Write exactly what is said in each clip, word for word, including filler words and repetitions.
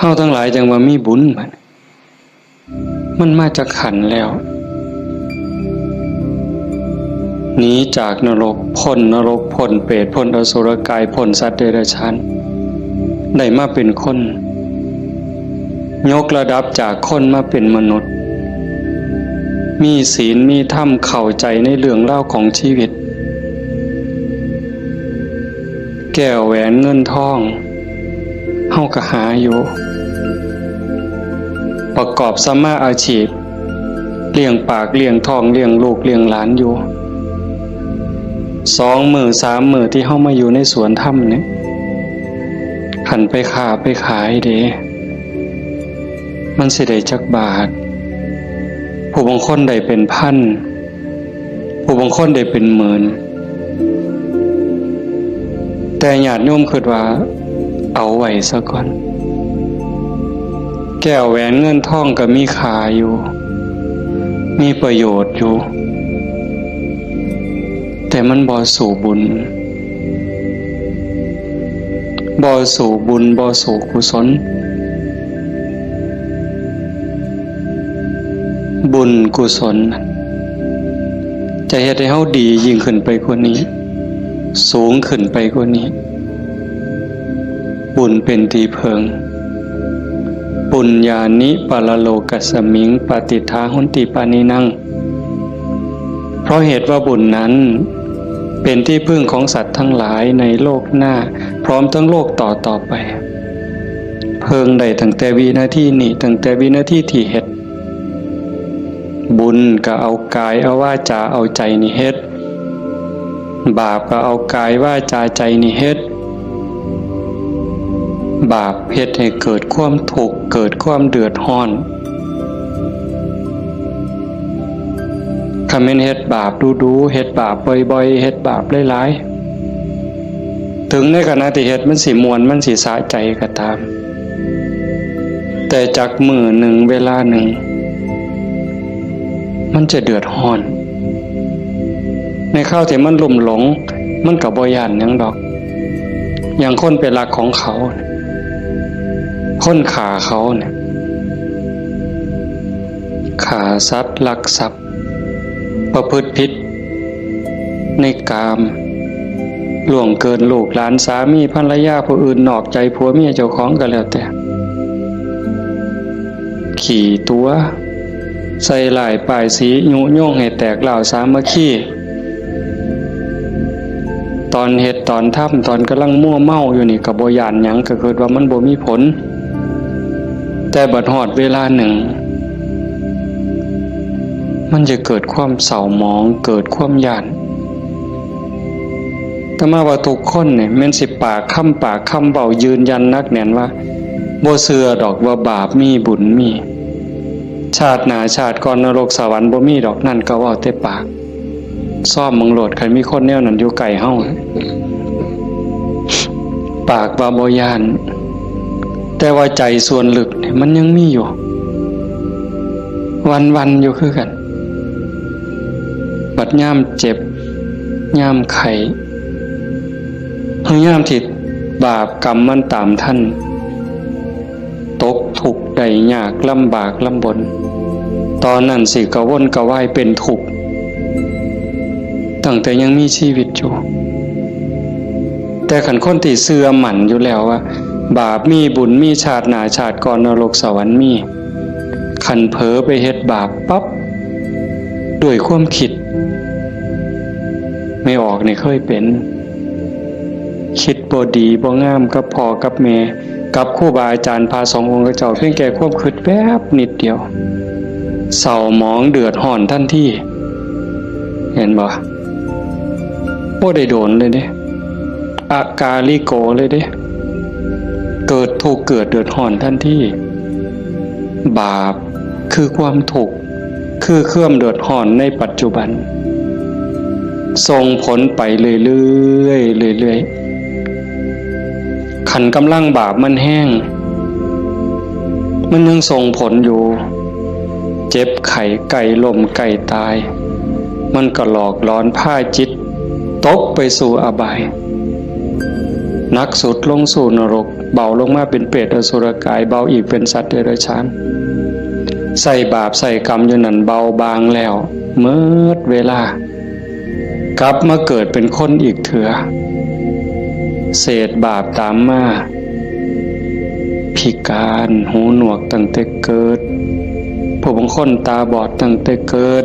เฮาทั้งหลายจั่งว่ามีบุญบัด มันมาจากขันธ์แล้ว หนีจากนรก พ้นนรก พ้นเปรต พ้นอสุรกาย พ้นสัตว์เดรัจฉาน ได้มาเป็นคน ยกระดับจากคนมาเป็นมนุษย์ มีศีล มีธรรม เข้าใจในเรื่องราวของชีวิต แก้วแหวนเงินทอง เฮาก็หาอยู่ ประกอบสัมมาอาชีพ เลี้ยงปากเลี้ยงท้อง เลี้ยงลูกเลี้ยงหลานอยู่ สองมื้อสามมื้อที่เฮามาอยู่ในสวนธรรมเนี่ย คันไปค้าไปขายเด้ มันสิได้จักบาท ผู้บางคนได้เป็นพัน ผู้บางคนได้เป็นหมื่น แต่ญาติโยมคิดว่าเอาไว้ซะก่อน แก้วแหวนเงินทองก็มีค่าอยู่ มีประโยชน์อยู่ แต่มันบ่สู้บุญ บ่สู้บุญ บ่สู้กุศล บุญกุศล จะเฮ็ดให้เฮาดียิ่งขึ้นไปกว่านี้ สูงขึ้นไปกว่านี้ บุญเป็นที่เพิ่ง ปุญญานิปรโลกัสมิง ปฏิฏฐาหนติปานินัง เพราะเหตุว่าบุญนั้น เป็นที่พึ่งของสัตว์ทั้งหลายในโลกหน้า พร้อมทั้งโลกต่อต่อไป เพิ่งได้ตั้งแต่วินาทีนี้ ตั้งแต่วินาทีที่เฮ็ด บุญก็เอากายเอาวาจาเอาใจนี่เฮ็ด บาปก็เอากายวาจาใจนี่เฮ็ด บาปเฮ็ดให้เกิดความทุกข์ เกิดความเดือดร้อน คันแม่นเฮ็ดบาปดูๆ เฮ็ดบาปบ่อยๆ เฮ็ดบาปหลายๆ ถึงในขณะที่เฮ็ดมันสิม่วน มันสิสะใจก็ตาม แต่จักมื้อหนึ่งเวลาหนึ่ง มันจะเดือดร้อน ในคราวที่มันลุ่มหลง มันก็บ่ย้านหยังดอก อย่างคนไปลักของเขา คนฆ่าเขาเนี่ย ฆ่าสัตว์ ลักทรัพย์ ประพฤติผิดในกาม ล่วงเกินลูกหลาน สามีภรรยาผู้อื่น นอกใจผัวเมียเจ้าของก็แล้วแต่ ขี้ตั๋ว ใส่ร้ายป้ายสี ยุยงให้แตกร้าวสามัคคี ตอนเฮ็ดตอนทำ ตอนกำลังมัวเมาอยู่นี่ก็บ่ย้านหยัง ก็คิดว่ามันบ่มีผล แต่บัดฮอดเวลาหนึ่ง มันจะเกิดความเศร้าหมอง เกิดความย้าน อาตมาว่าทุกคนเนี่ยแม่นสิปากคำปากคำเว้ายืนยันหนักแน่นว่า บ่เชื่อดอกว่าบาปมีบุญมี ชาติหน้าชาติก่อนนรกสวรรค์บ่มีดอก นั่นก็เว้าแต่ปาก ซ่อมเบิ่งโลด คันมีคนแนวนั้นอยู่ใกล้เฮา ปากว่าบ่ย้าน แต่ว่าใจส่วนลึกเนี่ยมันยังมีอยู่ วันๆ อยู่คือกัน บัดยามเจ็บ ยามไข้ หรือยามที่บาปกรรมมันตามทัน ตกทุกข์ได้ยาก ลำบากลำบน ตอนนั้นสิกระวนกระวายเป็นทุกข์ ตั้งแต่ยังมีชีวิตอยู่ แต่คันคนที่เชื่อมั่นอยู่แล้วว่า บาปมีบุญมี ชาติหน้าชาติก่อนนรกสวรรค์มี คันเผลอไปเฮ็ดบาปปั๊บ ด้วยความคิด แม่ออกนี่เคยเป็น คิดบ่ดีบ่งามกับพ่อกับแม่ กับครูบาอาจารย์พระสงฆ์องค์เจ้า เพียงแค่ความคิดแป๊บนิดเดียว เศร้าหมองเดือดร้อนทันที เห็นบ่ บ่ได้โดนเลยเด้ อากาลิโกเลยเด้ เกิดทุกข์เกิดเดือดร้อนทันที บาปคือความทุกข์ คือความเดือดร้อนในปัจจุบัน ส่งผลไปเรื่อยๆ เรื่อยๆ คันกำลังบาปมันแฮง มันยังส่งผลอยู่ เจ็บไข้ใกล้ล้มใกล้ตาย มันก็หลอกหลอนพาจิตตกไปสู่อบาย หนักสุดลงสู่นรก เบาลงมาเป็นเปรตอสุรกาย เบาอีกเป็นสัตว์เดรัจฉาน ใส่บาปใส่กรรมอยู่นั่น เบาบางแล้ว เมิดเวลา กลับมาเกิดเป็นคนอีกเถื่อ เศษบาปตามมา พิการ หูหนวกตั้งแต่เกิด ผู้บางคนตาบอดตั้งแต่เกิด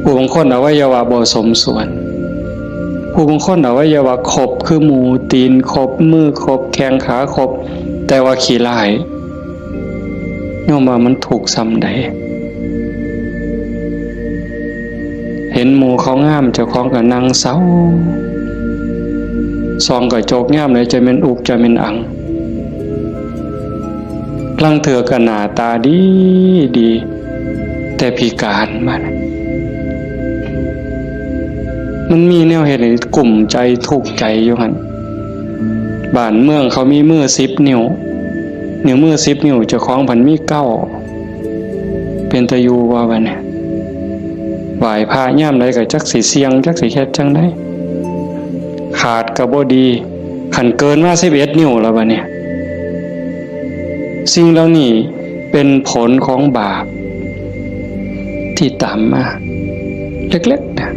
ผู้บางคนอวัยวะบ่สมส่วน ผู้บางคนอวัยวะครบคือหมู่ ตีนครบ มือครบ แข้งขาครบ แต่ว่าขี้ร้าย โยมว่ามันทุกข์ส่ำใด เห็นหมู่เขางาม เจ้าของก็นั่งเศร้า ส่องกระจกยามใดจะแม่นอุกจะแม่นอัง ลางเทื่อก็หน้าตาดีดี แต่พิการบัด มันมีแนวเฮ็ดให้กุ้มใจทุกข์ใจอยู่หั่น บ้านเมืองเขามีมือสิบนิ้ว นิ้วมือสิบนิ้ว เจ้าของพันมีเก้า เป็นตาอยู่บ่บัดนี้ ไหว้พระยามใดก็จักสิเสี่ยง จักสิเฮ็ดจั่งใด ขาดก็บ่ดี คันเกินมาสิบเอ็ดนิ้วแล้วบัดนี้ สิ่งเหล่านี้เป็นผลของบาป ที่ตามมา เล็กๆนะ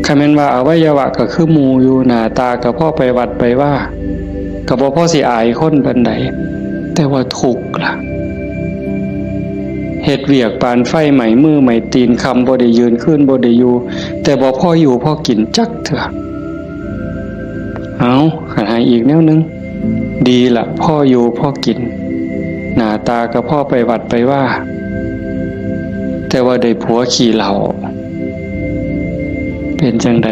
คันแม่นว่าอวัยวะก็คือหมู่อยู่ หน้าตาก็พอไปวัดไปวา ก็บ่พอสิอายคนปานใด แต่ว่าทุกข์ล่ะ เฮ็ดเวียกปานไฟไหม้มือไหม้ตีน ค่ำบ่ได้ยืน คืนบ่ได้อยู่ แต่บ่พออยู่พอกินจักเทื่อ เอา คันให้อีกแนวหนึ่ง ดีละ พออยู่พอกิน หน้าตาก็พอไปวัดไปวา แต่ว่าได้ผัวขี้เหล้า เป็นจั่งใด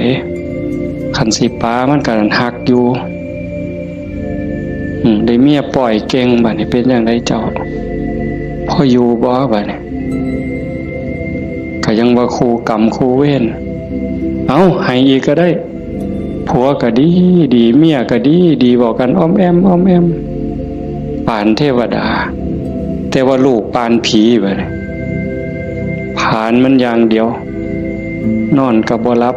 คันสิปามันก็หักอยู่ อืม ได้เมียป้อยเก่ง บัดนี้เป็นจั่งใดเจ้า พออยู่บ่ บัดนี้ ก็ยังว่าคู่กรรมคู่เวร เอา ให้อีกก็ได้ ผัวก็ดีดี เมียก็ดีดี เว้ากันอ้อมแอ้มอ้อมแอ้ม ปานเทวดา แต่ว่าลูกปานผีบัดนี้ ผลาญมันอย่างเดียว นอนก็บ่หลับ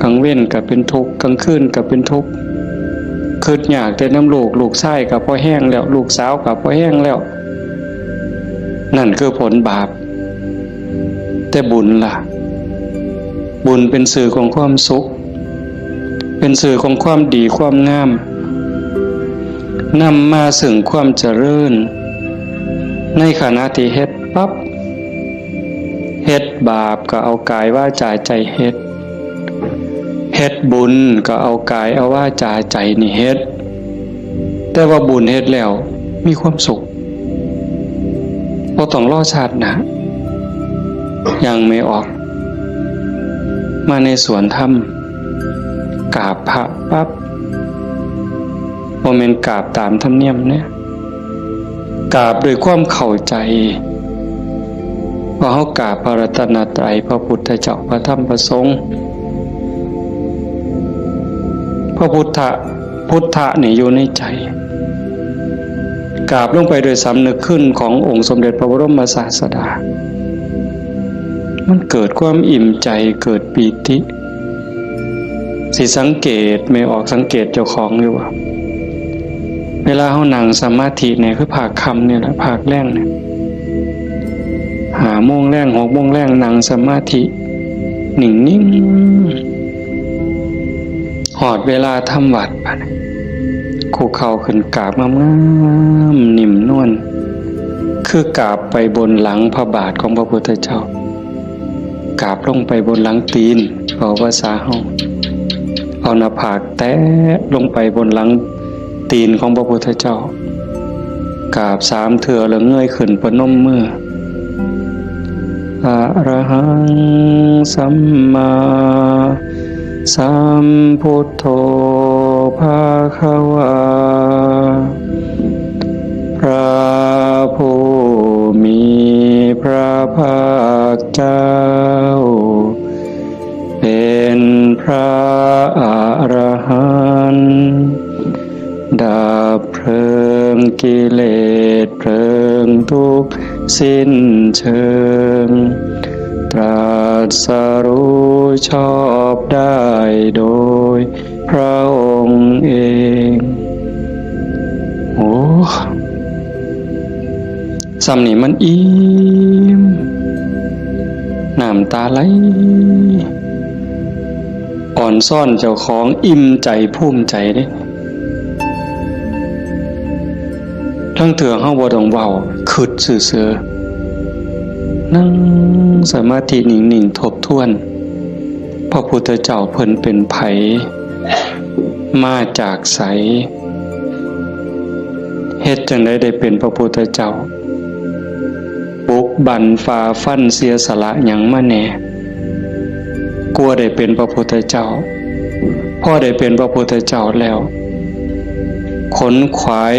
กลางเว็นก็เป็นทุกข์ กลางคืนก็เป็นทุกข์ คิดยากแต่นำลูก ลูกชายก็พอแฮงแล้ว ลูกสาวก็พอแฮงแล้ว นั่นคือผลบาป แต่บุญล่ะ บุญเป็นสื่อของความสุข เป็นสื่อของความดีความงาม นำมาซึ่งความเจริญ ในขณะที่เฮ็ดปั๊บ เฮ็ดบาปก็เอากายวาจาใจเฮ็ด เฮ็ดบุญก็เอากายเอาวาจาใจนี่เฮ็ด แต่ว่าบุญเฮ็ดแล้วมีความสุข บ่ต้องรอชาติหน้า ยังไม่ออก มาในสวนธรรม กราบพระปั๊บ บ่แม่นกราบตามธรรมเนียมเนี่ย กราบด้วยความเข้าใจ ว่าเฮากราบพระรัตนตรัย พระพุทธเจ้า พระธรรม พระสงฆ์ พระพุทธะ พุทธะนี่อยู่ในใจ กราบลงไปโดยสำนึกคุณขององค์สมเด็จพระบรมศาสดา มันเกิดความอิ่มใจ เกิดปีติ สิสังเกต แม่ออกสังเกตเจ้าของอยู่ว่า เวลาเฮานั่งสมาธิเนี่ย คือภาคค่ำเนี่ยแหละ ภาคแลงเนี่ย ห้าโมงแลง หกโมงแลง นั่งสมาธิ นิ่งๆ ฮอดเวลาทำวัตรบัดนี้ คุกเข่าขึ้นกราบงามๆ นิ่มนวล คือกราบไปบนหลังพระบาทของพระพุทธเจ้า กราบลงไปบนหลังตีน เว้าภาษาเฮา เอาหน้าผากแตะลงไปบนหลังตีนของพระพุทธเจ้า กราบสามเทื่อแล้วเงยขึ้นประนมมือ อะระหังสัมมาสัมพุทโธภะคะวา พระผู้มีพระภาคเจ้า เป็นพระอรหันต์ ดับเพลิงกิเลสเพลิงทุกข์สิ้นเชิง ตรัสรู้ชอบได้โดย พระองค์เอง โอ้ ส่ำนี่มันอิ่ม น้ำตาไหล อ่อนซ้อนเจ้าของ อิ่มใจภูมิใจเด้ ลางเทื่อเฮาบ่ต้องเว้า คิดซื่อๆ นั่งสมาธินิ่งๆ ทบทวน พระพุทธเจ้าเพิ่นเป็นไผ มาจากไส เฮ็ดจั่งใดได้เป็นพระพุทธเจ้า บุกบั่นฝ่าฟันเสียสละหยังมาแหน่ กว่าได้เป็นพระพุทธเจ้า พอได้เป็นพระพุทธเจ้าแล้ว ขนขวาย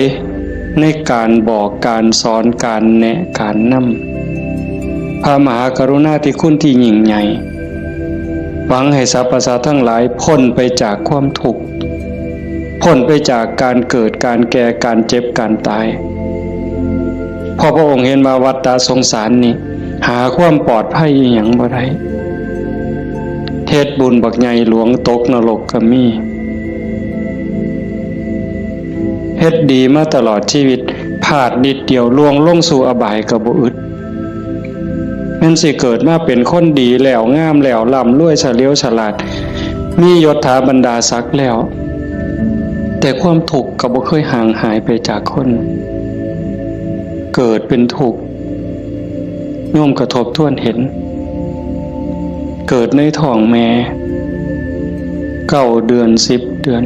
ในการบอกการสอน การแนะการนำ พระมหากรุณาธิคุณที่ยิ่งใหญ่ หวังให้สรรพสัตว์ทั้งหลายพ้นไปจากความทุกข์ พ้นไปจากการเกิด การแก่ การเจ็บ การตาย เพราะพระองค์เห็นว่าวัฏฏะสงสารนี่ หาความปลอดภัยอิหยังบ่ได้ เฮ็ดบุญบักใหญ่หลวงตกนรกก็มี เฮ็ดดีมาตลอดชีวิต พลาดนิดเดียวล่วงลงสู่อบายก็บ่อึด แม่นสิเกิดมาเป็นคนดีแล้ว งามแล้ว ร่ำรวย เฉลียวฉลาด มียศถาบรรดาศักดิ์แล้ว แต่ความทุกข์ก็บ่เคยห่างหายไปจากคน เกิดเป็นทุกข์ โยมก็ทบทวนเห็น เกิดในท้องแม่ เก้าเดือน สิบเดือน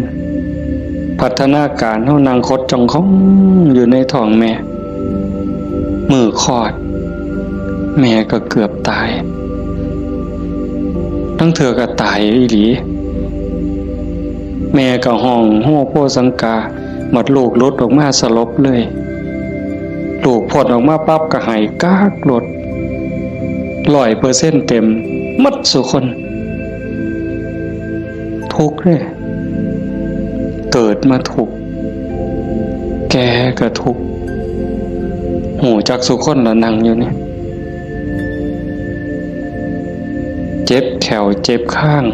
พัฒนาการเฮานั่งขดจ้องของอยู่ในท้องแม่ มื้อคลอด แม่ก็เกือบตาย ลางเทื่อก็ตายอีหลี แม่ก็ฮ้องโฮโฮสังกา บัดลูกหลุดออกมาสลบเลย ลูกพ้นออกมาปั๊บก็ไห้ก๊ากโลด ร้อยเปอร์เซ็นต์เต็ม หมดซุคน ทุกข์เด้ เกิดมาทุกข์ แก่ก็ทุกข์ ฮู้จักซุคนละนั่งอยู่นี่ เจ็บแข้วเจ็บคาง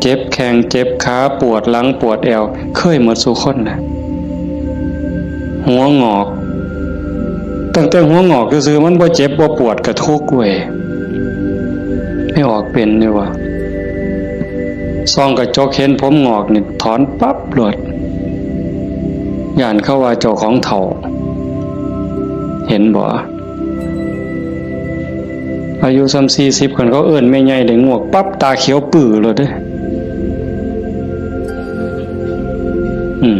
เจ็บแข้งเจ็บขา ปวดหลังปวดแอว เคยหมดซุคนนะ หัวงอก ตั้งแต่หัวงอกซื่อๆ มันบ่เจ็บบ่ปวดก็ทุกข์เว้ย ไม่ออกเป็นนี่วะ ส่องกระจกเห็นผมงอกนี่ถอนปั๊บโลด ย้านเขาว่าเจ้าของเฒ่า เห็นบ่ อายุส่ำสี่สิบ คันเขาเอิ้นแม่ใหญ่ได้งวกปั๊บ ตาเขียวปื้อโลดเด้ อืม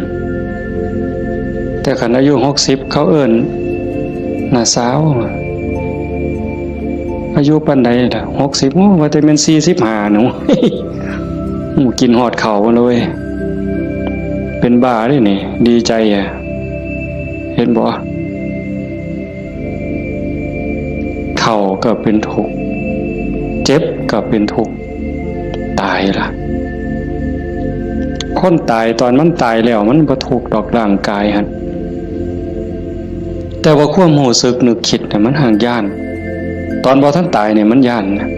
แต่คันอายุหกสิบ เขาเอิ้นน้าสาว อายุปานใดล่ะ หกสิบ โอ้ ว่าแต่แม่นสี่สิบห้าหนู หมู่กินฮอดข้าวเลย เป็นบ้าเด้นี่ ดีใจอะ เห็นบ่ เฒ่าก็เป็นทุกข์ เจ็บก็เป็นทุกข์ ตายล่ะ คนตายตอนมันตายแล้วมันบ่ทุกข์ดอกร่างกายหั่น แต่ว่าความรู้สึกนึกคิดน่ะมันห่างย้าน ตอนบ่ทันตายเนี่ยมันย้านนะ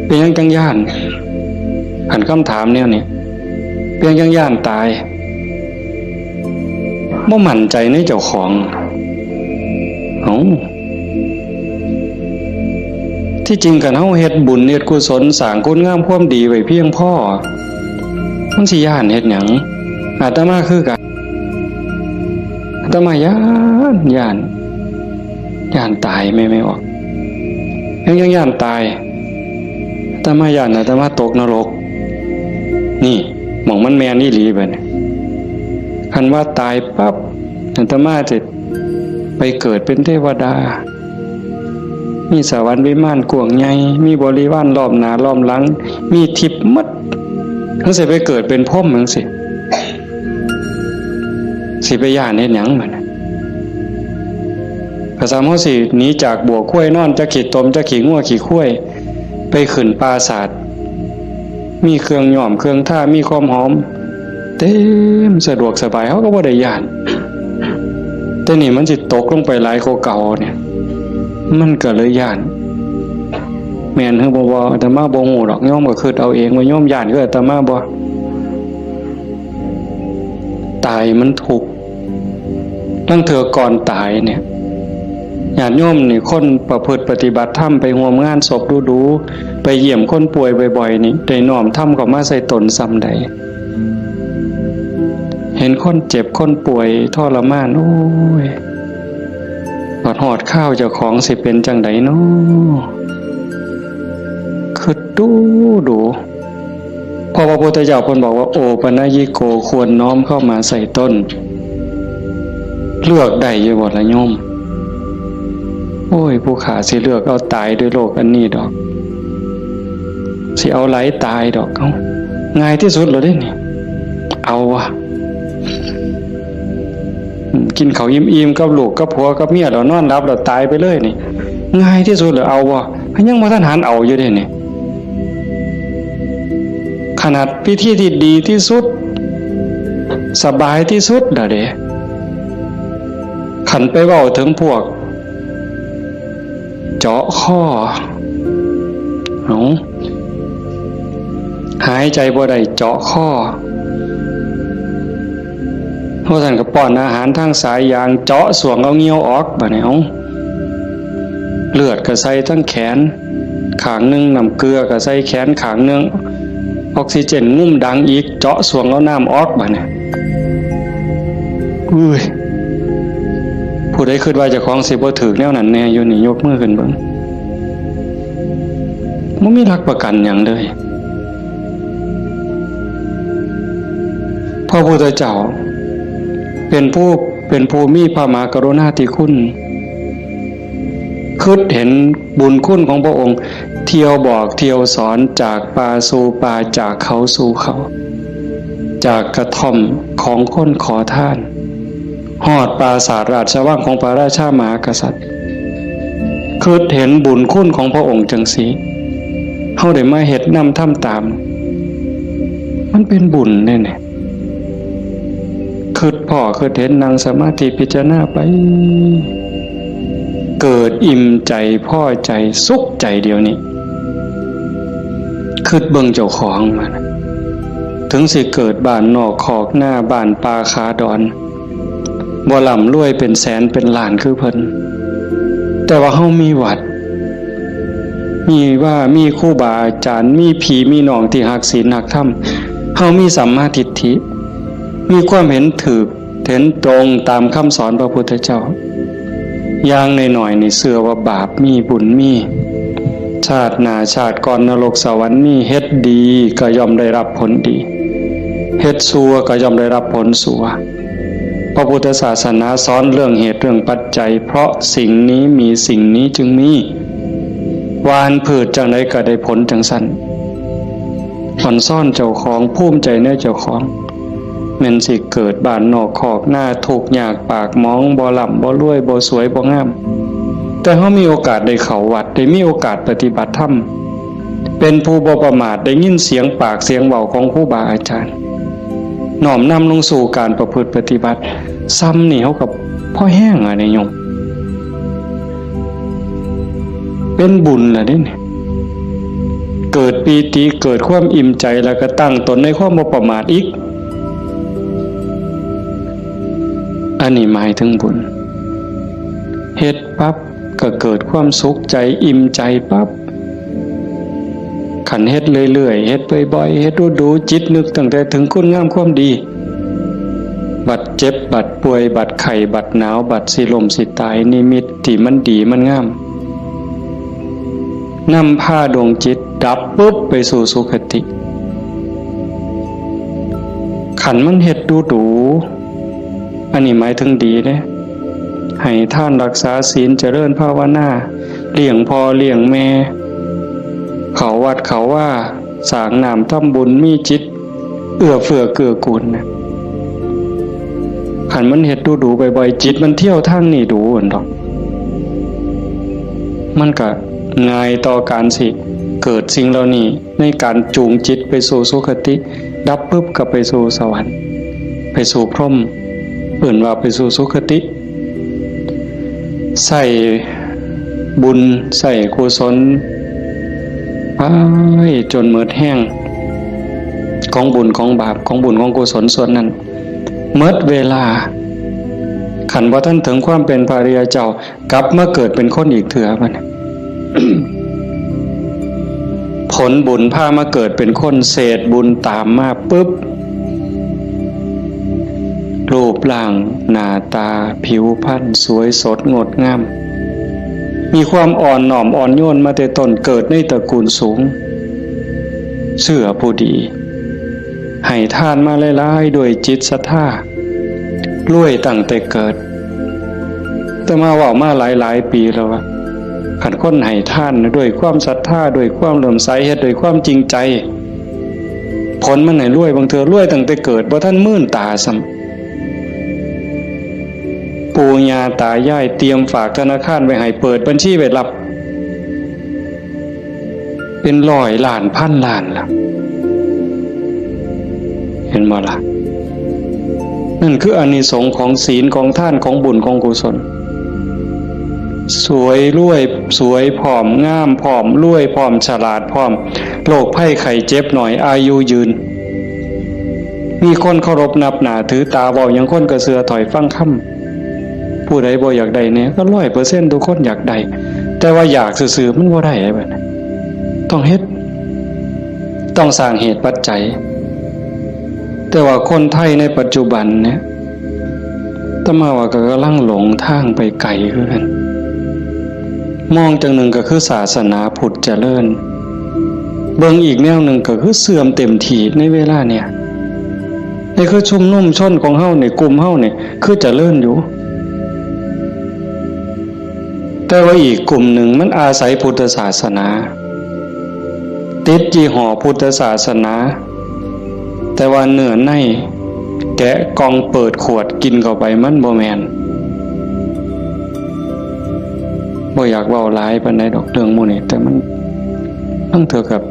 เป็นหยังจังย้าน คันคำถามแนวนี้ เป็นหยังจังย้านตาย บ่มั่นใจในเจ้าของ เอ้า ที่จริงคันเฮาเฮ็ดบุญเฮ็ดกุศลสร้างคุณงามความดีไว้เพียงพอ มันสิย้านเฮ็ดหยัง อาตมาคือกัน อาตมาย้าน ย้าน ย้านตายแม่นบ่ ยัง ยังย้านตาย อาตมาย้านอาตมาตกนรก นี่ หม่องมันแม่นอีหลีบัดนี้ คันว่าตายปั๊บ อาตมาจะไปเกิดเป็นเทวดา มีสวรรค์วิมานกว้างใหญ่ มีบริวารล้อมหน้าล้อมหลัง มีทิพย์หมด จั่งซี้ไปเกิดเป็นพรหมจั่งซี้ สิไปย้านเฮ็ดหยังบัดนี้ กะซ้ำเฮาสิหนีจากบัวควายนอน จักขี้ตม จักขี้งัวขี้ควาย ไปขึ้นปราสาท มีเครื่องย้อมเครื่องทา มีความหอม เต็มสะดวกสบาย เฮาก็บ่ได้ย้าน แต่นี่มันสิตกลงไปหลายกว่าเก่าเนี่ย มันก็เลยย้าน แม่นหรือบ่ บ่ อาตมาบ่ฮู้ดอก โยมก็คิดเอาเองว่าโยมย้านคืออาตมาบ่ ตายมันทุกข์ ลางเทื่อก่อนตายเนี่ย ญาติโยมนี่ คนประพฤติปฏิบัติธรรม ไปร่วมงานศพดูๆ ไปเยี่ยมคนป่วยบ่อยๆ นี่ ได้น้อมธรรมเข้ามาใส่ตนส่ำใด เห็นคนเจ็บคนป่วยทรมาน โอ้ย บัดฮอดคราวเจ้าของสิเป็นจั่งใดน้อ คิดดูดู เพราะพระพุทธเจ้าเพิ่นบอกว่า โอปัญญิโก ควรน้อมเข้ามาใส่ตน เลือกได้อยู่บ่ล่ะโยม โอ้ย ผู้ข้าสิเลือกเอาตายด้วยโรคอันนี้ดอก สิเอาหลายตายดอก เอ้า ง่ายที่สุดแล้วเด้นี่ เอาวะ อืม กินข้าวอิ่มๆ กับลูกกับผัวกับเมียแล้วนอนหลับแล้วตายไปเลยนี่ ง่ายที่สุดแล้ว เอาวะ ยังบ่ทันหันเอาอยู่เด้นี่ ขนาดวิธีที่ดีที่สุด สบายที่สุดน่ะเด้ คันไปเว้าถึงพวก เจาะคอ เอ้า หายใจบ่ได้เจาะคอ เพราะฉะนั้นก็ป้อนอาหารทางสายยาง เจาะส่วงเอาเหงี้ยวออก บัดนี้ เอ้า เลือดก็ใส่ทั้งแขนข้างหนึ่ง น้ำเกลือก็ใส่แขนข้างหนึ่ง ออกซิเจนงุ่มดังอีก เจาะส่วงเอาน้ำออก บัดนี้ อุ้ย ผู้ใดคิดว่าเจ้าของสิบ่ถืกแนวนั้นแน่อยู่นี่ ยกมือขึ้นเบิ่ง บ่มีหลักประกันหยังเลย พระพุทธเจ้า เป็นผู้ เป็นผู้มีพระมหากรุณาธิคุณ คิดเห็นบุญคุณของพระองค์ เที่ยวบอกเที่ยวสอน จากป่าสู่ป่า จากเขาสู่เขา จากกระท่อมของคนขอทาน ฮอดปราสาทราชวังของพระราชามหากษัตริย์ คิดเห็นบุญคุณของพระองค์จังซี้ เฮาได้มาเฮ็ดนำทำตาม มันเป็นบุญเด้เนี่ย คิดพ้อคิดเห็น นั่งสมาธิพิจารณาไป เกิดอิ่มใจ พอใจ สุขใจเดี๋ยวนี้ คิดเบิ่งเจ้าของมานะ ถึงสิเกิดบ้านนอกคอกนา บ้านป่าขาดอน บ่ร่ำรวยเป็นแสนเป็นล้านคือเพิ่น แต่ว่าเฮามีวัด มีว่า มีครูบาอาจารย์ มีพี่มีน้องที่ฮักศีลฮักธรรม เฮามีสัมมาทิฏฐิ มีความเห็นถูก เห็นตรงตามคำสอนพระพุทธเจ้า อย่างน้อยๆ นี่เชื่อว่าบาปมีบุญมี ชาติหน้าชาติก่อนนรกสวรรค์มี เฮ็ดดีก็ย่อมได้รับผลดี เฮ็ดชั่วก็ย่อมได้รับผลชั่ว พระพุทธศาสนาสอนเรื่องเหตุเรื่องปัจจัย เพราะสิ่งนี้มีสิ่งนี้จึงมี หว่านพืชจั่งใดก็ได้ผลจั่งซั้น อ่อนซ้อนเจ้าของ ภูมิใจในเจ้าของ แม่นสิเกิดบ้านนอกคอกนา ทุกข์ยากปากหมอง บ่ร่ำบ่รวย บ่สวยบ่งาม แต่เฮามีโอกาสได้เข้าวัด ได้มีโอกาสปฏิบัติธรรม เป็นผู้บ่ประมาท ได้ยินเสียงปากเสียงเว้าของครูบาอาจารย์ น้อมนำลงสู่การประพฤติปฏิบัติ ซ้ำนี่เฮาก็พอแฮงอะเด้โยม เป็นบุญล่ะเด้เนี่ย เกิดปีติ เกิดความอิ่มใจ แล้วก็ตั้งตนในความบ่ประมาทอีก อันนี้หมายถึงบุญ เฮ็ดปั๊บก็เกิดความสุขใจ อิ่มใจปั๊บ คันเฮ็ดเรื่อยๆ เฮ็ดบ่อยๆ เฮ็ดดูๆ จิตนึกตั้งแต่ถึงคุณงามความดี บัดเจ็บ บัดป่วย บัดไข้ บัดหนาว บัดสิล้มสิตาย นิมิตที่มันดีมันงาม นำพาดวงจิตดับปุ๊บไปสู่สุคติ คันมันเฮ็ดดูๆ อันนี้หมายถึงดีเด้ ให้ทานรักษาศีล เจริญภาวนา เลี้ยงพ่อเลี้ยงแม่ เข้าวัดเข้าวา สร้างน้ำทำบุญ มีจิตเอื้อเฟื้อเกื้อกูลนะ คันมันเฮ็ดดูๆ บ่อยๆ จิตมันเที่ยวทางนี้ดูหั่นดอก มันก็ง่ายต่อการสิเกิดสิ่งเหล่านี้ ในการจูงจิตไปสู่สุคติ ดับปุ๊บก็ไปสู่สวรรค์ ไปสู่พรหม เอิ้นว่าไปสู่สุคติ ใส่บุญ ใส่กุศล ไปจนหมดแฮง ของบุญของบาป ของบุญของกุศลส่วนนั้น หมดเวลา คันบ่ทันถึงความเป็นพระอริยเจ้า กลับมาเกิดเป็นคนอีกเทื่อบัดนี้ ผลบุญพามาเกิดเป็นคน เศษบุญตามมาปุ๊บ รูปร่างหน้าตาผิวพรรณสวยสดงดงาม มีความอ่อนน้อมอ่อนโยนมาแต่ต้น เกิดในตระกูลสูง เสื้อผู้ดี ให้ทานมาหลายๆ ด้วยจิตศรัทธา รวยตั้งแต่เกิด แต่มาเว้ามาหลายๆ ปีแล้วว่า คันคนให้ทานด้วยความศรัทธา ด้วยความเลื่อมใส เฮ็ดด้วยความจริงใจ ผลมันให้รวย บางเทื่อรวยตั้งแต่เกิด บ่ทันมื่นตาซ้ำ ปู่ย่าตายายเตรียมฝากธนาคารไว้ให้ เปิดบัญชีไว้รับ เป็นร้อยล้านพันล้านล่ะ เห็นบ่ล่ะ นั่นคืออานิสงส์ของศีล ของทาน ของบุญ ของกุศล สวยรวย สวยพร้อม งามพร้อม รวยพร้อม ฉลาดพร้อม โรคภัยไข้เจ็บน้อย อายุยืน มีคนเคารพนับหน้าถือตา เว้าหยังคนก็เชื่อถ้อยฟังคำ ผู้ใดบ่อยากได้แหน่ ก็ร้อยเปอร์เซ็นต์ ทุกคนอยากได้ แต่ว่าอยากซื่อๆ มันบ่ได้บัดนี้ ต้องเฮ็ด ต้องสร้างเหตุปัจจัย แต่ว่าคนไทยในปัจจุบันเนี่ย อาตมาว่าก็กำลังหลงทางไปไกลคือกัน มองจั่งหนึ่งก็คือศาสนาพุทธเจริญ เบิ่งอีกแนวหนึ่งก็คือเสื่อมเต็มที่ในเวลาเนี่ย นี่คือชุมนุมชนของเฮานี่ กลุ่มเฮานี่ คือเจริญอยู่ แต่ว่าอีกกลุ่มหนึ่งมันอาศัยพุทธศาสนา ติดยี่ห้อพุทธศาสนา แต่ว่าเนื้อในแกะกล่องเปิดขวดกินเข้าไปมันบ่แม่น บ่อยากเว้าหลายปานใดดอกเรื่องหมู่นี้ แต่มัน มันเท่ากับ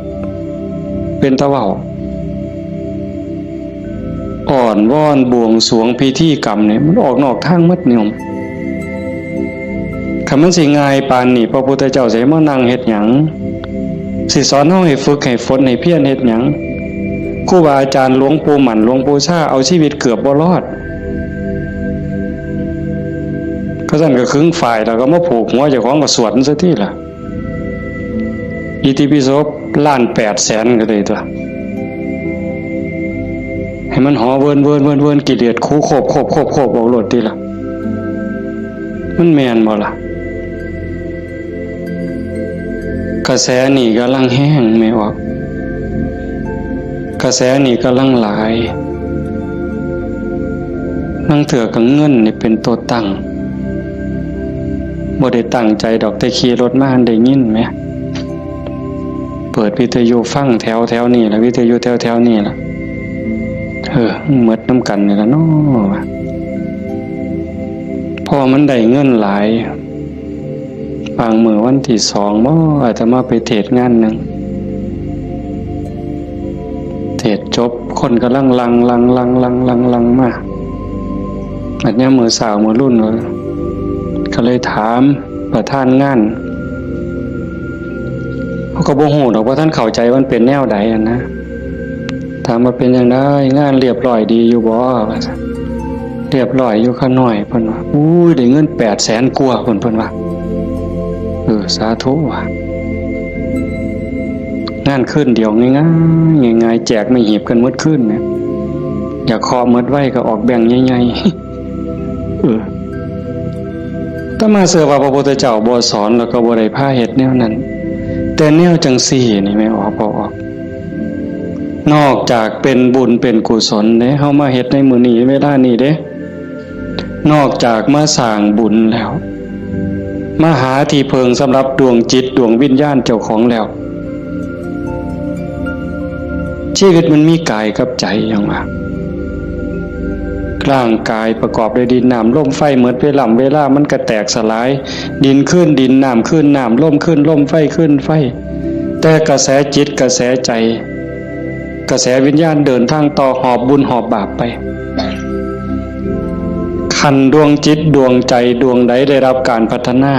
เป็นตาเว้า อ้อนวอนบวงสรวงพิธีกรรมนี่ มันออกนอกทางหมดโยม คันมันสิง่ายปานนี้ พระพุทธเจ้าสิมานั่งเฮ็ดหยัง สิสอนเฮาให้ฝึกให้ฝนให้เพียรเฮ็ดหยัง ครูบาอาจารย์หลวงปู่หมั่นหลวงปู่ชาเอาชีวิตเกือบบ่รอด ก็ซั่นก็ขึงฝ้ายแล้วก็มาผูกหัวเจ้าของก็สวดมันซะติล่ะ อิติปิโสล้านแปดแสนก็ได้ตั๊ว ให้มันห่อเวินเวินเวินเวิน กิเลสคูโคบโคบโคบโคบออกโลดติล่ะ มันแม่นบ่ล่ะ กระแสนี่กำลังแฮงแม่ออก กระแสนี่กำลังหลาย ลางเทื่อก็เงินนี่เป็นตัวตั้ง บ่ได้ตั้งใจดอก แต่ขี่รถมาได้ยินแหม เปิดวิทยุฟังแถวแถวนี่ล่ะ วิทยุแถวแถวนี่ล่ะ เออ หมดนำกันนี่ล่ะเนาะ พอมันได้เงินหลาย บางมื้อวันที่สองบ่ อาตมาไปเทศน์งานหนึ่ง เทศน์จบ คนกำลังหลั่ง หลั่ง หลั่ง หลั่ง หลั่ง หลั่งมา บัดยามมื้อเช้ามื้อรุ่น ก็เลยถามประธานงาน เขาก็บ่ฮู้ดอกว่าท่านเข้าใจมันเป็นแนวใดอะนะ ถามว่าเป็นจั่งใด งานเรียบร้อยดีอยู่บ่ ว่าซั่น เรียบร้อยอยู่ข้าน้อย เพิ่นว่า อุ้ย ได้เงินแปดแสนกว่า เพิ่น เพิ่นว่า เออ สาธุว่ะ งานคืนเดียวง่ายๆ ง่ายๆ แจกไม้หีบกันหมดคืนเนี่ย อยากเคาะหมดไวก็ออกแบงค์ใหญ่ๆ เออ อาตมาเชื่อว่าพระพุทธเจ้าบ่สอนแล้วก็บ่ได้พาเฮ็ดแนวนั้น แต่แนวจั่งซี้นี่แม่ออก บ่ออก นอกจากเป็นบุญเป็นกุศลเด้ เฮามาเฮ็ดในมื้อนี้เวลานี้เด้ นอกจากมาสร้างบุญแล้ว มาหาที่เพิ่งสำหรับดวงจิตดวงวิญญาณเจ้าของแล้ว ชีวิตมันมีกายกับใจหยังวะ ร่างกายประกอบด้วยดินน้ำลมไฟ หมดเวลา เวลามันก็แตกสลาย ดินคืนดิน น้ำคืนน้ำ ลมคืนลม ไฟคืนไฟ แต่กระแสจิตกระแสใจ กระแสวิญญาณเดินทางต่อ หอบบุญหอบบาปไป คันดวงจิตดวงใจดวงใดได้รับการพัฒนา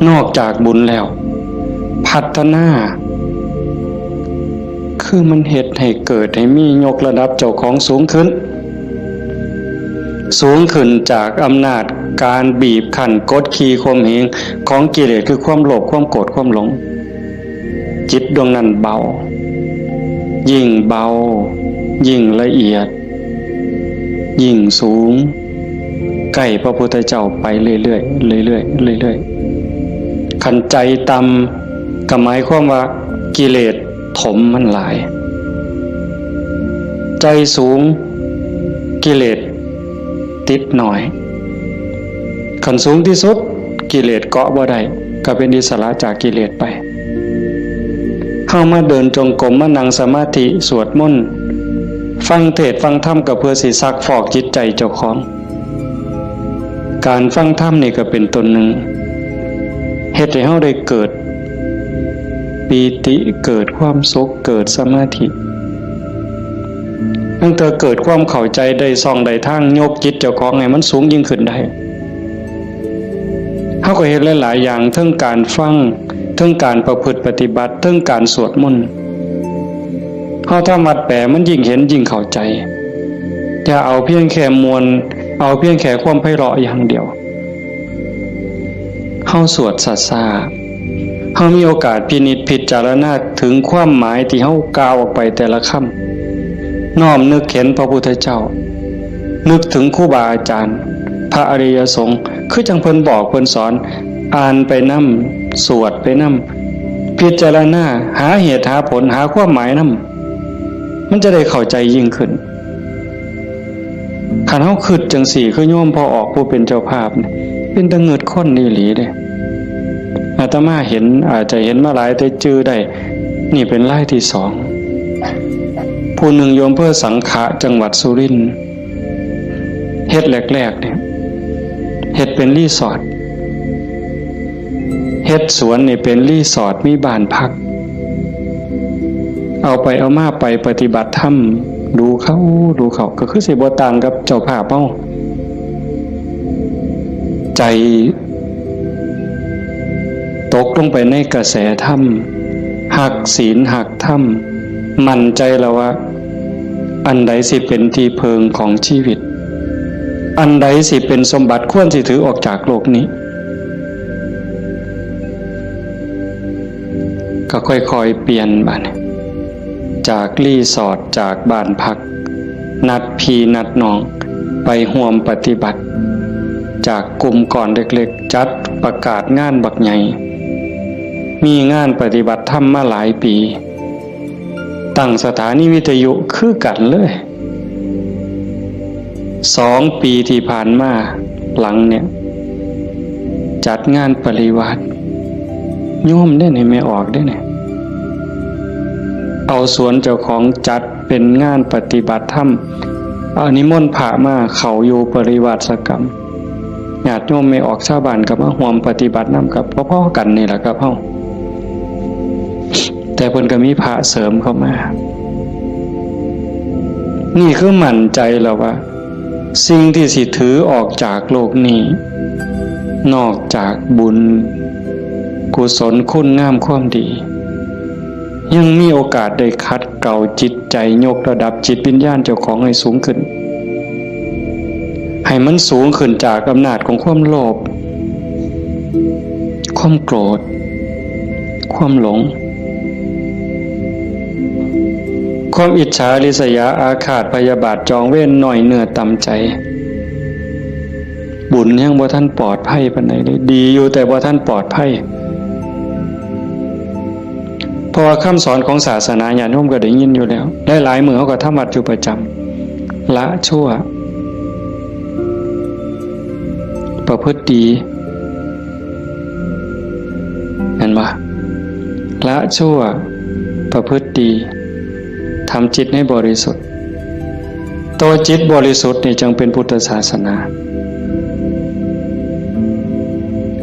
นอกจากบุญแล้ว พัฒนา คือมันเฮ็ดให้เกิดให้มี ยกระดับเจ้าของสูงขึ้น สูงขึ้นจากอำนาจการบีบคั้นกดขี่ข่มเหงของกิเลส คือความโลภ ความโกรธ ความหลง จิตดวงนั้นเบา ยิ่งเบา ยิ่งละเอียด ยิ่งสูง ใกล้พระพุทธเจ้าไปเรื่อยๆ เรื่อยๆ เรื่อยๆ คันใจต่ำก็หมายความว่ากิเลสถมมันหลาย ใจสูง กิเลสติดน้อย คันสูงที่สุด กิเลสเกาะบ่ได้ ก็เป็นอิสระจากกิเลสไป เฮามาเดินจงกรม มานั่งสมาธิ สวดมนต์ ฟังเทศน์ฟังธรรม ก็เพื่อสิซักฟอกจิตใจเจ้าของ การฟังธรรมนี่ก็เป็นต้นหนึ่ง เฮ็ดให้เฮาได้เกิดปีติ เกิดความสุข เกิดสมาธิ ตั้งแต่เกิดความเข้าใจ ได้ช่องได้ทาง ยกจิตเจ้าของให้มันสูงยิ่งขึ้นได้ เฮาก็เฮ็ดหลายๆ อย่าง เทิงการฟัง เทิงการประพฤติปฏิบัติ เทิงการสวดมนต์ เฮาทำวัดแปล มันยิ่งเห็นยิ่งเข้าใจ อย่าเอาเพียงแค่ม่วน เอาเพียงแค่ความไพเราะอย่างเดียว เฮาสวดช้าๆ เฮามีโอกาสพินิจพิจารณาถึงความหมายที่เฮากล่าวออกไปแต่ละคำ น้อมนึกเห็นพระพุทธเจ้า นึกถึงครูบาอาจารย์ พระอริยสงฆ์ คือจั่งเพิ่นบอกเพิ่นสอน อ่านไปนำ สวดไปนำ พิจารณา หาเหตุหาผล หาความหมายนำ มันจะได้เข้าใจยิ่งขึ้น คันเฮาคิดจั่งซี้ คือโยมพ่อออกผู้เป็นเจ้าภาพนี่ เป็นตาเงิดคนอีหลีเด้ อาตมาเห็น อาจจะเห็นมาหลายแต่จื่อได้ นี่เป็นรายที่สอง ผู้หนึ่งอยู่อำเภอสังขะ จังหวัดสุรินทร์ เฮ็ดแรกๆ เนี่ย เฮ็ดเป็นรีสอร์ท เฮ็ดสวนนี่เป็นรีสอร์ท มีบ้านพัก เอาไปเอามาไปปฏิบัติธรรม ดูเข้า ดูเข้า ก็คือสิบ่ต่างกับเจ้าภาพเฮา ใจตกลงไปในกระแสธรรม ฮักศีลฮักธรรม มั่นใจแล้วว่า อันใดสิเป็นที่เพิ่งของชีวิต อันใดสิเป็นสมบัติควรสิถือออกจากโลกนี้ ก็ค่อยๆ เปลี่ยนบัดนี้ จากรีสอร์ท จากบ้านพัก นัดพี่นัดน้อง ไปร่วมปฏิบัติ จากกลุ่มก้อนเล็กๆ จัดประกาศงานบักใหญ่ มีงานปฏิบัติธรรมมาหลายปี ตั้งสถานีวิทยุคือกันเลย สองปีที่ผ่านมาหลังเนี่ย จัดงานปริวาส โยมเด้นี่ แม่ออกเด้นี่ เอาสวนเจ้าของจัดเป็นงานปฏิบัติธรรม เอานิมนต์พระมาเข้าอยู่ปริวาสกรรม ญาติโยมแม่ออกชาวบ้านก็มาร่วมปฏิบัตินำ กับพอๆ กันนี่แหละครับเฮา แต่เพิ่นก็มีพระเสริมเข้ามา นี่คือมั่นใจแล้วว่า สิ่งที่สิถือออกจากโลกนี้ นอกจากบุญ กุศล คุณงามความดี ยังมีโอกาสได้ขัดเกลาจิตใจ ยกระดับจิตวิญญาณเจ้าของให้สูงขึ้น ให้มันสูงขึ้นจากอำนาจของความโลภ ความโกรธ ความหลง ความอิจฉาริษยาอาฆาตพยาบาทจองเวร น้อยเนื้อต่ำใจ บุญยังบ่ทันปลอดภัยปานใดเลย ดีอยู่แต่บ่ทันปลอดภัย เพราะว่าคำสอนของศาสนาญาติโยมก็ได้ยินอยู่แล้ว หลายๆ มื้อเฮาก็ทำวัดอยู่ประจำ ละชั่ว ประพฤติดี เห็นบ่ ละชั่ว ประพฤติดี ทำจิตให้บริสุทธิ์ ตัวจิตบริสุทธิ์นี่จึงเป็นพุทธศาสนา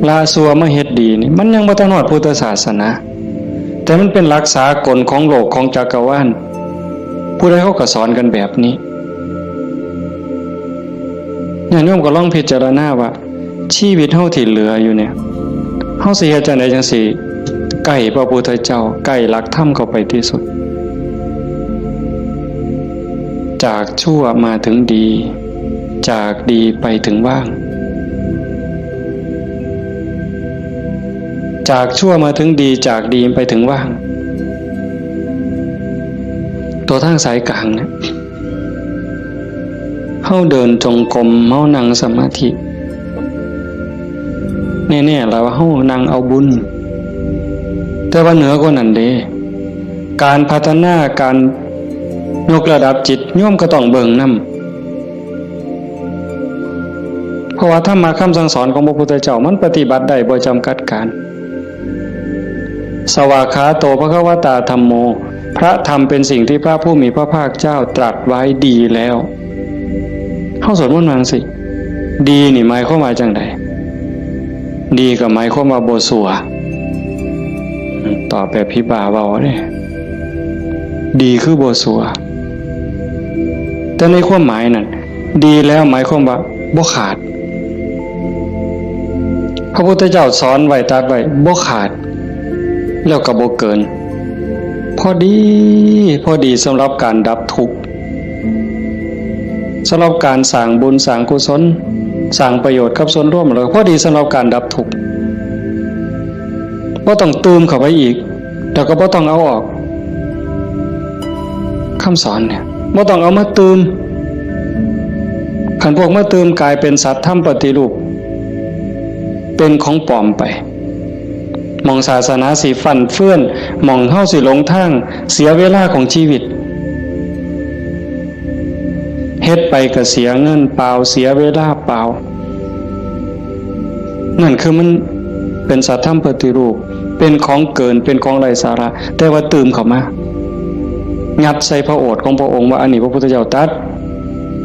ละชั่วมาเฮ็ดดีนี่ มันยังบ่ทันฮอดพุทธศาสนา แต่มันเป็นหลักสากลของโลกของจักรวาล ผู้ใดเขาก็สอนกันแบบนี้ ญาติโยมก็ลองพิจารณาว่า ชีวิตเฮาที่เหลืออยู่เนี่ย เฮาสิเฮ็ดจั่งใดจั่งสิใกล้พระพุทธเจ้า ใกล้หลักธรรมเข้าไปที่สุด จากชั่วมาถึงดี จากดีไปถึงว่าง จากชั่วมาถึงดี จากดีไปถึงว่าง ตัวทางสายกลางเนี่ย เฮาเดินจงกรม เฮานั่งสมาธิ แน่ๆ แล้วว่าเฮานั่งเอาบุญ แต่ว่าเหนือกว่านั้นเด้ การพัฒนา การยกระดับจิต โยมก็ต้องเบิ่งนำ เพราะว่าธรรมะคำสั่งสอนของพระพุทธเจ้ามันปฏิบัติได้บ่จำกัดการ สวากขาโต ภควตา ธัมโม พระธรรมเป็นสิ่งที่พระผู้มีพระภาคเจ้าตรัสไว้ดีแล้ว เฮาสวดมนต์ว่าจั่งซี้ ดีนี่หมายความว่าจั่งใด ดีก็หมายความว่าบ่ซัว ตอบแบบผีบ้าเว้าเด้ ดีคือบ่ซัว แต่ในความหมายนั่น ดีแล้วหมายความว่าบ่ขาด พระพุทธเจ้าสอนไว้ ตรัสไว้ บ่ขาด แล้วก็บ่เกิน พอดี พอดีสำหรับการดับทุกข์ สำหรับการสร้างบุญสร้างกุศล สร้างประโยชน์กับส่วนรวม แล้วพอดีสำหรับการดับทุกข์ บ่ต้องตื่มเข้าไปอีก แล้วก็บ่ต้องเอาออก คำสอนเนี่ย บ่ต้องเอามาตื่ม คันพวกมาตื่มกลายเป็นสัตว์ธรรมปฏิรูป เป็นของปลอมไป หม่องศาสนาสิฟั่นเฟือน หม่องเฮาสิหลงทาง เสียเวลาของชีวิต เฮ็ดไปก็เสียเงินเปล่า เสียเวลาเปล่า นั่นคือมันเป็นสัตว์ธรรมปฏิรูป เป็นของเกิน เป็นของไร้สาระ แต่ว่าตื่มเข้ามา ยัดใส่พระโอษฐ์ของพระองค์ว่าอันนี้พระพุทธเจ้าตรัส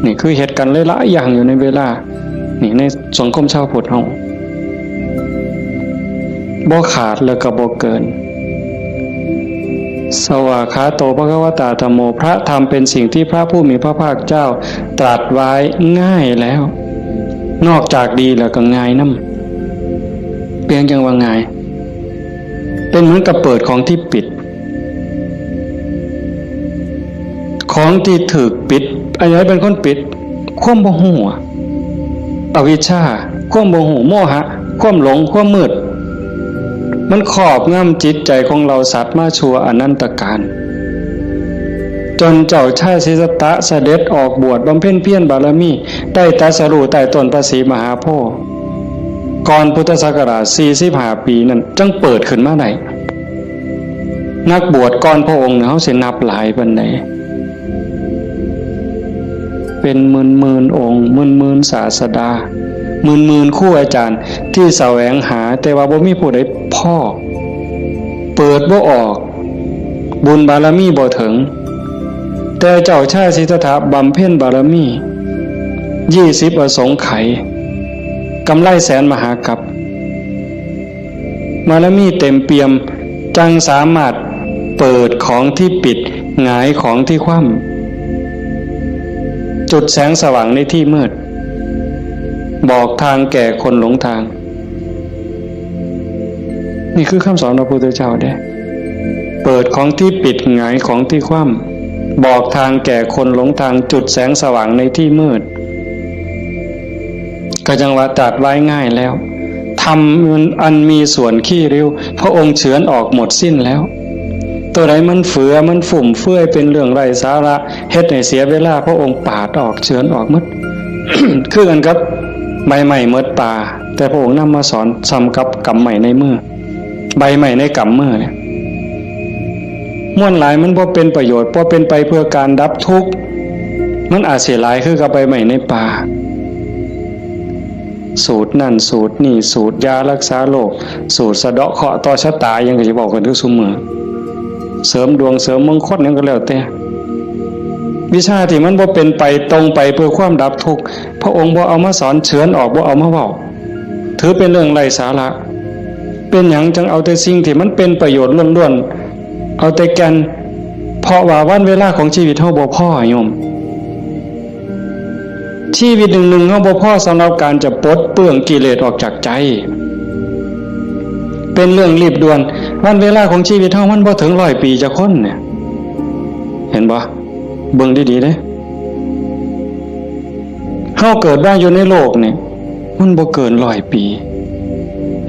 นี่คือเฮ็ดกันหลายๆอย่างอยู่ในเวลา นี่ในสังคมชาวพุทธเฮา บ่ขาดแล้วก็บ่เกิน สวากขาโต ภควตา ธัมโม พระธรรมเป็นสิ่งที่พระผู้มีพระภาคเจ้าตรัสไว้ง่ายแล้ว นอกจากดีแล้วก็ง่ายนำ เป็นจั่งว่าง่าย เป็นเหมือนกับเปิดของที่ปิด ของที่ถูกปิด อันไหนเป็นคนปิด ความบ่ฮู้อะ อวิชชา ความบ่ฮู้ โมหะ ความหลง ความมืด มันครอบงำจิตใจของเหล่าสัตว์มาชั่วอนันตกาล จนเจ้าชายสิทธัตถะเสด็จออกบวชบำเพ็ญเพียรบารมี ได้ตรัสรู้ใต้ต้นพระศรีมหาโพธิ์ ก่อนพุทธศักราชสี่สิบห้าปีนั่น จั่งเปิดขึ้นมาได้ นักบวชก่อนพระองค์เนี่ย เฮาสินับหลายปานใด เป็นหมื่นๆองค์ หมื่นๆศาสดา หมื่นๆครูอาจารย์ที่แสวงหา แต่ว่าบ่มีผู้ใดพ้อ เปิดบ่ออก บุญบารมีบ่ถึง แต่เจ้าชายสิทธัตถะบำเพ็ญบารมี ยี่สิบอสงไขย กำไรแสนมหากัป บารมีเต็มเปี่ยม จั่งสามารถเปิดของที่ปิด หงายของที่คว่ำ จุดแสงสว่างในที่มืด บอกทางแก่คนหลงทาง นี่คือคำสอนพระพุทธเจ้าเด้ เปิดของที่ปิด หงายของที่คว่ำ บอกทางแก่คนหลงทาง จุดแสงสว่างในที่มืด ก็จั่งว่าตรัสไว้ง่ายแล้ว ธรรมอันมีส่วนขี้ริ้ว พระองค์เฉือนออกหมดสิ้นแล้ว ตัวใดมันเฟือ มันฟุ่มเฟือย เป็นเรื่องไร้สาระ เฮ็ดให้เสียเวลา พระองค์ปาดออก เฉือนออกหมด คือกันกับใบไม้หมดป่า แต่พระองค์นำมาสอนส่ำกับกำไม้ในมือ ใบไม้ในกำมือเนี่ย มวลหลายมันบ่เป็นประโยชน์ บ่เป็นไปเพื่อการดับทุกข์ มันอาจสิหลายคือกับใบไม้ในป่า สูตรนั่นสูตรนี่ สูตรยารักษาโรค สูตรสะเดาะเคราะห์ต่อชะตา หยังก็สิเว้ากันอยู่ซุมื้อ เสริมดวงเสริมมงคลหยังก็แล้วแต่ วิชาที่มันบ่เป็นไปตรงไปเพื่อความดับทุกข์ พระองค์บ่เอามาสอน เฉือนออก บ่เอามาเว้า ถือเป็นเรื่องไร้สาระ เป็นหยังจั่งเอาแต่สิ่งที่มันเป็นประโยชน์ล้วนๆ เอาแต่แก่น เพราะว่าวันเวลาของชีวิตเฮาบ่พอโยม ชีวิตหนึ่งๆเฮาบ่พอสำหรับการจะปลดเปลื้องกิเลสออกจากใจ เป็นเรื่องรีบด่วน วันเวลาของชีวิตเฮามันบ่ถึงร้อยปีจักคนเนี่ย เห็นบ่ เบิ่งดีๆเด้ เฮาเกิดมาอยู่ในโลกนี่ มันบ่เกินร้อยปี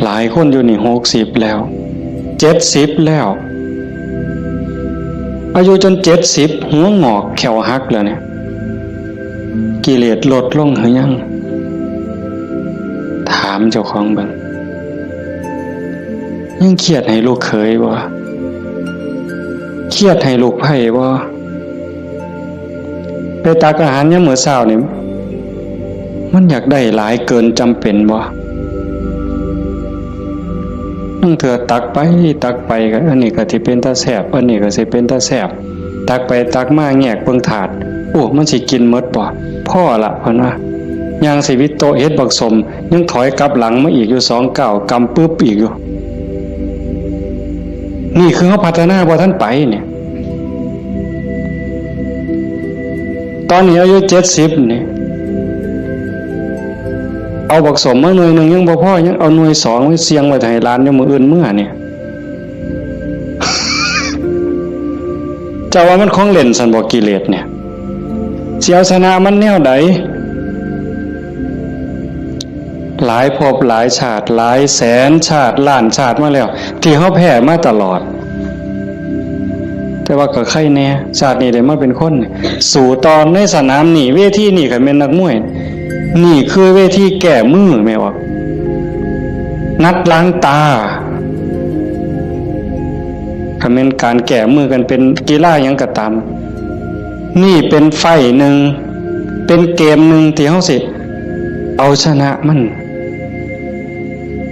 หลายคนอยู่นี่หกสิบแล้ว เจ็ดสิบแล้ว อายุจนเจ็ดสิบ หัวงอกแข้วหักแล้วเนี่ย กิเลสลดลงหรือยัง ถามเจ้าของเบิ่ง ยังเครียดให้ลูกเขยบ่ เครียดให้ลูกไพร่บ่ ไปตักอาหารยามมื้อเช้านี่ มันอยากได้หลายเกินจำเป็นบ่ ลางเทื่อตักไปตักไปก็ อันนี้ก็สิเป็นตาแซ่บ อันนี้ก็สิเป็นตาแซ่บ ตักไปตักมาแงกเบิ่งถาด โอ้ มันสิกินหมดบ่ พอละ เพิ่นว่า ย่างสิวิดโต๊ะเฮ็ดบักสม ยังถอยกลับหลังมาอีกอยู่สองก้าว กำปึบอีกอยู่ นี่คือเฮาพัฒนาบ่ทันไปเนี่ย ตอนนี้อายุเจ็ดสิบนี่ เอาบักสมมาหน่วยหนึ่งยังบ่พอ ยังเอาหน่วยสองไว้เสี่ยงไว้ให้หลานอยู่มื้ออื่นเมือเนี่ย เจ้าว่ามันของเล่นซั่นบ่ กิเลสเนี่ย สิเอาชนะมันแนวใด หลายภพหลายชาติ หลายแสนชาติ ล้านชาติมาแล้ว ที่เฮาแพ้มาตลอด แต่ว่าก็ไคแน่ ชาตินี้ได้มาเป็นคน สู้ต่อในสนามนี้ เวทีนี้ คันแม่นนักมวย นี่คือเวทีแก้มือ แม่นบ่ นัดล้างตา คันแม่นการแก้มือกันเป็นกีฬาหยังก็ตาม นี่เป็นไฟต์หนึ่ง เป็นเกมหนึ่งที่เฮาสิเอาชนะมัน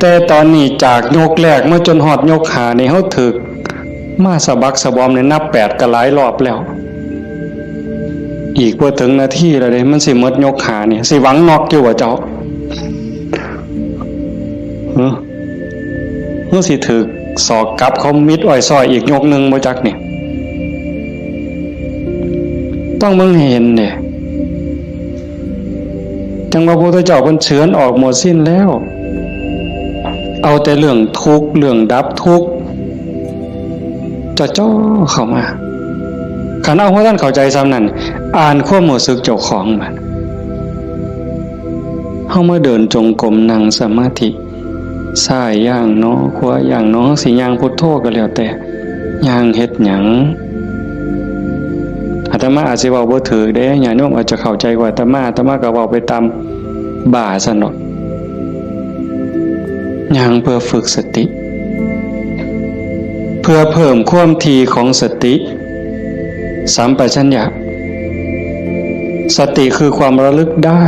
แต่ตอนนี้จากยกแรกมาจนฮอดยกห้านี่ เฮาถืกมาสะบักสะบอมนี่ นับแปดก็หลายรอบแล้ว อีกบ่ถึงนาทีแล้วเด้ มันสิหมดยกห้านี่ สิหวังน็อกอยู่บ่เจ้า ฮะ มันสิถืกศอกกลับเขามิดอ้อยซ้อยอีกยกหนึ่งบ่จักนี่ ต้องเบิ่งให้เห็นเด้ จั่งว่าพระพุทธเจ้าเพิ่นเฉือนออกหมดสิ้นแล้ว เอาแต่เรื่องทุกข์ เรื่องดับทุกข์ จ่อๆเข้ามา คันเอาบ่ทันเข้าใจส่ำนั้น อ่านความรู้สึกเจ้าของบัด เฮามาเดินจงกรม นั่งสมาธิ ซ้ายย่างหนอ ขวาย่างหนอ สิย่างพุทโธก็แล้วแต่ ย่างเฮ็ดหยัง อาตมาอาจสิเว้าบ่ถูกเด้ ญาติโยมอาจจะเข้าใจกว่าอาตมา อาตมาก็เว้าไปตามบ้าซั่นดอก ย่างเพื่อฝึกสติ เพื่อเพิ่มความถี่ของสติ สัมปชัญญะ สติคือความระลึกได้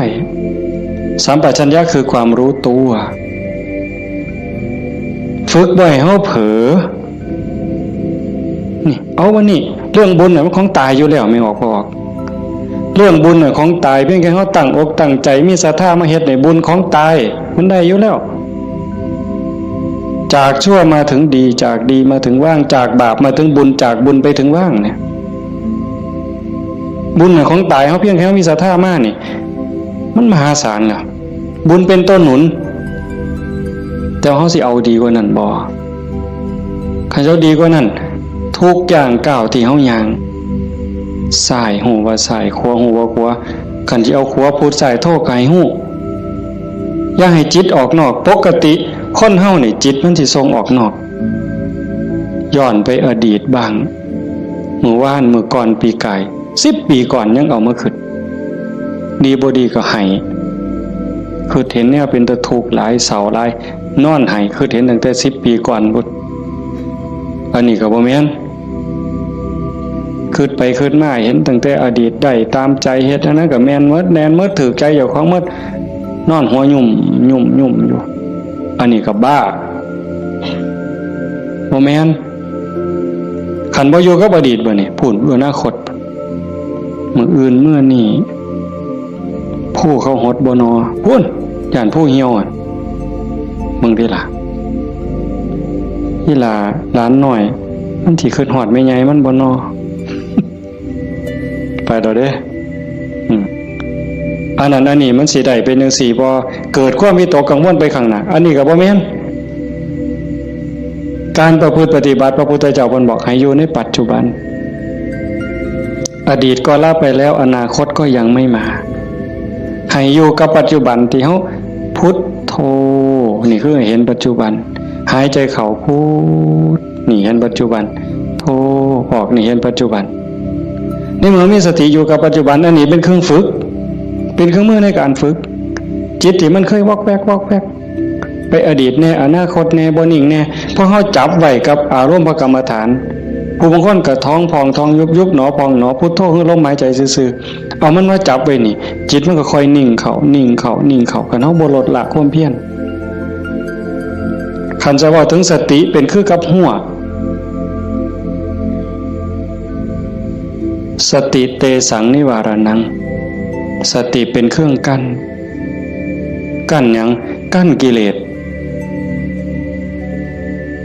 สัมปชัญญะคือความรู้ตัว ฝึกบ่ให้เฮาเผลอ นี่ เอาวันนี้ เรื่องบุญน่ะมันของตายอยู่แล้ว แม่นบ่พ่อ เรื่องบุญน่ะของตาย เพียงแค่เฮาตั้งอกตั้งใจ มีศรัทธามาเฮ็ดนี่ บุญของตาย มันได้อยู่แล้ว จากชั่วมาถึงดี จากดีมาถึงว่าง จากบาปมาถึงบุญ จากบุญไปถึงว่างเนี่ย บุญน่ะของตาย เฮาเพียงแค่เฮามีศรัทธามานี่ มันมหาศาลแล้ว บุญเป็นตัวหนุน แต่เฮาสิเอาดีกว่านั้นบ่ คันเฮาดีกว่านั้น ทุกย่างก้าวที่เฮาย่าง ซ้ายฮู้ว่าซ้าย ขวาฮู้ว่าขวา คันสิเอาขวาพุทซ้ายโธก็ให้ฮู้ อย่าให้จิตออกนอก ปกติคนเฮานี่จิตมันสิส่งออกนอก ย้อนไปอดีตบ้าง มื้อวาน มื้อก่อน ปีกาย สิบปีก่อนยังเอามาคิด ดีบ่ดีก็ไห้ คิดเห็นแนวเป็นตาทุกข์หลาย เศร้าหลาย นอนไห้ คิดเห็นตั้งแต่สิบปีก่อนพุ้น อันนี้ก็บ่แม่น คิดไปคิดมาเห็นตั้งแต่อดีต ได้ตามใจ เฮ็ดอันนั้นก็แม่นหมด แม่นหมด ถูกใจเจ้าของหมด นอนหัวยุ่มยุ่มยุ่มอยู่ อันนี้ก็บ้า บ่แม่น คันบ่อยู่กับอดีตบัดนี้ พู้น อนาคต มื้ออื่นมื้อนี้ ผู้เขาหดบ่นอ พู้น ย่านผู้เหี่ยวอะ มึงติล่ะ อีหล่าหลานน้อย มันสิคิดฮอดแม่ใหญ่มันบ่นอ ไปแล้วเด้ อืม อันนั้นอันนี้มันสิได้เป็นจั่งซี้บ่ เกิดความวิตกกังวลไปข้างหน้า อันนี้ก็บ่แม่น การประพฤติปฏิบัติ พระพุทธเจ้าเพิ่นบอกให้อยู่ในปัจจุบัน อดีตก็ละไปแล้ว อนาคตก็ยังไม่มา ให้อยู่กับปัจจุบันที่เฮาพุทโธ นี่คือเห็นปัจจุบัน หายใจเข้าพุท นี่เห็นปัจจุบัน โธ ออก นี่เห็นปัจจุบัน ในเมื่อมีสติอยู่กับปัจจุบัน อันนี้เป็นเครื่องฝึก เป็นเครื่องมือในการฝึก จิตที่มันเคยวอกแวกวอกแวก ไปอดีตแน่ อนาคตแน่ บ่นิ่งแน่ พอเฮาจับไว้กับอารมณ์พระกรรมฐาน ผู้บางคนก็ท้องพองท้องยุบ ยุบหนอพองหนอ พุทโธคือลมหายใจซื่อๆ เอามันมาจับไว้นี่ จิตมันก็ค่อยนิ่งเข้า นิ่งเข้า นิ่งเข้า คันเฮาบ่ลดละความเพียร คันจะเว้าถึงสติเป็นคือกับฮั้ว สติเตสังนิวารณัง สติเป็นเครื่องกั้น กั้นหยัง กั้นกิเลส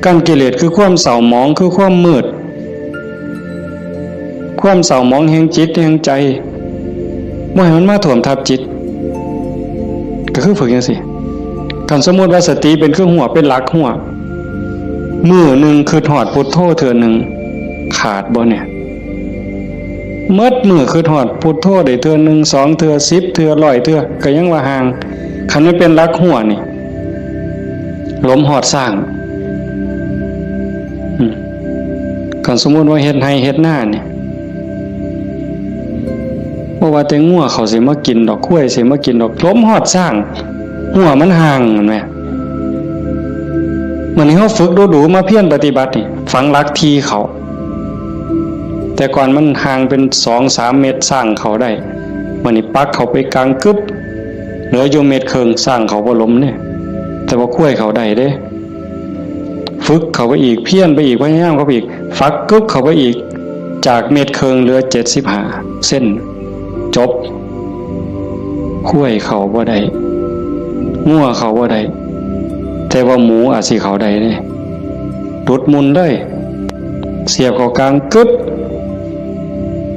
กั้นกิเลสคือความเศร้าหมอง คือความมืด ความเศร้าหมองแห่งจิตแห่งใจ บ่ให้มันมาท่วมทับจิต ก็คือฝึกจังซี่ คันสมมุติว่าสติเป็นเครื่องฮั้ว เป็นหลักฮั้ว มื้อหนึ่งคิดฮอดพุทโธเทื่อหนึ่ง ขาดบ่เนี่ย หมดมื้อคิดฮอดพุทโธได้เทื่อหนึ่ง สองเทื่อ สิบเทื่อ ร้อยเทื่อ ก็ยังว่าห่าง คันมันเป็นหลักฮั้วนี่ หลมฮอดซ้าง อืม คันสมมุติว่าเฮ็ดไร่เฮ็ดนานี่ บ่ว่าแต่งัวเขาสิมากินดอก ควายสิมากินดอก หลมฮอดซ้าง ฮั้วมันห่าง แม่นบ่ มื้อนี้เฮาฝึกดูๆ มาเพียรปฏิบัตินี่ ฝังหลักที่เข้า แต่ก่อนมันห่างเป็นสองสามเมตร ซ้างเข้าได้ มื้อนี้ปักเข้าไปกลางกึ๊บ เหลืออยู่เมตรครึ่ง ซ้างเข้าบ่หลมเด้ แต่ว่าควายเข้าได้เด้ ฝึกเข้าไปอีก เพียรไปอีก พยายามเข้าไปอีก ฝักกึ๊บเข้าไปอีก จากเมตรครึ่งเหลือเจ็ดสิบห้าเซน จบ ควายเข้าบ่ได้ งัวเข้าบ่ได้ แต่ว่าหมูอาจสิเข้าได้เด้ หลุดมุ่นเลย เสียบเข้ากลางกึ๊บ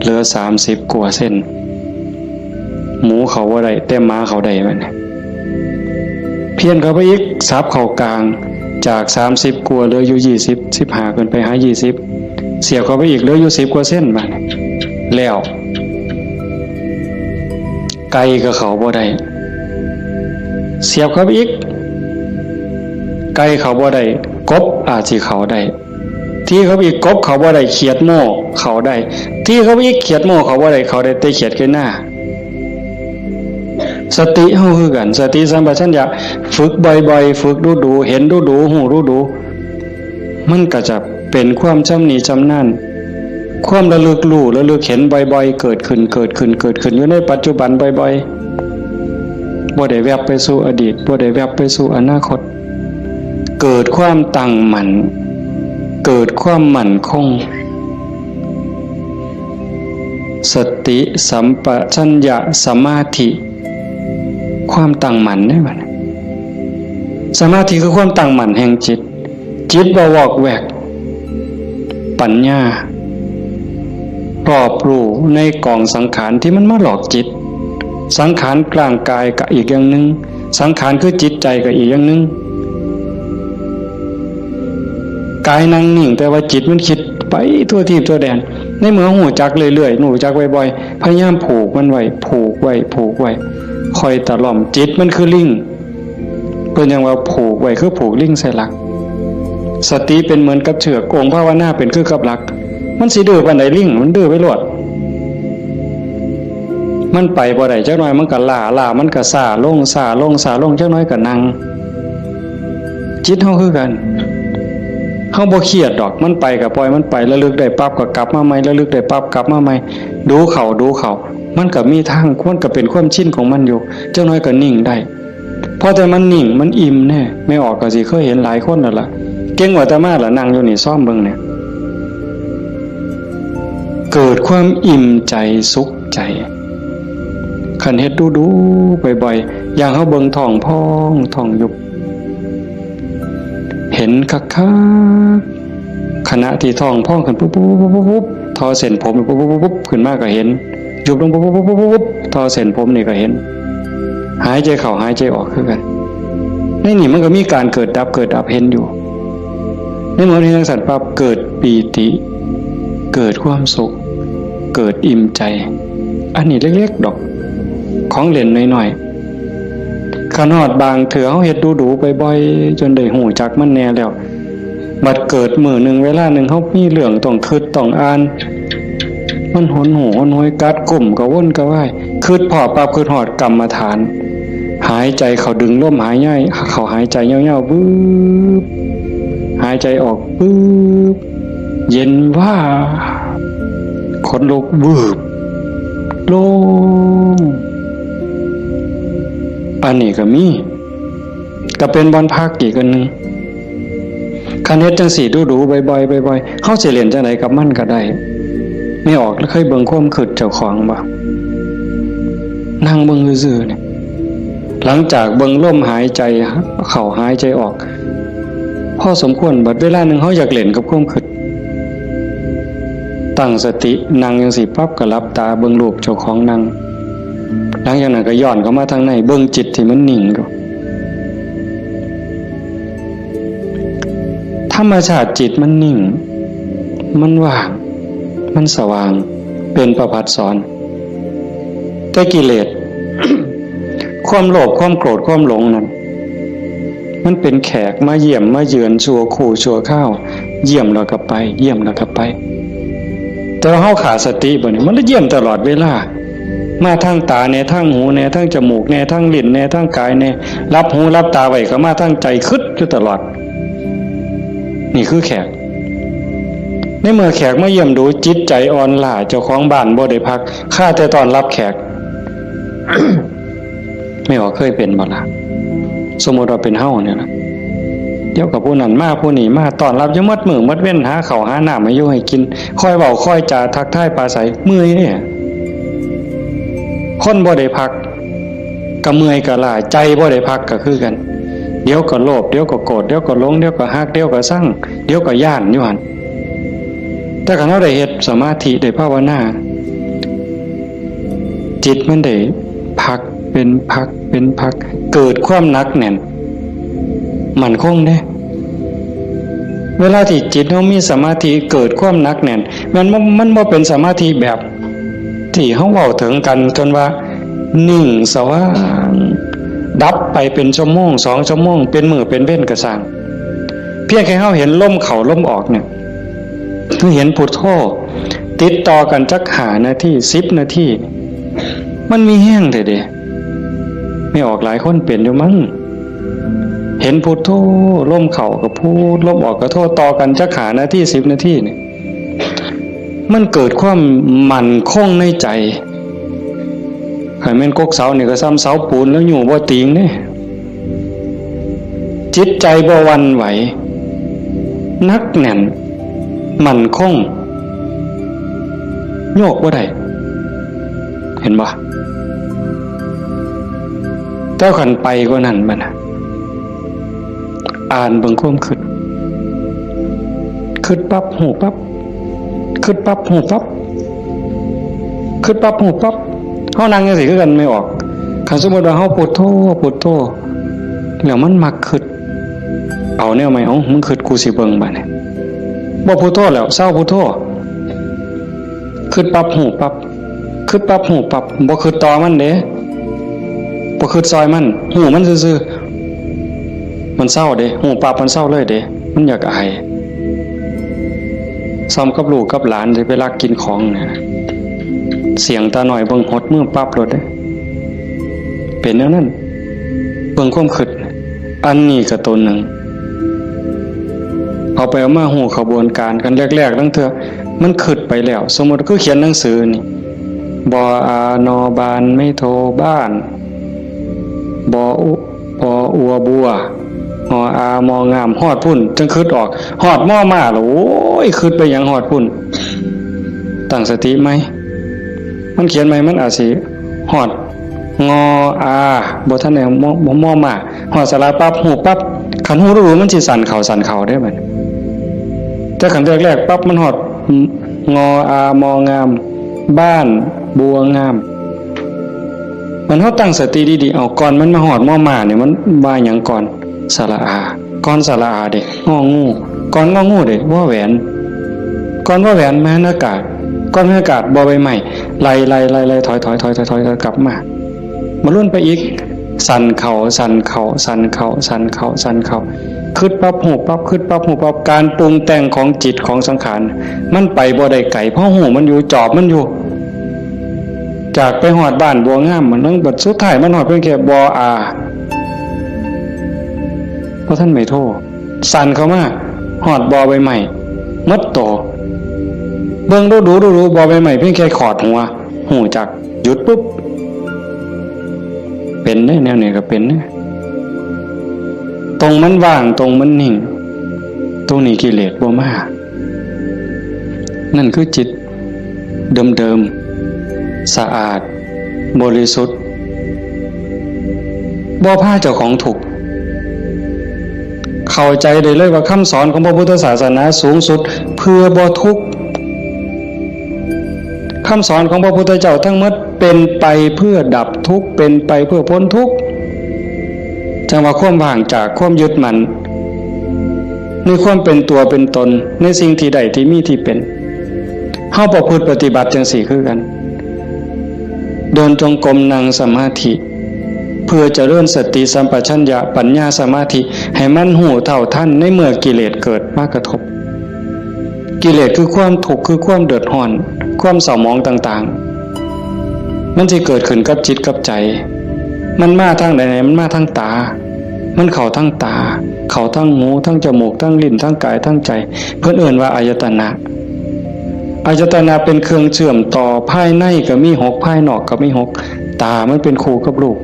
เหลือสามสิบกว่าเซน หมูเข้าบ่ได้ แต่หมาเข้าได้บัดนี้ เพี้ยนเข้าไปอีก สับเข้ากลาง จากสามสิบกว่าเหลืออยู่ยี่สิบ สิบห้าขึ้นไปหายี่สิบ เสียบเข้าไปอีกเหลืออยู่สิบกว่าเซนบัดนี้ แล้ว ไก่ก็เข้าบ่ได้ เสียบเข้าไปอีก ไก่เข้าบ่ได้ กบอาจสิเข้าได้ ตีเข้าไปอีก กบเข้าบ่ได้ เขียดโม่เข้าได้ ตีเข้าไปอีก เขียดโม่เข้าบ่ได้ เข้าได้แต่เขียดไก่นา สติเฮาคือกัน สติสัมปชัญญะ ฝึกบ่อยๆ ฝึกดูๆ เห็นดูๆ ฮู้ดูๆ มันก็จะเป็นความชำนิชำนาญ ความระลึกรู้ระลึกเห็นบ่อยๆ เกิดขึ้น เกิดขึ้น เกิดขึ้น อยู่ในปัจจุบันบ่อยๆ บ่ได้แวบไปสู่อดีต บ่ได้แวบไปสู่อนาคต เกิดความตั้งมั่น เกิดความมั่นคง สติสัมปชัญญะสมาธิ ความตั้งมั่นเด้บัดนี้ สมาธิคือความตั้งมั่นแห่งจิต จิตบ่วอกแวก ปัญญา รอบรู้ในกองสังขารที่มันมาหลอกจิต สังขารร่างกายก็อีกอย่างหนึ่ง สังขารคือจิตใจก็อีกอย่างหนึ่ง กายนั่งนิ่ง แต่ว่าจิตมันคิดไปทั่วทีปทั่วแดน ในเมื่อฮู้จักเรื่อยๆ ฮู้จักบ่อยๆ พยายามผูกมันไว้ ผูกไว้ ผูกไว้ คอยตะล่อม จิตมันคือลิง เพิ่นยังว่าผูกไว้คือผูกลิงใส่หลัก สติเป็นเหมือนกับเชือก องค์ภาวนาเป็นคือกับหลัก มันสิดื้อปานใดลิง มันดื้อไปโลด มันไปบ่ได้ จักหน่อยมันก็ล้า ล้ามันก็ซ้าลง ซ้าลง ซ้าลง จักหน่อยก็นั่ง จิตเฮาคือกัน เฮาบ่เครียดดอก มันไปก็ปล่อยมันไป ระลึกได้ปั๊บก็กลับมาใหม่ ระลึกได้ปั๊บกลับมาใหม่ ดูเข้า ดูเข้า มันก็มีทาง มันก็เป็นความชินของมันอยู่ จักหน่อยก็นิ่งได้ พอแต่มันนิ่ง มันอิ่มแน่ แม่ออกก็สิเคยเห็นหลายคนแล้วล่ะ เก่งกว่าอาตมาล่ะ นั่งอยู่นี่ ซอมเบิ่งเนี่ย เกิดความอิ่มใจสุขใจ คันเฮ็ดดูๆ บ่อยๆ อย่างเฮาเบิ่งท้องพองท้องยุบ เห็นคักๆ ขณะที่ท้องพองขึ้นปุ๊บปุ๊บปุ๊บปุ๊บปุ๊บ ทอเส้นผมปุ๊บปุ๊บปุ๊บปุ๊บ ขึ้นมาก็เห็น ยุบลงปุ๊บปุ๊บปุ๊บปุ๊บปุ๊บ ทอเส้นผมนี่ก็เห็น หายใจเข้าหายใจออกคือกัน ในนี่มันก็มีการเกิดดับเกิดดับเห็นอยู่ ในเมื่อเห็นจังซั่นปั๊บ เกิดปีติ เกิดความสุข เกิดอิ่มใจ อันนี้เล็กๆ ดอก ข ของเล่นน้อยๆ คันฮอดบางเทื่อเฮาเฮ็ดดูๆ บ่อยๆ จนได้ฮู้จักมันแหน่แล้ว บัดเกิดมื้อหนึ่งเวลาหนึ่งเฮามีเรื่องต้องคิดต้องอ่าน มันหนหูหนหวยกัดกุ้มกระวนกระวาย คิดพ้อปั๊บคิดฮอดกรรมฐาน หายใจเข้าดึงลมหายใจเข้าหายใจยาวๆ วืบ หายใจออกวืบ เย็นวาบ ขนลุกวืบ โล่ง อันนี้ก็มี ก็เป็นบ่อนพักอีกอันหนึ่ง คันเฮ็ดจั่งซี้ดูๆ บ่อยๆ บ่อยๆ เฮาสิเล่นจั่งใดกับมันก็ได้ แม่ออกเคยเบิ่งความคิดเจ้าของบ่ นั่งเบิ่งซื่อๆ นี่ หลังจากเบิ่งลมหายใจเข้าหายใจออก พอสมควร บัดเวลาหนึ่งเฮาอยากเล่นกับความคิด ตั้งสตินั่งจั่งซี้ปั๊บก็หลับตาเบิ่งรูปเจ้าของนั่ง หลังจากนั้นก็ย้อนเข้ามาทางใน เบิ่งจิตที่มันนิ่งอยู่ ธรรมชาติจิตมันนิ่ง มันว่าง มันสว่าง เป็นประภัสสร แต่กิเลส ความโลภ ความโกรธ ความหลงนั่น มันเป็นแขกมาเยี่ยมมาเยือนชั่วครู่ชั่วคราว เยี่ยมแล้วก็ไป เยี่ยมแล้วก็ไป แต่ว่าเฮาขาดสติบ่นี่ มันเลยเยี่ยมตลอดเวลา มาทางตาแหน่ ทางหูแหน่ ทางจมูกแหน่ ทางลิ้นแหน่ ทางกายแหน่ หลับหูหลับตาไว้ก็มาทางใจ คิดอยู่ตลอด นี่คือแขก ในเมื่อแขกมาเยี่ยมดู จิตใจอ่อนล้า เจ้าของบ้านบ่ได้พัก คาแต่ต้อนรับแขก แม่ออกเคยเป็นบ่ล่ะ สมมุติว่าเป็นเฮาเนี่ยนะ เดี๋ยวกับผู้นั้นมาผู้นี้มา ต้อนรับอยู่หมดมื้อหมดเว็น หาข้าวหาน้ำให้อยู่ให้กิน คอยเว้าคอยจาทักทายปราศรัย เมื่อยเนี่ย คนบ่ได้พัก ก็เมื่อยก็ล้า ใจบ่ได้พักก็คือกัน เดี๋ยวก็โลภ เดี๋ยวก็โกรธ เดี๋ยวก็หลง เดี๋ยวก็ฮัก เดี๋ยวก็ซัง เดี๋ยวก็ย้านอยู่หั่น แต่คันเฮาได้เฮ็ดสมาธิ ได้ภาวนา จิตมันได้พักเป็นพักเป็นพัก เกิดความหนักแน่น มั่นคงเด้ เวลาที่จิตเฮามีสมาธิ เกิดความหนักแน่น มันบ่ มันบ่เป็นสมาธิแบบที่เฮาเว้าถึงกัน จนว่านิ่งสว่าง ดับไปเป็นชั่วโมง สองชั่วโมง เป็นมื้อเป็นเว็นก็ซ่าง เพียงแค่เฮาเห็นลมเข้าลมออกเนี่ย คือเห็นพุทโธ ติดต่อกันจักห้านาที สิบนาที มันมีแฮงแท้เด้ แม่ออกหลายคนเป็นอยู่มั้ง เห็นพุทโธ ลมเข้าก็พุท ลมออกก็โธ ต่อกันจักห้านาที สิบนาทีนี่ มันเกิดความมั่นคงในใจ คันแม่นกกเสานี่ก็ส่ำเสาปูนแล้วอยู่บ่ติงเด้ จิตใจบ่หวั่นไหว หนักแน่น มั่นคง โยกบ่ได้ เห็นบ่ แต่คันไปกว่านั้นบัดน่ะ อ่านเบิ่งความคิด คิดปั๊บ ฮู้ปั๊บ คิดปั๊บ ฮู้ปั๊บ คิดปั๊บ ฮู้ปั๊บ เฮานั่งจั่งซี้คือกัน แม่ออก คันสมมุติว่าเฮาพุทโธ พุทโธ แล้วมันมักคิด เอาแนวใหม่ เอ้า มึงคิด กูสิเบิ่งบัดนี้ บ่พุทโธแล้ว เซาพุทโธ คิดปั๊บ ฮู้ปั๊บ คิดปั๊บ ฮู้ปั๊บ บ่คิดต่อมันเด้ บ่คิดซอยมัน ฮู้มันซื่อๆ มันเซาเด้ ฮู้ปั๊บ มันเซาเลยเด้ มันอยากอาย ส่ำกับลูกกับหลานสิไปลักกินของเนี่ย เสี้ยงตาน้อยเบิ่งหดมือปั๊บโลดเด้ เป็นแนวนั้น เบิ่งความคิด อันนี้ก็ตัวหนึ่ง เอาไปเอามาฮู้ขบวนการกัน แรกๆ ลางเทื่อ มันคิดไปแล้ว สมมุติคือเขียนหนังสือนี่ บออา นอ บาน ไม้โท บ้าน บออุ ปออัวบัว หออา มองาม ฮอดพุ้น จั่งคิดออก ฮอดมอมาแล้ว โอ้ย คิดไปหยังฮอดพุ้น ตั้งสติใหม่ มันเขียนใหม่ มันอาจสิฮอด งออา บ่ทันได้มอ มอมา ฮอดสระปั๊บ ฮู้ปั๊บ คันฮู้รู้มันสิสั่นเข้าสั่นเข้าเด้บัด แต่คันแรกๆ ปั๊บ มันฮอด งออา มองาม บ้าน บัวงาม มันเฮาตั้งสติดีๆ เอา ก่อนมันมาฮอดมอมาเนี่ย มันว่าหยังก่อน สระอา ก่อนสระอาเด้ งองู ก่อนงองูเด้ วอแหวน ก่อนวอแหวน มหากาศ ก่อนมหากาศ บอใบไม้ ไล่ๆๆๆ ถอยๆๆๆ กลับมา มาลุ้นไปอีก สั่นเข่า สั่นเข่า สั่นเข่า สั่นเข่า สั่นเข่า คิดปั๊บฮู้ปั๊บ คิดปั๊บฮู้ปั๊บ การปรุงแต่งของจิตของสังขาร มันไปบ่ได้ไกล เพราะฮู้มันอยู่ จอบมันอยู่ จากไปฮอดบ้านบัวงาม มันบัดสุดท้ายมันฮอดเพียงแค่บ่ออา เพราะท่านไม่โทษ สั่นเข้ามา ฮอดบ่อใบไม้ หมดโต เบิ่งดูดูดูดู บ่อใบไม้เพียงแค่ขอดหัว ฮู้จัก หยุดปุ๊บ เป็นเด้ แนวนี้ก็เป็นเด้ ตรงมันว่าง ตรงมันนิ่ง ตรงนี้กิเลสบ่มา นั่นคือจิตเดิมๆ สะอาด บริสุทธิ์ บ่พาเจ้าของทุกข์ เข้าใจได้เลยว่าคำสอนของพระพุทธศาสนาสูงสุดเพื่อบ่ทุกข์ คำสอนของพระพุทธเจ้าทั้งหมดเป็นไปเพื่อดับทุกข์ เป็นไปเพื่อพ้นทุกข์ จังว่าความว่างจากความยึดมั่น ในความเป็นตัวเป็นตน ในสิ่งที่ได้ที่มีที่เป็น เฮาประพฤติปฏิบัติจังซี่คือกัน เดินจงกรม นั่งสมาธิ เพื่อเจริญสติสัมปชัญญะ ปัญญา สมาธิ ให้มันฮู้เท่าทันในเมื่อกิเลสเกิดมากระทบ กิเลสคือความทุกข์ คือความเดือดร้อน ความเศร้าหมองต่างๆ มันสิเกิดขึ้นกับจิตกับใจ มันมาทางใด มันมาทางตา มันเข้าทางตา เข้าทางหู ทางจมูก ทางลิ้น ทางกาย ทางใจ เพิ่นเอิ้นว่าอายตนะ อายตนะเป็นเครื่องเชื่อมต่อ ภายในก็มีหก ภายนอกก็มีหก ตามันเป็นคู่กับรูป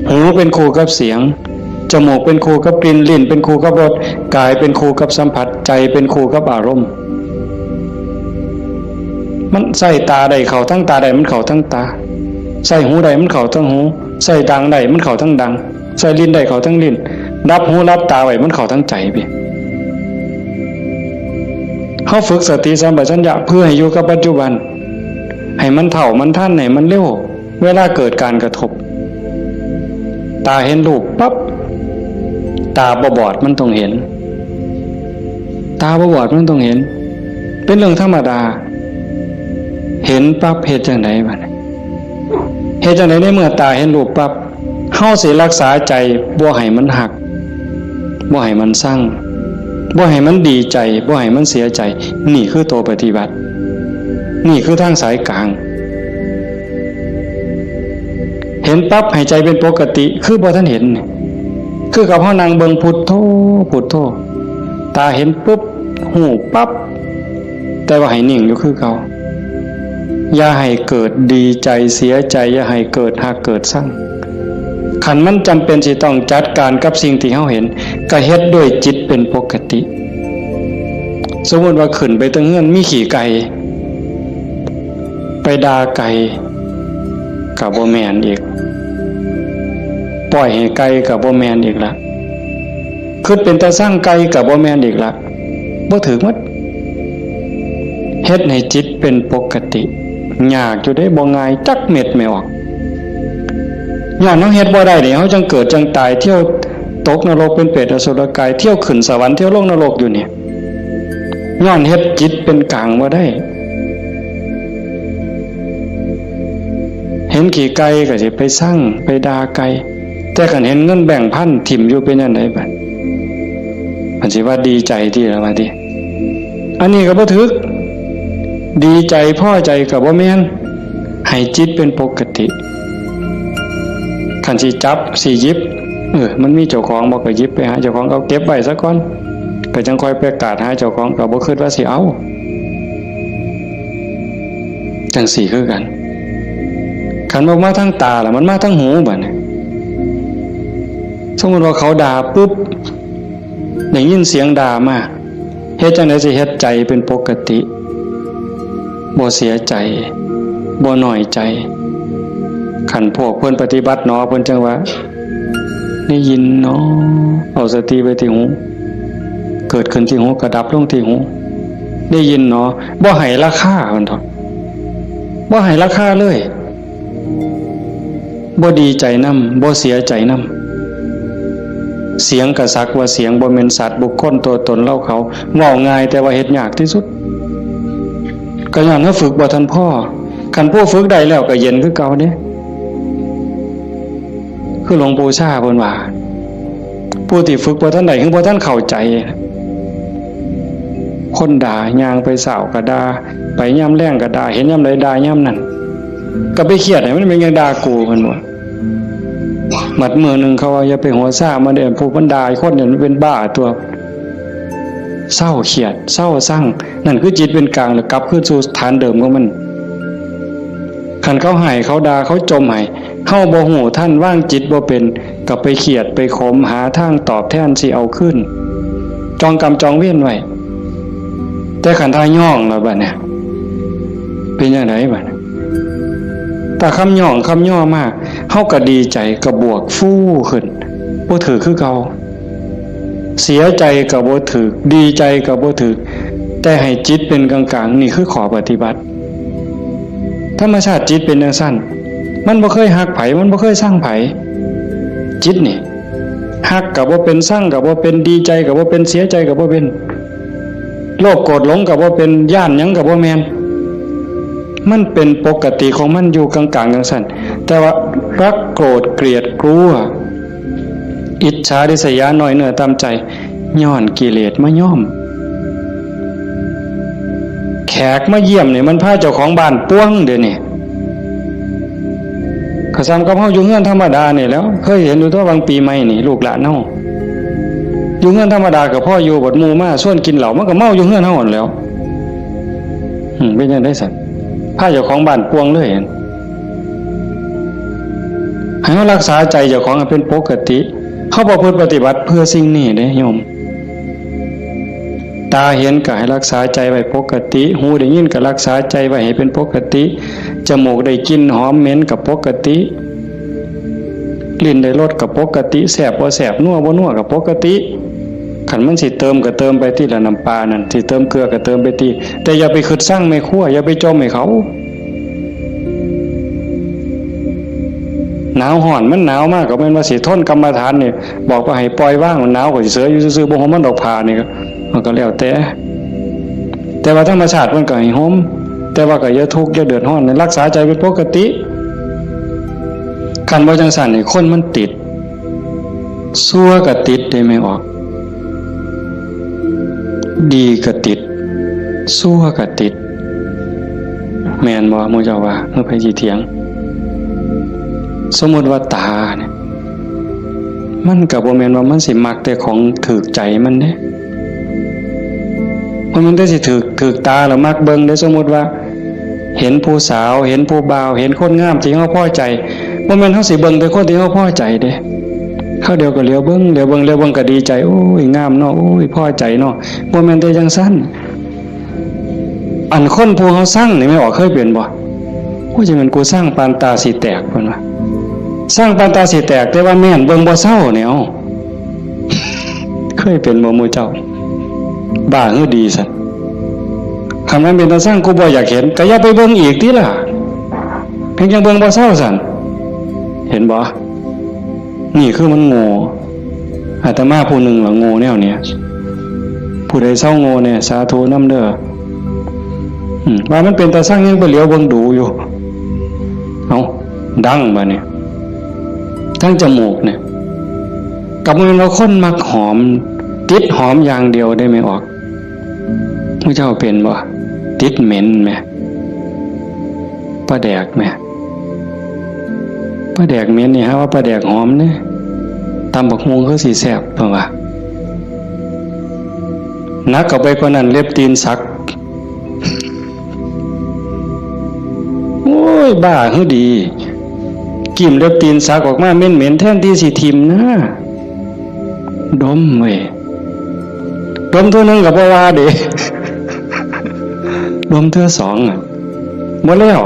หูเป็นคู่กับเสียง จมูกเป็นคู่กับกลิ่น ลิ้นเป็นคู่กับรส กายเป็นคู่กับสัมผัส ใจเป็นคู่กับอารมณ์ มันใส่ตาได้เข้าทั้งตาได้ มันเข้าทั้งตา ใส่หูได้ มันเข้าทั้งหู ใส่ดังได้ มันเข้าทั้งดัง ใส่ลิ้นได้เข้าทั้งลิ้น รับหูรับตาไว้ มันเข้าทั้งใจพี่ เฮาฝึกสติสัมปชัญญะเพื่อให้อยู่กับปัจจุบัน ให้มันเท่ามันทัน ให้มันเร็ว เวลาเกิดการกระทบ ตาเห็นรูปปั๊บ ตาบ่บอดมันต้องเห็น ตาบ่บอดมันต้องเห็น เป็นเรื่องธรรมดา เห็นปั๊บเฮ็ดจังได๋บัดนี้ เฮ็ดจังได๋ในเมื่อตาเห็นรูปปั๊บ เฮาสิรักษาใจบ่ให้มันฮัก บ่ให้มันซัง บ่ให้มันดีใจ บ่ให้มันเสียใจ นี่คือตัวปฏิบัติ นี่คือทางสายกลาง เห็นปั๊บให้ใจเป็นปกติ คือบ่ทันเห็น คือกับเฮานั่งเบิ่งพุทโธ พุทโธ ตาเห็นปุ๊บ ฮู้ปั๊บ แต่ว่าให้นิ่งอยู่คือเก่า อย่าให้เกิดดีใจเสียใจ อย่าให้เกิดฮักเกิดซัง คันมันจำเป็นสิต้องจัดการกับสิ่งที่เฮาเห็น ก็เฮ็ดด้วยจิตเป็นปกติ สมมุติว่าขึ้นไปเทิงเฮือนมีขี้ไก่ ไปด่าไก่ ก็บ่แม่นอีก ปล่อยให้ไก่ก็บ่แม่นอีกละ คิดเป็นตาซังไก่ก็บ่แม่นอีกละ บ่ถืกหมด เฮ็ดให้จิตเป็นปกติ ยากอยู่เด้ บ่ง่ายจักเม็ดแม่ออก ย้อนเฮาเฮ็ดบ่ได้นี่ เฮาจังเกิดจังตาย เที่ยวตกนรกเป็นเปรตอสุรกาย เที่ยวขึ้นสวรรค์ เที่ยวลงนรกอยู่นี่ ย้อนเฮ็ดจิตเป็นกลางบ่ได้ เห็นขี้ไก่ก็สิไปซัง ไปด่าไก่ แต่คันเห็นเงินแบงค์พันถิ่มอยู่เป็นจั่งใดบัด มันสิว่าดีใจติล่ะว่าติ อันนี้ก็บ่ถืก ดีใจพอใจก็บ่แม่น ให้จิตเป็นปกติ คันสิจับสิหยิบ เออ มันมีเจ้าของบ่ก็หยิบไปหาเจ้าของ เอาเก็บไว้ซะก่อน ก็จั่งค่อยไปกาดหาเจ้าของ ก็บ่คิดว่าสิเอา จั่งซี้คือกัน คันบ่มาทางตาล่ะ มันมาทางหูบัดนี้ สมมุติว่าเขาด่าปุ๊บ ได้ยินเสียงด่ามา เฮ็ดจั่งใดสิเฮ็ดใจเป็นปกติ บ่เสียใจ บ่น้อยใจ คันพวกเพิ่นปฏิบัติหนอ เพิ่นจั่งว่า ได้ยินหนอ เอาสติไว้ที่หู เกิดขึ้นที่หู ก็ดับลงที่หู ได้ยินหนอ บ่ให้ราคา เพิ่นดอก บ่ให้ราคาเลย บ่ดีใจนำ บ่เสียใจนำ เสียงก็สักว่าเสียง บ่แม่นสัตว์บุคคลตัวตนเราเขา เว้าง่ายแต่ว่าเฮ็ดยากที่สุด ก็ย้อนเฮาฝึกบ่ทันพอ คันผู้ฝึกได้แล้วก็เย็นคือเก่าเด้ คือหลวงปู่ชาเพิ่นว่า ผู้ที่ฝึกบ่ทันได้ คือบ่ทันเข้าใจ คนด่า ย่างไปเช้าก็ด่า ไปยามแลงก็ด่า เห็นยามใดด่ายามนั้น ก็ไปเครียดให้มันเป็นหยังด่ากู เพิ่นว่า บัดมื้อหนึ่งเขาว่า อย่าไปหัวซ่ามันเด้อ ผู้มันด่าคนเนี่ยมันเป็นบ้าตัว เซาเครียด เซาซัง นั่นคือจิตเป็นกลาง แล้วกลับคืนสู่ฐานเดิมของมัน คันเขาให้ เขาด่า เขาจ่มให้ เฮาบ่ฮู้ทัน วางจิตบ่เป็น ก็ไปเครียด ไปขม หาทางตอบแทนสิเอาคืน จองกรรมจองเวรไว้ แต่คันถ้าย้องแล้วบัดเนี่ย เป็นจั่งใดบัดเนี่ย ถ้าคำย้องคำย่อมา เฮาก็ดีใจ ก็บวกฟูขึ้น บ่ถืกคือเก่า เสียใจก็บ่ถืก ดีใจก็บ่ถืก แต่ให้จิตเป็นกลางๆ นี่คือข้อปฏิบัติ ธรรมชาติจิตเป็นจั่งซั้น มันบ่เคยฮักไผ มันบ่เคยซังไผ จิตนี่ ฮักก็บ่เป็น ซังก็บ่เป็น ดีใจก็บ่เป็น เสียใจก็บ่เป็น โลภโกรธหลงก็บ่เป็น ย้านหยังก็บ่แม่น มันเป็นปกติของมันอยู่กลางๆ จั่งซั้น แต่ว่ารักโกรธเกลียดกลัว อิจฉาริษยา น้อยเนื้อต่ำใจ ย้อนกิเลสมาย้อม แขกมาเยี่ยมนี่มันพาเจ้าของบ้านป่วงเดี๋ยวนี้ ก็ส่ำกับเฮาอยู่เฮือนธรรมดานี่แหล้ว เคยเห็นอยู่ตั๊ว บางปีใหม่นี่ ลูกหลานเฮาอยู่เฮือนธรรมดาก็พออยู่ บัดหมู่มาชวนกินเหล้า มันก็เมาอยู่เฮือนเฮาหั้นแหล้ว อืม เป็นจั่งใดซั้น พาเจ้าของบ้านป่วงเลย ให้เฮารักษาใจเจ้าของให้เป็นปกติ เฮาประพฤติปฏิบัติเพื่อสิ่งนี้เด้โยม ตาเห็นก็ให้รักษาใจไว้ปกติ หูได้ยินก็รักษาใจไว้ให้เป็นปกติ จมูกได้กลิ่นหอมเหม็นก็ปกติ ลิ้นได้รสก็ปกติ แซ่บบ่แซ่บ นัวบ่นัวก็ปกติ คันมันสิเติมก็เติมไปติละ น้ำปลานั่น สิเติมเกลือก็เติมไปติ แต่อย่าไปคิดซังแม่ครัว อย่าไปจ่มให้เขา หนาวฮ้อน มันหนาวมากก็แม่นว่าสิทนกรรมฐานนี่ บอกว่าให้ปล่อยวาง มันหนาวก็สิเสยอยู่ซื่อๆ บ่ห่มมันดอก ผ้านี่ก็ มันก็แล้วแต่ แต่ว่าธรรมชาติมันก็ให้ห่ม แต่ว่าก็อย่าทุกข์อย่าเดือดร้อน รักษาใจเป็นปกติ คันบ่จั่งซั้นนี่ คนมันติด ชั่วก็ติดเด้แม่ออก ดีก็ติด ชั่วก็ติด แม่นบ่ หมู่เจ้าว่า หรือไผสิเถียง สมมุติว่าตาเนี่ย มันก็บ่แม่นว่ามันสิมักแต่ของถืกใจมันเด้ บ่แม่นแต่สิถืก ถืกตาแล้วมักเบิ่งเด้ สมมุติว่า เห็นผู้สาว เห็นผู้บ่าว เห็นคนงามที่เฮาพอใจ บ่แม่นเฮาสิเบิ่งแต่คนที่เฮาพอใจเด้ คราวเดียวก็เหลียวเบิ่ง เหลียวเบิ่ง เหลียวเบิ่งก็ดีใจ โอ้ย งามเนาะ โอ้ย พอใจเนาะ บ่แม่นแต่จั่งซั้น อันคนผู้เฮาซังนี่ แม่ออกเคยเป็นบ่ โอ้ย จั่งแม่นกูซังปานตาสิแตก เพิ่นว่า ซังปานตาสิแตก แต่ว่าแม่นเบิ่งบ่เซาเนี่ย เอ้า เคยเป็นบ่หมู่เจ้า บ้าหรือดีซั้น คันมันเป็นตาซัง กูบ่อยากเห็น ก็อย่าไปเบิ่งอีกติล่ะ เพียงจั่งเบิ่งบ่เซาซั้น เห็นบ่ นี่คือมันโง่ อาตมาผู้หนึ่งล่ะโง่แนวเนี้ย ผู้ใดเซาโง่แน่ สาธุนำเด้อ อืม ว่ามันเป็นตาซังยังไปเหลียวเบิ่งดูอยู่ เอ้า ดังบาดนี้ ทั้งจมูกเนี่ย ก็บ่แม่นว่าคนมักหอม ติดหอมอย่างเดียวเด้แม่ออก หมู่เจ้าเป็นบ่ ติดเหม็นแหม ปลาแดกแหม ปลาแดกเหม็นนี่หาว่าปลาแดกหอมเด้ ตำบักหุ่งคือสิแซ่บ เพิ่นว่า หนักเข้าไปกว่านั้น เล็บตีนสัก โอ้ย บ้าหรือดี กลิ่นเล็บตีนสักออกมาเหม็นๆ แทนที่สิถิ่มนะ ดมเว้ย ดมเทื่อหนึ่งก็บ่ว่าเด้ ดมเทื่อสองอะ บ่แล้ว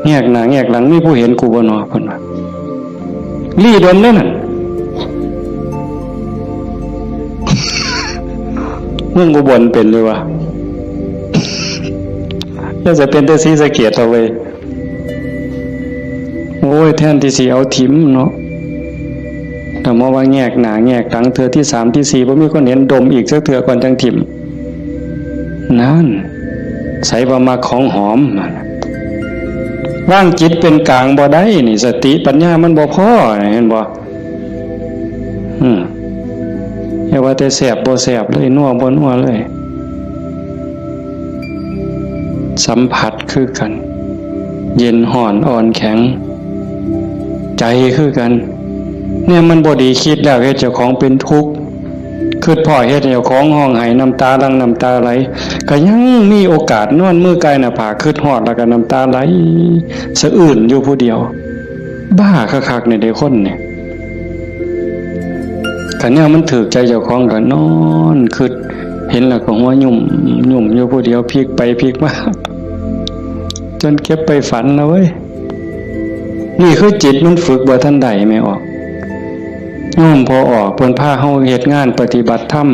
แงกหน้าแงกหลัง มีผู้เห็นกูบ่นอ เพิ่นว่า ลี้ดมเด้นั่น เมืองอุบลเป็นอยู่วะ แล้วจะเป็นแต่ศรีสะเกษเอาเว้ย โอ้ย แทนที่สิเอาถิ่มเนาะ แต่มาว่าแงกหน้าแงกหลังเทื่อที่สามที่สี่ บ่มีคนเห็น ดมอีกจักเทื่อก่อนจั่งถิ่ม นั่น ไสว่ามักของหอม วางจิตเป็นกลางบ่ได้นี่ สติปัญญามันบ่พอ เห็นบ่ อืม อย่าว่าแต่แซ่บบ่แซ่บเลย นัวบ่นัวเลย สัมผัสคือกัน เย็นฮ้อนอ่อนแข็ง ใจคือกัน เนี่ยมันบ่ดี คิดแล้วเฮ็ดเจ้าของเป็นทุกข์ คิดพ้อเฮ็ดให้เจ้าของฮ้องไห้น้ำตาหลั่งน้ำตาไหล ก็ยังมีโอกาสนอนมือกายหน้าผาก คิดฮอดแล้วก็น้ำตาไหลสะอื้นอยู่ผู้เดียว บ้าคักๆ นี่เด้คนนี่ คันแนวมันถืกใจเจ้าของก็นอนคิด เห็นแล้วก็หัวยุ่มยุ่มอยู่ผู้เดียว พลิกไปพลิกมา จนเก็บไปฝันนะเว้ย นี่คือจิตมันฝึกบ่ทันได้ แม่ออก โยมพ่อออก เพิ่นพาเฮาเฮ็ดงานปฏิบัติธรรม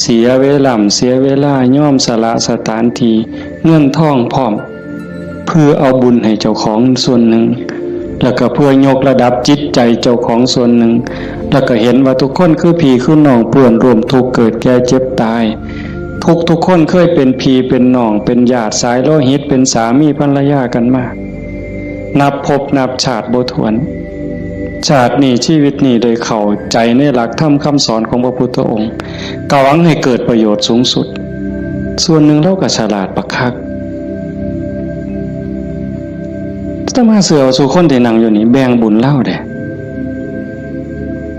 เสียเวลา เสียเวลา ยอมสละสถานที่ เงินทองพร้อม เพื่อเอาบุญให้เจ้าของส่วนหนึ่ง แล้วก็เพื่อยกระดับจิตใจเจ้าของส่วนหนึ่ง แล้วก็เห็นว่าทุกคนคือพี่คือน้อง เพื่อนร่วมทุกข์เกิดแก่เจ็บตาย ทุกทุกคนเคยเป็นพี่เป็นน้อง เป็นญาติสายโลหิต เป็นสามีภรรยากันมา นับภพนับชาติบ่ถ้วน ชาตินี้ชีวิตนี้ได้เข้าใจในหลักธรรมคำสอนของพระพุทธองค์ ก็หวังให้เกิดประโยชน์สูงสุด ส่วนหนึ่งลาวก็ฉลาดบักคัก อาตมาเชื่อว่าซุคนที่นั่งอยู่นี่แบ่งบุญลาวเด้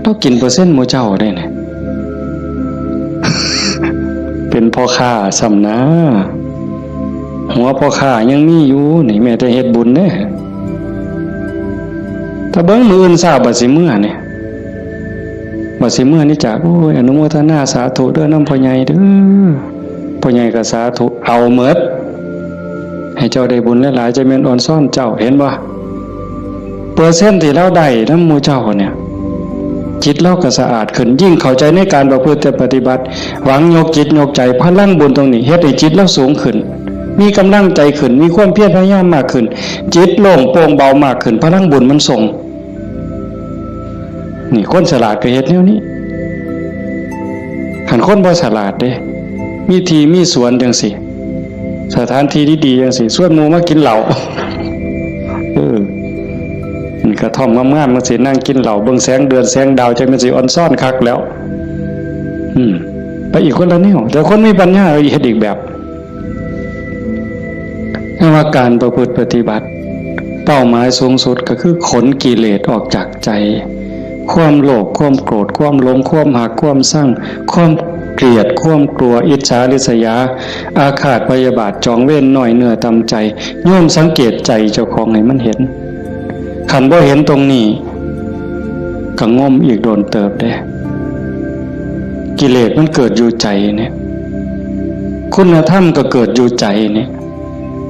ลาวกินเปอร์เซ็นต์หมู่เจ้าเด้เนี่ย เป็นพ่อค้าซ้ำนะ หัวพ่อค้ายังมีอยู่นี่ แม้แต่เฮ็ดบุญเด้ ถ้าเบิ่งมื้ออื่นเช้าบัดสิเมือนี่ บัดสิเมือนี่จ้ะ โอ้ย อนุโมทนาสาธุเด้อนำพ่อใหญ่เด้อ พ่อใหญ่ก็สาธุ เอาหมด ให้เจ้าได้บุญหลายๆ จะแม่นออนซ่อนเจ้า เห็นบ่ เปอร์เซ็นต์ที่ลาวได้นำหมู่เจ้าเนี่ย จิตลาวก็สะอาดขึ้น ยิ่งเข้าใจในการประพฤติปฏิบัติ หวังยกจิตยกใจ พลังบุญตรงนี้เฮ็ดให้จิตลาวสูงขึ้น มีกำลังใจขึ้น มีความเพียรพยายามมากขึ้น จิตโล่งโปร่งเบามากขึ้น พลังบุญมันส่ง นี่คนฉลาดก็เฮ็ดแนวนี้ คันคนบ่ฉลาดเด้ มีที่มีสวนจังซี่ สถานที่ดีๆจังซี่ ชวนหมู่มากินเหล้า เออ นี่กระท่อมงามๆจังซี่ นั่งกินเหล้า เบิ่งแสงเดือนแสงดาว จังแม่นสิออนซ่อนคักแล้ว อืม ไปอีกคนละแนว แต่คนมีปัญญาเฮ็ดอีกแบบ แต่ว่าการประพฤติปฏิบัติ เป้าหมายสูงสุดก็คือขนกิเลสออกจากใจ ความโลภ ความโกรธ ความหลง ความฮัก ความซัง ความเกลียด ความกลัว อิจฉาริษยา อาฆาตพยาบาท จองเวร น้อยเนื้อต่ำใจ โยมสังเกตใจเจ้าของให้มันเห็น คันบ่เห็นตรงนี้ ก็งมอีกโดนเติบเด้ กิเลสมันเกิดอยู่ใจเนี่ย คุณธรรมก็เกิดอยู่ใจเนี่ย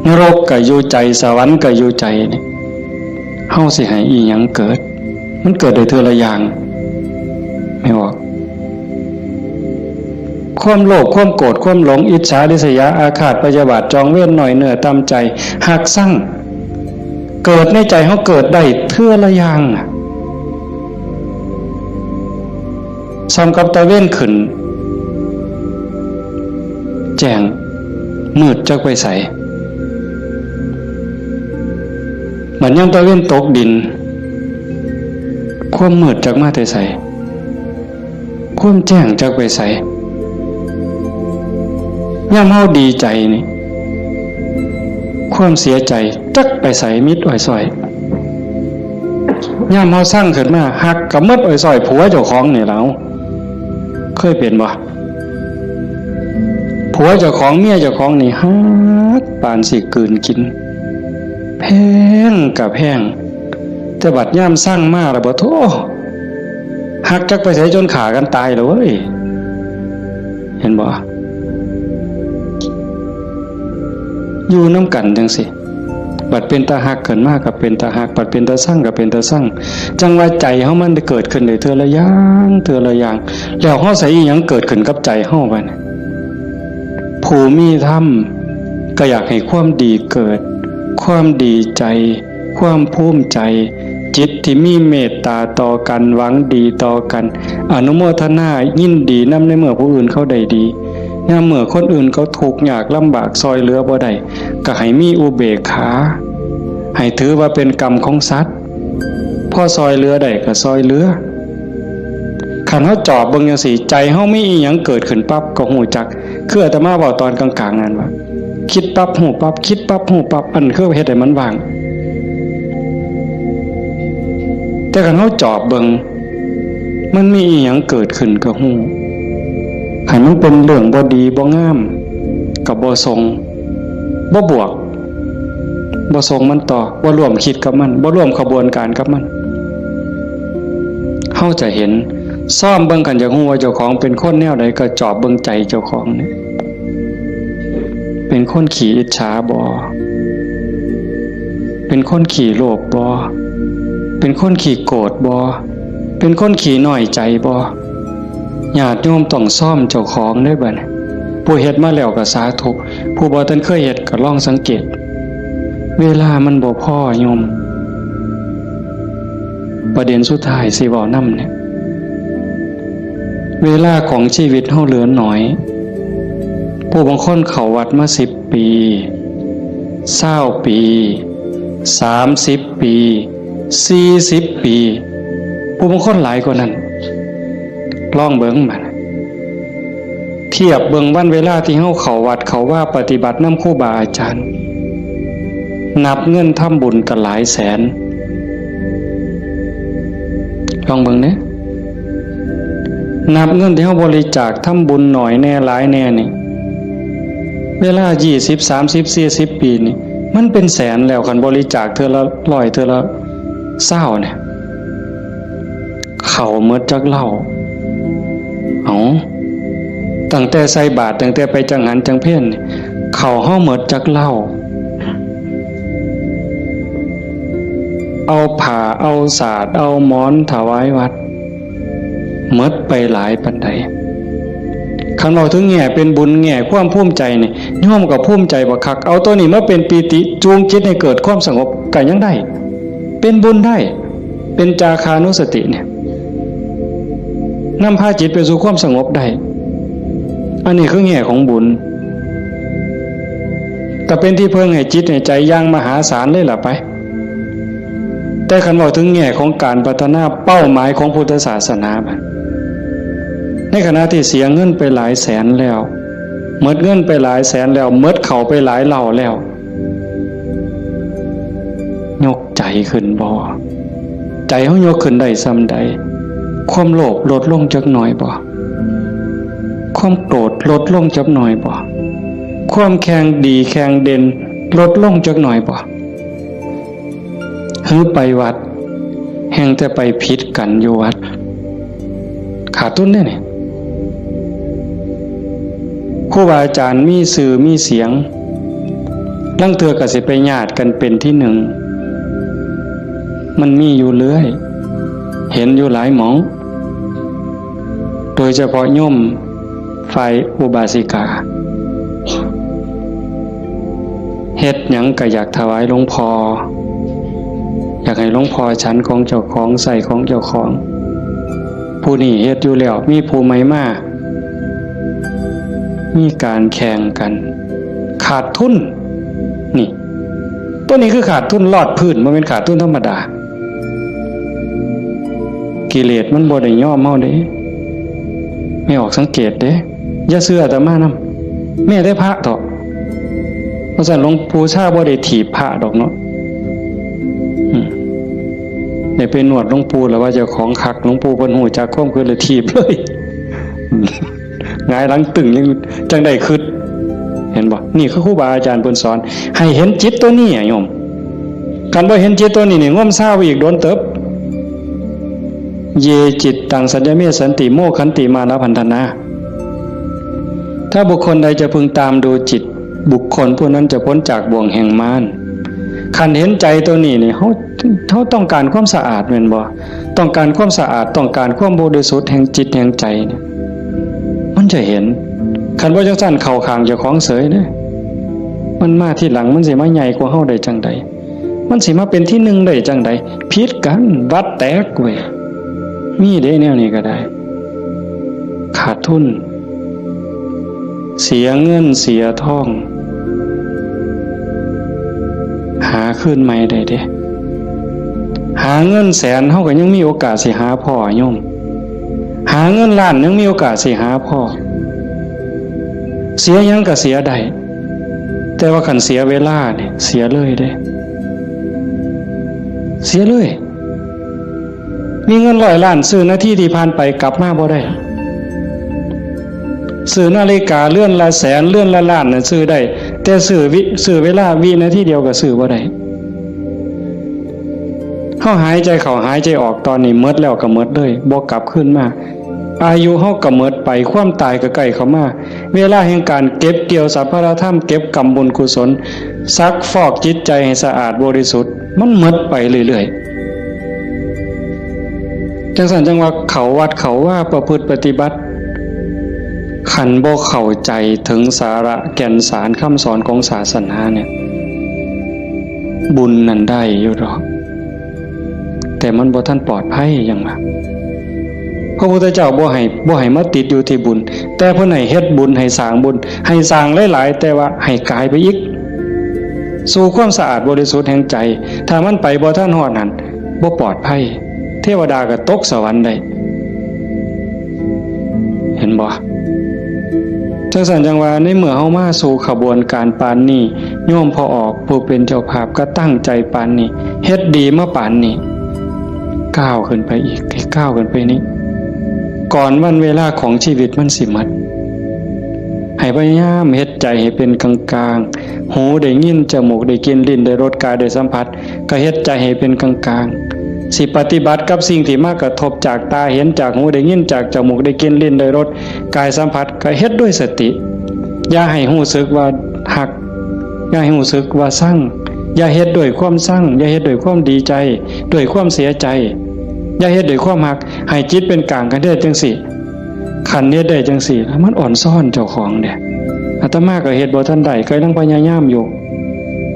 นรกก็อยู่ใจ สวรรค์ก็อยู่ใจเนี่ย เฮาสิให้อีหยังเกิด มันเกิดได้เทื่อละอย่าง แม่นบ่ ความโลภ ความโกรธ ความหลง อิจฉาริษยา อาฆาตพยาบาท จองเวร น้อยเนื้อต่ำใจ ฮักซัง เกิดในใจเฮาเกิดได้เทื่อละอย่างอะ ส่ำกับตะเวนขึ้น แจ้ง มืดจักไปไส บัดยามตะเวนตกดิน ความมืดจักมาแต่ไส ความแจ้งจักไปไส ยามเฮาดีใจนี่ ความเสียใจจักไปไส มิดอ้อยซ้อย ยามเฮาซังขึ้นมา ฮักก็หมดอ้อยซ้อย ผัวเจ้าของนี่แหละ เคยเป็นบ่ ผัวเจ้าของ เมียเจ้าของนี่ฮักปานสิกลืนกิน แพงก็แพง แต่บัดยามซังมาแล้วบ่ โธ่ ฮักจักไปไสจนฆ่ากันตายแล้วเว้ย เห็นบ่ อยู่นำกันจังซี่ บัดเป็นตาฮักขึ้นมาก็เป็นตาฮัก บัดเป็นตาซังก็เป็นตาซัง จั่งว่าใจเฮามันได้เกิดขึ้นได้เทื่อละอย่าง เทื่อละอย่าง แล้วเฮาใส่อีหยังเกิดขึ้นกับใจเฮาบัดนี้ ผู้มีธรรมก็อยากให้ความดีเกิด ความดีใจ ความภูมิใจ จิตที่มีเมตตาต่อกัน หวังดีต่อกัน อนุโมทนายินดีนำในเมื่อผู้อื่นเขาได้ดี ยามเมื่อคนอื่นเขาทุกข์ยากลำบาก ซ่อยเหลือบ่ได้ ก็ให้มีอุเบกขา ให้ถือว่าเป็นกรรมของสัตว์ พอซอยเหลือได้ก็ซอยเหลือ คันเฮาจอบเบิ่งจั่งซี้ ใจเฮามีอีหยังเกิดขึ้นปั๊บก็ฮู้จัก คืออาตมาเว้าตอนกลางๆ นั่นว่า คิดปั๊บฮู้ปั๊บ คิดปั๊บฮู้ปั๊บ อันคือเฮ็ดให้มันว่าง แต่คันเฮาจอบเบิ่ง มันมีอีหยังเกิดขึ้นก็ฮู้ คันมันเป็นเรื่องบ่ดีบ่งาม ก็บ่ส่ง บ่บวก บ่ส่งมันต่อ บ่ร่วมคิดกับมัน บ่ร่วมขบวนการกับมัน เฮาจะเห็น ซ่อมเบิ่ง คันอยากฮู้ว่าเจ้าของเป็นคนแนวใด ก็จอบเบิ่งใจเจ้าของเนี่ย เป็นคนขี้อิจฉาบ่ เป็นคนขี้โลภบ่ เป็นคนขี้โกรธบ่ เป็นคนขี้น้อยใจบ่ ญาติโยมต้องซ่อมเจ้าของเด้อบัดนี้ ผู้เฮ็ดมาแล้วก็สาธุ ผู้บ่ทันเคยเฮ็ดก็ลองสังเกต เวลามันบ่พอโยม ประเด็นสุดท้ายสิเว้านำเนี่ย เวลาของชีวิตเฮาเหลือน้อย ผู้บางคนเข้าวัดมาสิบปี ซาวปี สามสิบปี สี่สิบปี ผู้บางคนหลายกว่านั้น ลองเบิ่งบัด เทียบเบิ่งวันเวลาที่เฮาเข้าวัดเข้าวาปฏิบัตินำครูบาอาจารย์ นับเงินทำบุญก็หลายแสน ลองเบิ่งเด้ นับเงินที่เฮาบริจาคทำบุญน้อยแน่หลายแน่นี่ เวลายี่สิบ สามสิบ สี่สิบ ปีนี่ มันเป็นแสนแล้ว คันบริจาคเทื่อละร้อย เทื่อละซาวเนี่ย เข้าหมดจักเหล้า เอ้า ตั้งแต่ใส่บาตร ตั้งแต่ไปจังหันจังเพลนี่ เข้าเฮาหมดจักเหล้า เอาผ้า เอาสาด เอาหมอนถวายวัด หมดไปหลายปานใด คันเว้าถึงแง่เป็นบุญ แง่ความภูมิใจนี่ โยมก็ภูมิใจบักคัก เอาตัวนี้มาเป็นปีติ จูงจิตให้เกิดความสงบ ก็ยังได้ เป็นบุญได้ เป็นจาคานุสติเนี่ย นำพาจิตไปสู่ความสงบได้ อันนี้คือแง่ของบุญ ก็เป็นที่เพิ่งให้จิตให้ใจอย่างมหาศาลเลยล่ะไป แต่คันเว้าถึงแง่ของการพัฒนาเป้าหมายของพุทธศาสนาบัด ในขณะที่เสียเงินไปหลายแสนแล้ว หมดเงินไปหลายแสนแล้ว หมดเข้าไปหลายเหล้าแล้ว ยกใจขึ้นบ่ ใจเฮายกขึ้นได้ส่ำใด ความโลภลดลงจักหน่อยบ่ ความโกรธลดลงจักหน่อยบ่ ความแข่งดีแข่งเด่นลดลงจักหน่อยบ่ หือไปวัด แฮ่งแต่ไปผิดกันอยู่วัด ขาดทุนเด้นี่ ครูบาอาจารย์มีชื่อมีเสียง ลางเทื่อก็สิไปญาติกันเป็นที่หนึ่ง มันมีอยู่เรื่อย เห็นอยู่หลายหม่อง โดยเฉพาะโยม ฝ่ายอุบาสิกา เฮ็ดหยังก็อยากถวายหลวงพ่อ อยากให้หลวงพ่อฉันของเจ้าของ ใช้ของเจ้าของ ผู้นี้เฮ็ดอยู่แล้ว มีผู้ใหม่มา มีการแข่งกัน ขาดทุน นี่ ตัวนี้คือขาดทุนลอดพื้น บ่แม่นขาดทุนธรรมดา กิเลสมันบ่ได้ยอมเฮาเด้ แม่ออกสังเกตเด้ อย่าเชื่ออาตมานำ แม้แต่พระเถาะ เพราะฉะนั้นหลวงปู่ชาบ่ได้ถีบพระดอกเนาะ อืม ได้ไปนวดหลวงปู่แล้วว่าเจ้าของคัก หลวงปู่เพิ่นฮู้จักความคิดเลยถีบเลย หงายหลังตึงยังจังได้คิด เห็นบ่ นี่คือครูบาอาจารย์เพิ่นสอน ให้เห็นจิตตัวนี้อะโยม คันบ่เห็นจิตตัวนี้นี่ งมซาวอีกโดนเติบ เยจิตตังสัญญเมสันติ โมคขันติมานะพันธนา ถ้าบุคคลใดจะพึงตามดูจิต บุคคลผู้นั้นจะพ้นจากบ่วงแห่งมาร คันเห็นใจตัวนี้นี่ เฮา เฮาต้องการความสะอาดแม่นบ่ ต้องการความสะอาด ต้องการความบริสุทธิ์แห่งจิตแห่งใจเนี่ย มันจะเห็น คันบ่จังซั่นเข้าข้างเจ้าของเสยเด้ มันมาทีหลัง มันสิมาใหญ่กว่าเฮาได้จังใด มันสิมาเป็นที่หนึ่งได้จังใด ผิดกัน วัดแตกเว้ย มีเด้แนวนี้ก็ได้ ขาดทุน เสียเงินเสียทอง ห หาคืนใหม่ได้เด้ หาเงินแสนเฮาก็ยังมีโอกาสสิหาพ้อโยม หาเงินล้านยังมีโอกาสสิหาพ้อ เสียหยังก็เสียได้ แต่ว่าคันเสียเวลาเนี่ยเสียเลยเด้ เสียเลย มีเงินร้อยล้านซื้อนาทีที่ผ่านไปกลับมาบ่ได้ ซื้อนาฬิกาเรือนละแสนเรือนละล้านน่ะซื้อได้ แต่ซื้อวิ ซื้อเวลาวินาทีเดียวก็ซื้อบ่ได้ เฮาหายใจเข้าหายใจออกตอนนี้หมดแล้วก็หมดเลย บ่กลับคืนมา อายุเฮาก็หมดไป ความตายก็ใกล้เข้ามา เวลาแห่งการเก็บเกี่ยวสรรพธรรม เก็บกำบุญกุศล ซักฟอกจิตใจให้สะอาดบริสุทธิ์ มันหมดไปเรื่อยๆ จังซั่นจังว่าเข้าวัดเข้าวาประพฤติปฏิบัติ คันบ่เข้าใจถึงสาระแก่นสารคำสอนของศาสนาเนี่ย บุญนั่นได้อยู่ดอก แต่มันบ่ทันปลอดภัยหยังว่า พระพุทธเจ้าบ่ให้ บ่ให้มาติดอยู่ที่บุญ แต่เพิ่นให้เฮ็ดบุญ ให้สร้างบุญ ให้สร้างหลายๆ แต่ว่าให้กายไปอีก สู่ความสะอาดบริสุทธิ์แห่งใจ ถ้ามันไปบ่ทันฮอดนั่น บ่ปลอดภัย เทวดาก็ตกสวรรค์ได้ เห็นบ่ จังซั่นจังว่าในเมื่อเฮามาสู่ขบวนการปานนี้ โยมพ่อออกผู้เป็นเจ้าภาพก็ตั้งใจปานนี้ เฮ็ดดีมาปานนี้ ก้าวขึ้นไปอีก ให้ก้าวขึ้นไปนี้ ก่อนวันเวลาของชีวิตมันสิหมด ให้พยายามเฮ็ดใจให้เป็นกลางๆ หูได้ยิน จมูกได้กลิ่น ลิ้นได้รส กายได้สัมผัส ก็เฮ็ดใจให้เป็นกลางๆ สิปฏิบัติกับสิ่งที่มากระทบจากตาเห็น จากหูได้ยิน จากจมูกได้กลิ่น ลิ้นได้รส กายสัมผัส ก็เฮ็ดด้วยสติ อย่าให้รู้สึกว่าฮัก อย่าให้รู้สึกว่าชัง อย่าเฮ็ดด้วยความชัง อย่าเฮ็ดด้วยความดีใจ ด้วยความเสียใจ อย่าเฮ็ดด้วยความฮัก ให้จิตเป็นกลางกันเด้อจังซี่ คันเฮ็ดได้จังซี่ มันอ่อนซ้อนเจ้าของเด้ อาตมาก็เฮ็ดบ่ทันได้ ก็ยังพยายามอยู่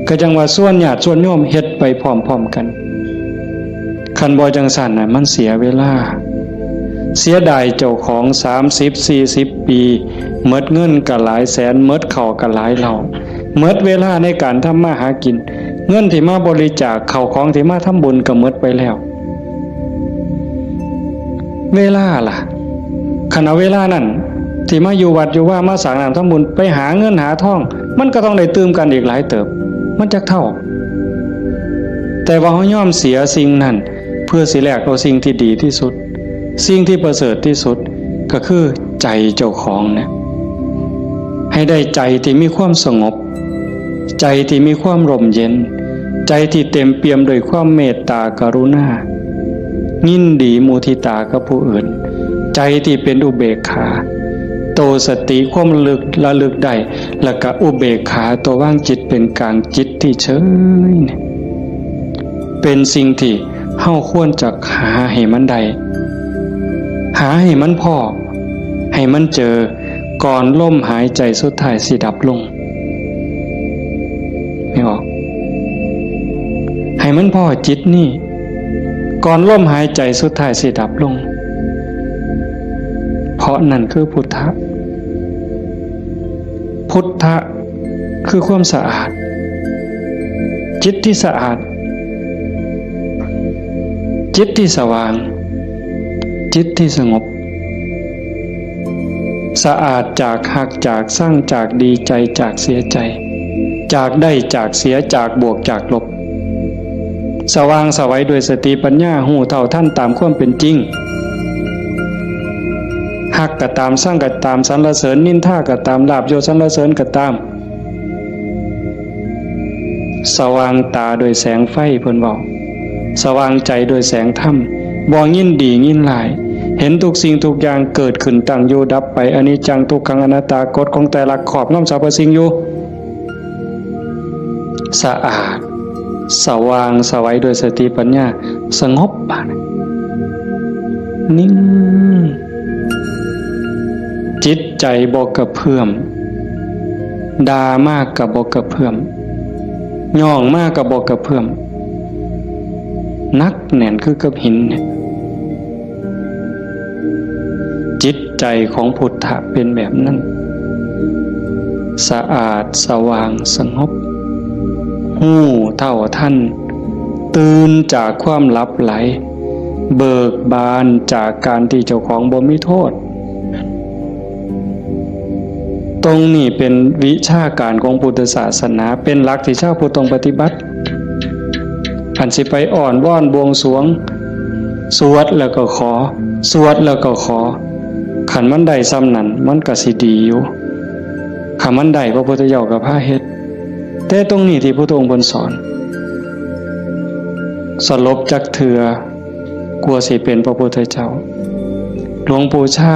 ก็จังว่าชวนญาติชวนโยมเฮ็ดไปพร้อมๆกัน คันบ่จังซั่นน่ะ มันเสียเวลา เสียดายเจ้าของ สามสิบ สี่สิบ ปี หมดเงินก็หลายแสน หมดข้าวก็หลายเหล้า หมดเวลาในการทำมาหากิน เงินที่มาบริจาค ข้าวของที่มาทำบุญก็หมดไปแล้ว เวลาล่ะ คันเอาเวลานั่นที่มาอยู่วัดอยู่วา มาสร้างน้ำทำบุญ ไปหาเงินหาทอง มันก็ต้องได้ตื่มกันอีกหลายเติบ มันจักเท่า แต่ว่าเฮายอมเสียสิ่งนั้น เพื่อสิแลกเอาสิ่งที่ดีที่สุด สิ่งที่ประเสริฐที่สุด ก็คือใจเจ้าของเนี่ย ให้ได้ใจที่มีความสงบ ใจที่มีความร่มเย็น ใจที่เต็มเปี่ยมด้วยความเมตตากรุณา ยินดีมุทิตากับผู้อื่น ใจที่เป็นอุเบกขา โตสติความระลึก ระลึกได้ แล้วก็อุเบกขา ตัววางจิตเป็นกลาง จิตที่เฉยเนี่ย เป็นสิ่งที่เฮาควรจะหาให้มันได้ หาให้มันพ้อ ให้มันเจอ ก่อนลมหายใจสุดท้ายสิดับลง ไม่ออก ให้มันพ้อจิตนี่ ก่อนลมหายใจสุดท้ายสิดับลง เพราะนั่นคือพุทธะ พุทธะคือความสะอาด จิตที่สะอาด จิตที่สว่าง จิตที่สงบ สะอาดจากฮัก จากชัง จากดีใจ จากเสียใจ จากได้ จากเสีย จากบวก จากลบ สว่างไสวด้วยสติปัญญา ฮู้เท่าทันตามความเป็นจริง ฮักก็ตาม ชังก็ตาม สรรเสริญนินทาก็ตาม ลาภยศสรรเสริญก็ตาม สว่างตาด้วยแสงไฟ เพิ่นเว้า สว่างใจด้วยแสงธรรม บ่ยินดียินร้าย เห็นทุกสิ่งทุกอย่างเกิดขึ้น ตั้งอยู่ดับไป อนิจจัง ทุกขัง อนัตตา กฎของไตรลักษณ์ครอบงำสรรพสิ่งอยู่ สะอาด สว่างไสวด้วยสติปัญญา สงบ บาดนี้ นิ่ง จิตใจบ่กระเพื่อม ด่ามากก็บ่กระเพื่อม ย่องมากก็บ่กระเพื่อม หนักแน่นคือกับหินเนี่ย จิตใจของพุทธะเป็นแบบนั้น สะอาด สว่าง สงบ ฮู้เท่าทัน ตื่นจากความหลับไหล เบิกบานจากการที่เจ้าของบ่มีโทษ ตรงนี้เป็นวิชาการของพุทธศาสนา เป็นหลักที่ชาวพุทธต้องปฏิบัติ อันสิไปอ้อนวอนบวงสรวง สวดแล้วก็ขอ สวดแล้วก็ขอ คันมันได้ส่ำนั้น มันก็สิดีอยู่ คันมันได้ พระพุทธเจ้าก็พาเฮ็ด แต่ตรงนี้ที่พุทธองค์เพิ่นสอน สลบจักเทื่อ กลัวสิเป็นพระพุทธเจ้า หลวงปู่ชา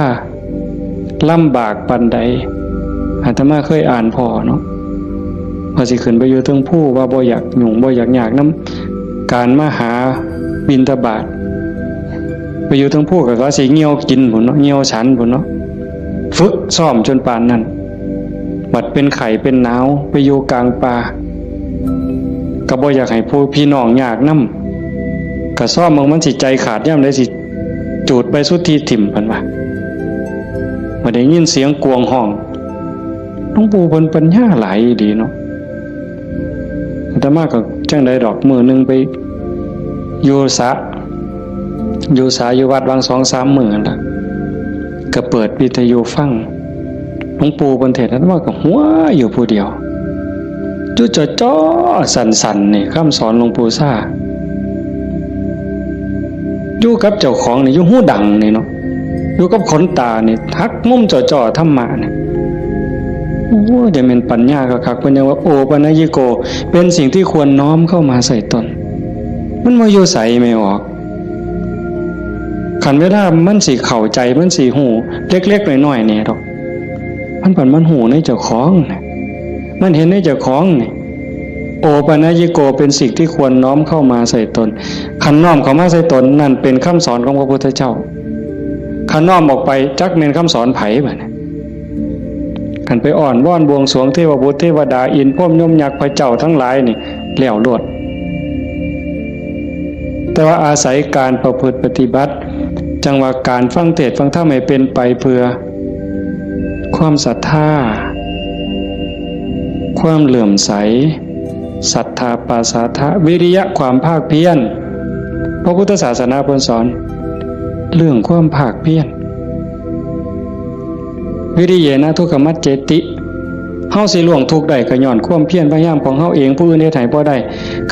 ลำบากปานใด อาตมาเคยอ่านพ้อเนาะ ว่าสิขึ้นไปอยู่เทิงภู ว่าบ่อยากยุ่ง บ่อยากยากนำการมาหาบิณฑบาต ไปอยู่เทิงภูก็ว่าสิเหี่ยวกินพุ้นเนาะ เหี่ยวฉันพุ้นเนาะ ฝึกซ้อมจนปานนั้น บัดเป็นไข้เป็นหนาว ไปอยู่กลางป่า ก็บ่อยากให้ผู้พี่น้องยากนำ ก็ซ้อมเบิ่งมันสิใจขาดยามใด สิจูดใบสุทธิถิ่ม เพิ่นว่า บ่ได้ยินเสียงกวางฮ้อง หลวงปู่เพิ่นปัญญาหลายดีเนาะ อาตมาก็จั่งใดดอก มื้อหนึ่งไปอยู่สระ อยู่สระอยู่วัด วางสองสามมื้อนั่นล่ะ ก็เปิดวิทยุฟัง หลวงปู่เพิ่นเทศน์ อาตมาก็หัวอยู่ผู้เดียว อยู่จ่อๆ สั่นๆ นี่ คำสอนหลวงปู่ชา อยู่กับเจ้าของนี่ อยู่หูดังนี่เนาะ อยู่กับขนตานี่ หักมุมจ่อๆ ธรรมะนี่ โอ้ จะเป็นปัญญาคักๆ เพิ่นยังว่า โอปัญญิโก เป็นสิ่งที่ควรน้อมเข้ามาใส่ตน มันบ่อยู่ไสแม่ออก คันเวลามันสิเข้าใจ มันสิฮู้ เล็กๆ น้อยๆ นี่ดอก มันปันมันฮู้ในเจ้าของน่ะ มันเห็นในเจ้าของนี่ โอปัญญิโก เป็นสิ่งที่ควรน้อมเข้ามาใส่ตน คันน้อมเข้ามาใส่ตน นั่นเป็นคำสอนของพระพุทธเจ้า คันน้อมออกไป จักแม่นคำสอนไผบัดนี้ คันไปอ้อนวอนบวงสรวงเทวบุตรเทวดา อินทร์พรหมยมยักษ์พระเจ้าทั้งหลายนี่ แล้วโลด แต่ว่าอาศัยการประพฤติปฏิบัติ จั่งว่าการฟังเทศน์ฟังธรรมให้เป็นไปเพื่อ ความศรัทธา ความเลื่อมใส ศรัทธาปาสาทะ วิริยะ ความภาคเพียร พระพุทธศาสนาเพิ่นสอน เรื่องความภาคเพียร วิริเยนะทุกขมัจเจติ เฮาสิล่วงทุกข์ได้ก็ย้อนความเพียรพยายามของเฮาเอง ผู้อื่นเฮ็ดให้บ่ได้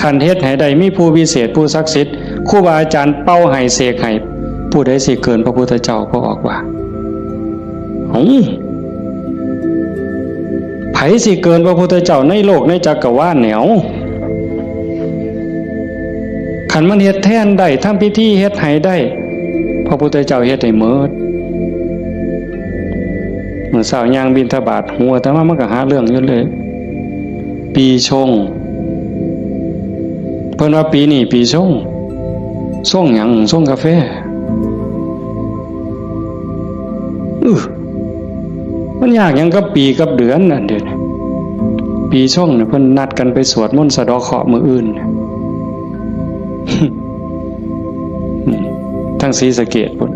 คันเฮ็ดให้ได้ มีผู้วิเศษ ผู้ศักดิ์สิทธิ์ ครูบาอาจารย์เป่าให้เสกให้ ผู้ใดสิเกินพระพุทธเจ้า พระออกว่า เอ้า ไผสิเกินพระพุทธเจ้าในโลกในจักรวาลเนี่ย เอ้า คันมันเฮ็ดแทนได้ ทำพิธีเฮ็ดให้ได้ พระพุทธเจ้าเฮ็ดให้หมด มื้อเช้าย่างบิณฑบาต หัวอาตมามันก็หาเรื่องอยู่เลย ปีชง เพิ่นว่าปีนี้ปีชง ชงหยัง ชงกาแฟ อื้อ มันยากหยังกับปีกับเดือนอันเดียวนี้ ปีชงเนี่ยเพิ่นนัดกันไปสวดมนต์สะเดาะเคราะห์มื้ออื่น อืม ทางศรีสะเกษพุ้น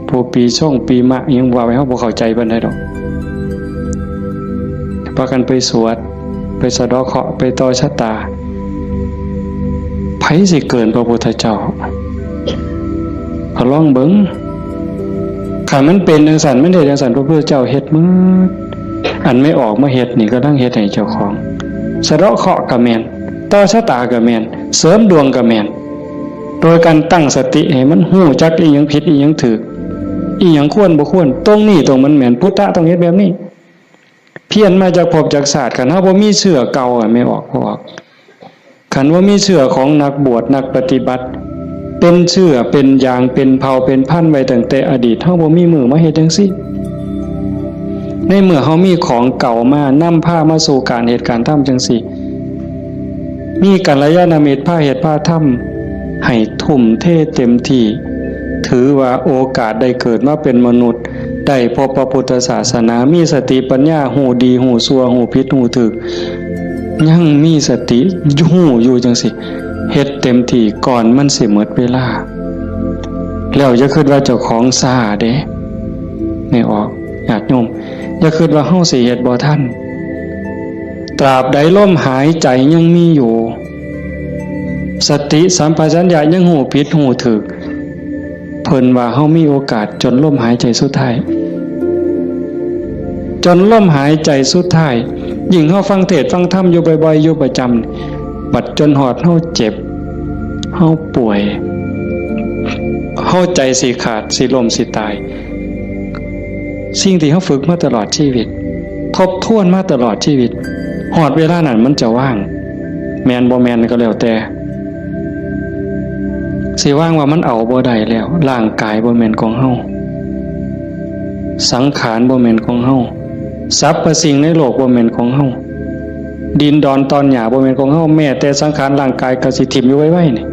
พวกปีชงปีมะยังว่าไป เฮาบ่เข้าใจปานใดดอก พากันไปสวด ไปสะเดาะเคราะห์ ไปต่อชะตา ไผสิเกินพระพุทธเจ้า ก็ลองเบิ่ง คันมันเป็นจั่งซั่น มันเฮ็ดจั่งซั่น พระพุทธเจ้าเฮ็ดหมด อันแม่ออกมาเฮ็ดนี่ กำลังเฮ็ดให้เจ้าของ สะเดาะเคราะห์ก็แม่น ต่อชะตาก็แม่น เสริมดวงก็แม่น โดยการตั้งสติให้มันฮู้จักอีหยังผิดอีหยังถูก อีหยังควรบ่ควร ตรงนี้ตรงมันแม่น พุทธะต้องเฮ็ดแบบนี้ เพี้ยนมาจากภพจากชาติ คันเฮาบ่มีเชื้อเก่าอะ แม่ออก พวก คันว่ามีเชื้อของนักบวชนักปฏิบัติ เป็นเชื้อเป็นยางเป็นเผ่าเป็นพันธุ์ไว้ตั้งแต่อดีต เฮาบ่มีมื้อมาเฮ็ดจั่งซี้ ในเมื่อเฮามีของเก่ามานำพามาสู่การเฮ็ดการทำจั่งซี้ มีกัลยาณมิตรพาเฮ็ดพาทำ ให้ทุ่มเทเต็มที่ ถือว่าโอกาสได้เกิดมาเป็นมนุษย์ ได้พบพระพุทธศาสนา มีสติปัญญา ฮู้ดีฮู้ชั่ว ฮู้ผิดฮู้ถูก ยังมีสติฮู้อยู่จั่งซี้ เฮ็ดเต็มที่ก่อนมันสิหมดเวลา แล้วอย่าคิดว่าเจ้าของช้าเด้ แม่ออก ญาติโยม อย่าคิดว่าเฮาสิเฮ็ดบ่ทัน ตราบใดลมหายใจยังมีอยู่ สติสัมปชัญญะยังฮู้ผิดฮู้ถูก เพิ่นว่าเฮามีโอกาสจนลมหายใจสุดท้าย จนลมหายใจสุดท้าย ยิ่งเฮาฟังเทศน์ฟังธรรมอยู่บ่อยๆ อยู่ประจำ บัดจนฮอดเฮาเจ็บ เฮาป่วย เฮาใจสิขาด สิล้ม สิตาย สิ่งที่เฮาฝึกมาตลอดชีวิต ทบทวนมาตลอดชีวิต ฮอดเวลานั้นมันจะว่าง แม่นบ่แม่นก็แล้วแต่ สิว่างว่ามันเอาบ่ได้แล้ว ร่างกายบ่แม่นของเฮา สังขารบ่แม่นของเฮา สรรพสิ่งในโลกบ่แม่นของเฮา ดินดอนตอนหญ้าบ่แม่นของเฮา แม้แต่สังขารร่างกายก็สิถิ่มอยู่ไวๆ นี่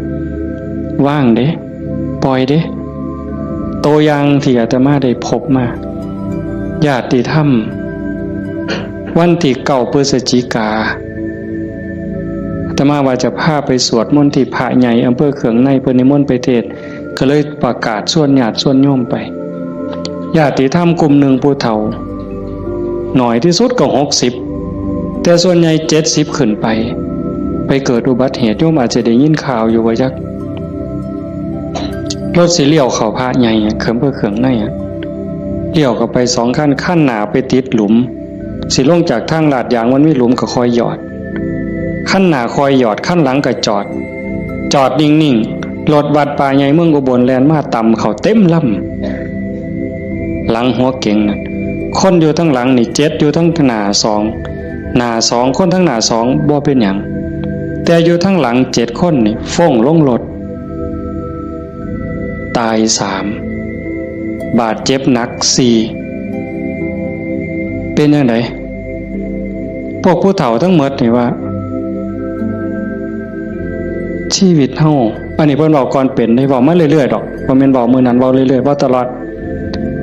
ว่างเด้ ปล่อยเด้ ตัวอย่างที่อาตมาได้พบมา ญาติธรรม วันที่เก้าพฤศจิกา อาตมาว่าจะพาไปสวดมนต์ที่พระใหญ่อำเภอเคืองใน เพิ่นนิมนต์ไปเทศน์ ก็เลยประกาศชวนญาติชวนโยมไป ญาติธรรมกลุ่มหนึ่งผู้เฒ่า น้อยที่สุดก็หกสิบ แต่ส่วนใหญ่เจ็ดสิบขึ้นไป ไปเกิดอุบัติเหตุ โยมอาจจะได้ยินข่าวอยู่ว่าจัก รถสิเลี้ยวเข้าพระใหญ่อะ เคืองอำเภอเคืองในอะ เลี้ยวเข้าไปสองคัน คันหน้าไปติดหลุม สิลงจากทางลาดยางมันมีหลุมก็ค่อยหยอด คันหน้าค่อยหยอด คันหลังก็จอด จอดนิ่งๆ รถวัดป่าใหญ่เมืองอุบลแล่นมาตำเข้าเต็มลำ หลังหัวเก๋งนั่น คนอยู่ทั้งหลังนี่เจ็ด อยู่ทั้งหน้าสอง หน้าสอง คนทั้งหน้าสองบ่เป็นหยัง แต่อยู่ทั้งหลังเจ็ดคนนี่ฟ้งลงรถ ตายสาม บาดเจ็บหนักสี่ เป็นจั่งใด พวกผู้เฒ่าทั้งหมดนี่ว่า ชีวิตเฮา อันนี้เพิ่นเว้าก่อนเป็นเด้ เว้ามาเรื่อยๆ ดอก บ่แม่นเว้ามื้อนั้น เว้าเรื่อยๆ เว้าตลอด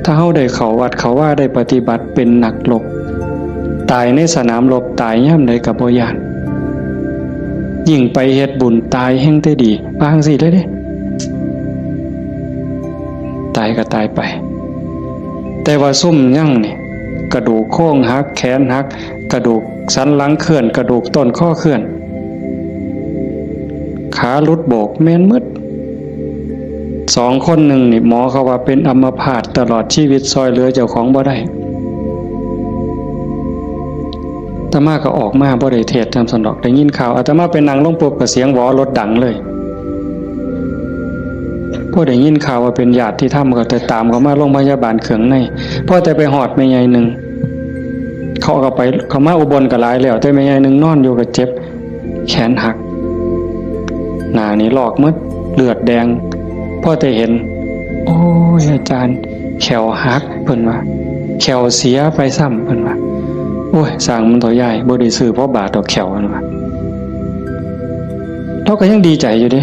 ถ้าเฮาได้เข้าวัดเข้าวา ได้ปฏิบัติเป็นนักรบ ตายในสนามรบ ตายยามใดก็บ่ย้าน ยิ่งไปเฮ็ดบุญตายแฮ่งแต่ดี ว่าจั่งซี้เลยเด้ ตายก็ตายไป แต่ว่าซุมยังนี่ กระดูกโครงหัก แขนหัก กระดูกสันหลังเคลื่อน กระดูกต้นคอเคลื่อน ขาหลุดโบก แม่นหมด สองคนหนึ่งนี่ หมอเขาว่าเป็นอัมพาตตลอดชีวิต ซ่อยเหลือเจ้าของบ่ได้ อาตมาก็ออกมาบ่ได้เทศน์นำซั้นดอก ได้ยินข่าว อาตมาไปนั่งลงปุ๊บก็เสียงหวอรถดังเลย พอได้ยินข่าวว่าเป็นญาติธรรมก็แต่ตามเขามาโรงพยาบาลเคืองใน พอแต่ไปฮอดแม่ใหญ่หนึ่ง เขาก็ไป เขามาอุบลก็หลายแล้ว แต่แม่ใหญ่หนึ่งนอนอยู่ก็เจ็บ แขนหัก หน้านี่ลอกหมด เลือดแดง พอแต่เห็น โอ้ย อาจารย์ แข้วหัก เพิ่นว่า แข้วเสียไปซ้ำ เพิ่นว่า โอ้ย สร้างมันเถาะยาย บ่ได้ซื้อพอบาทดอกแข้ว เพิ่นว่า ลาวก็ยังดีใจอยู่เด้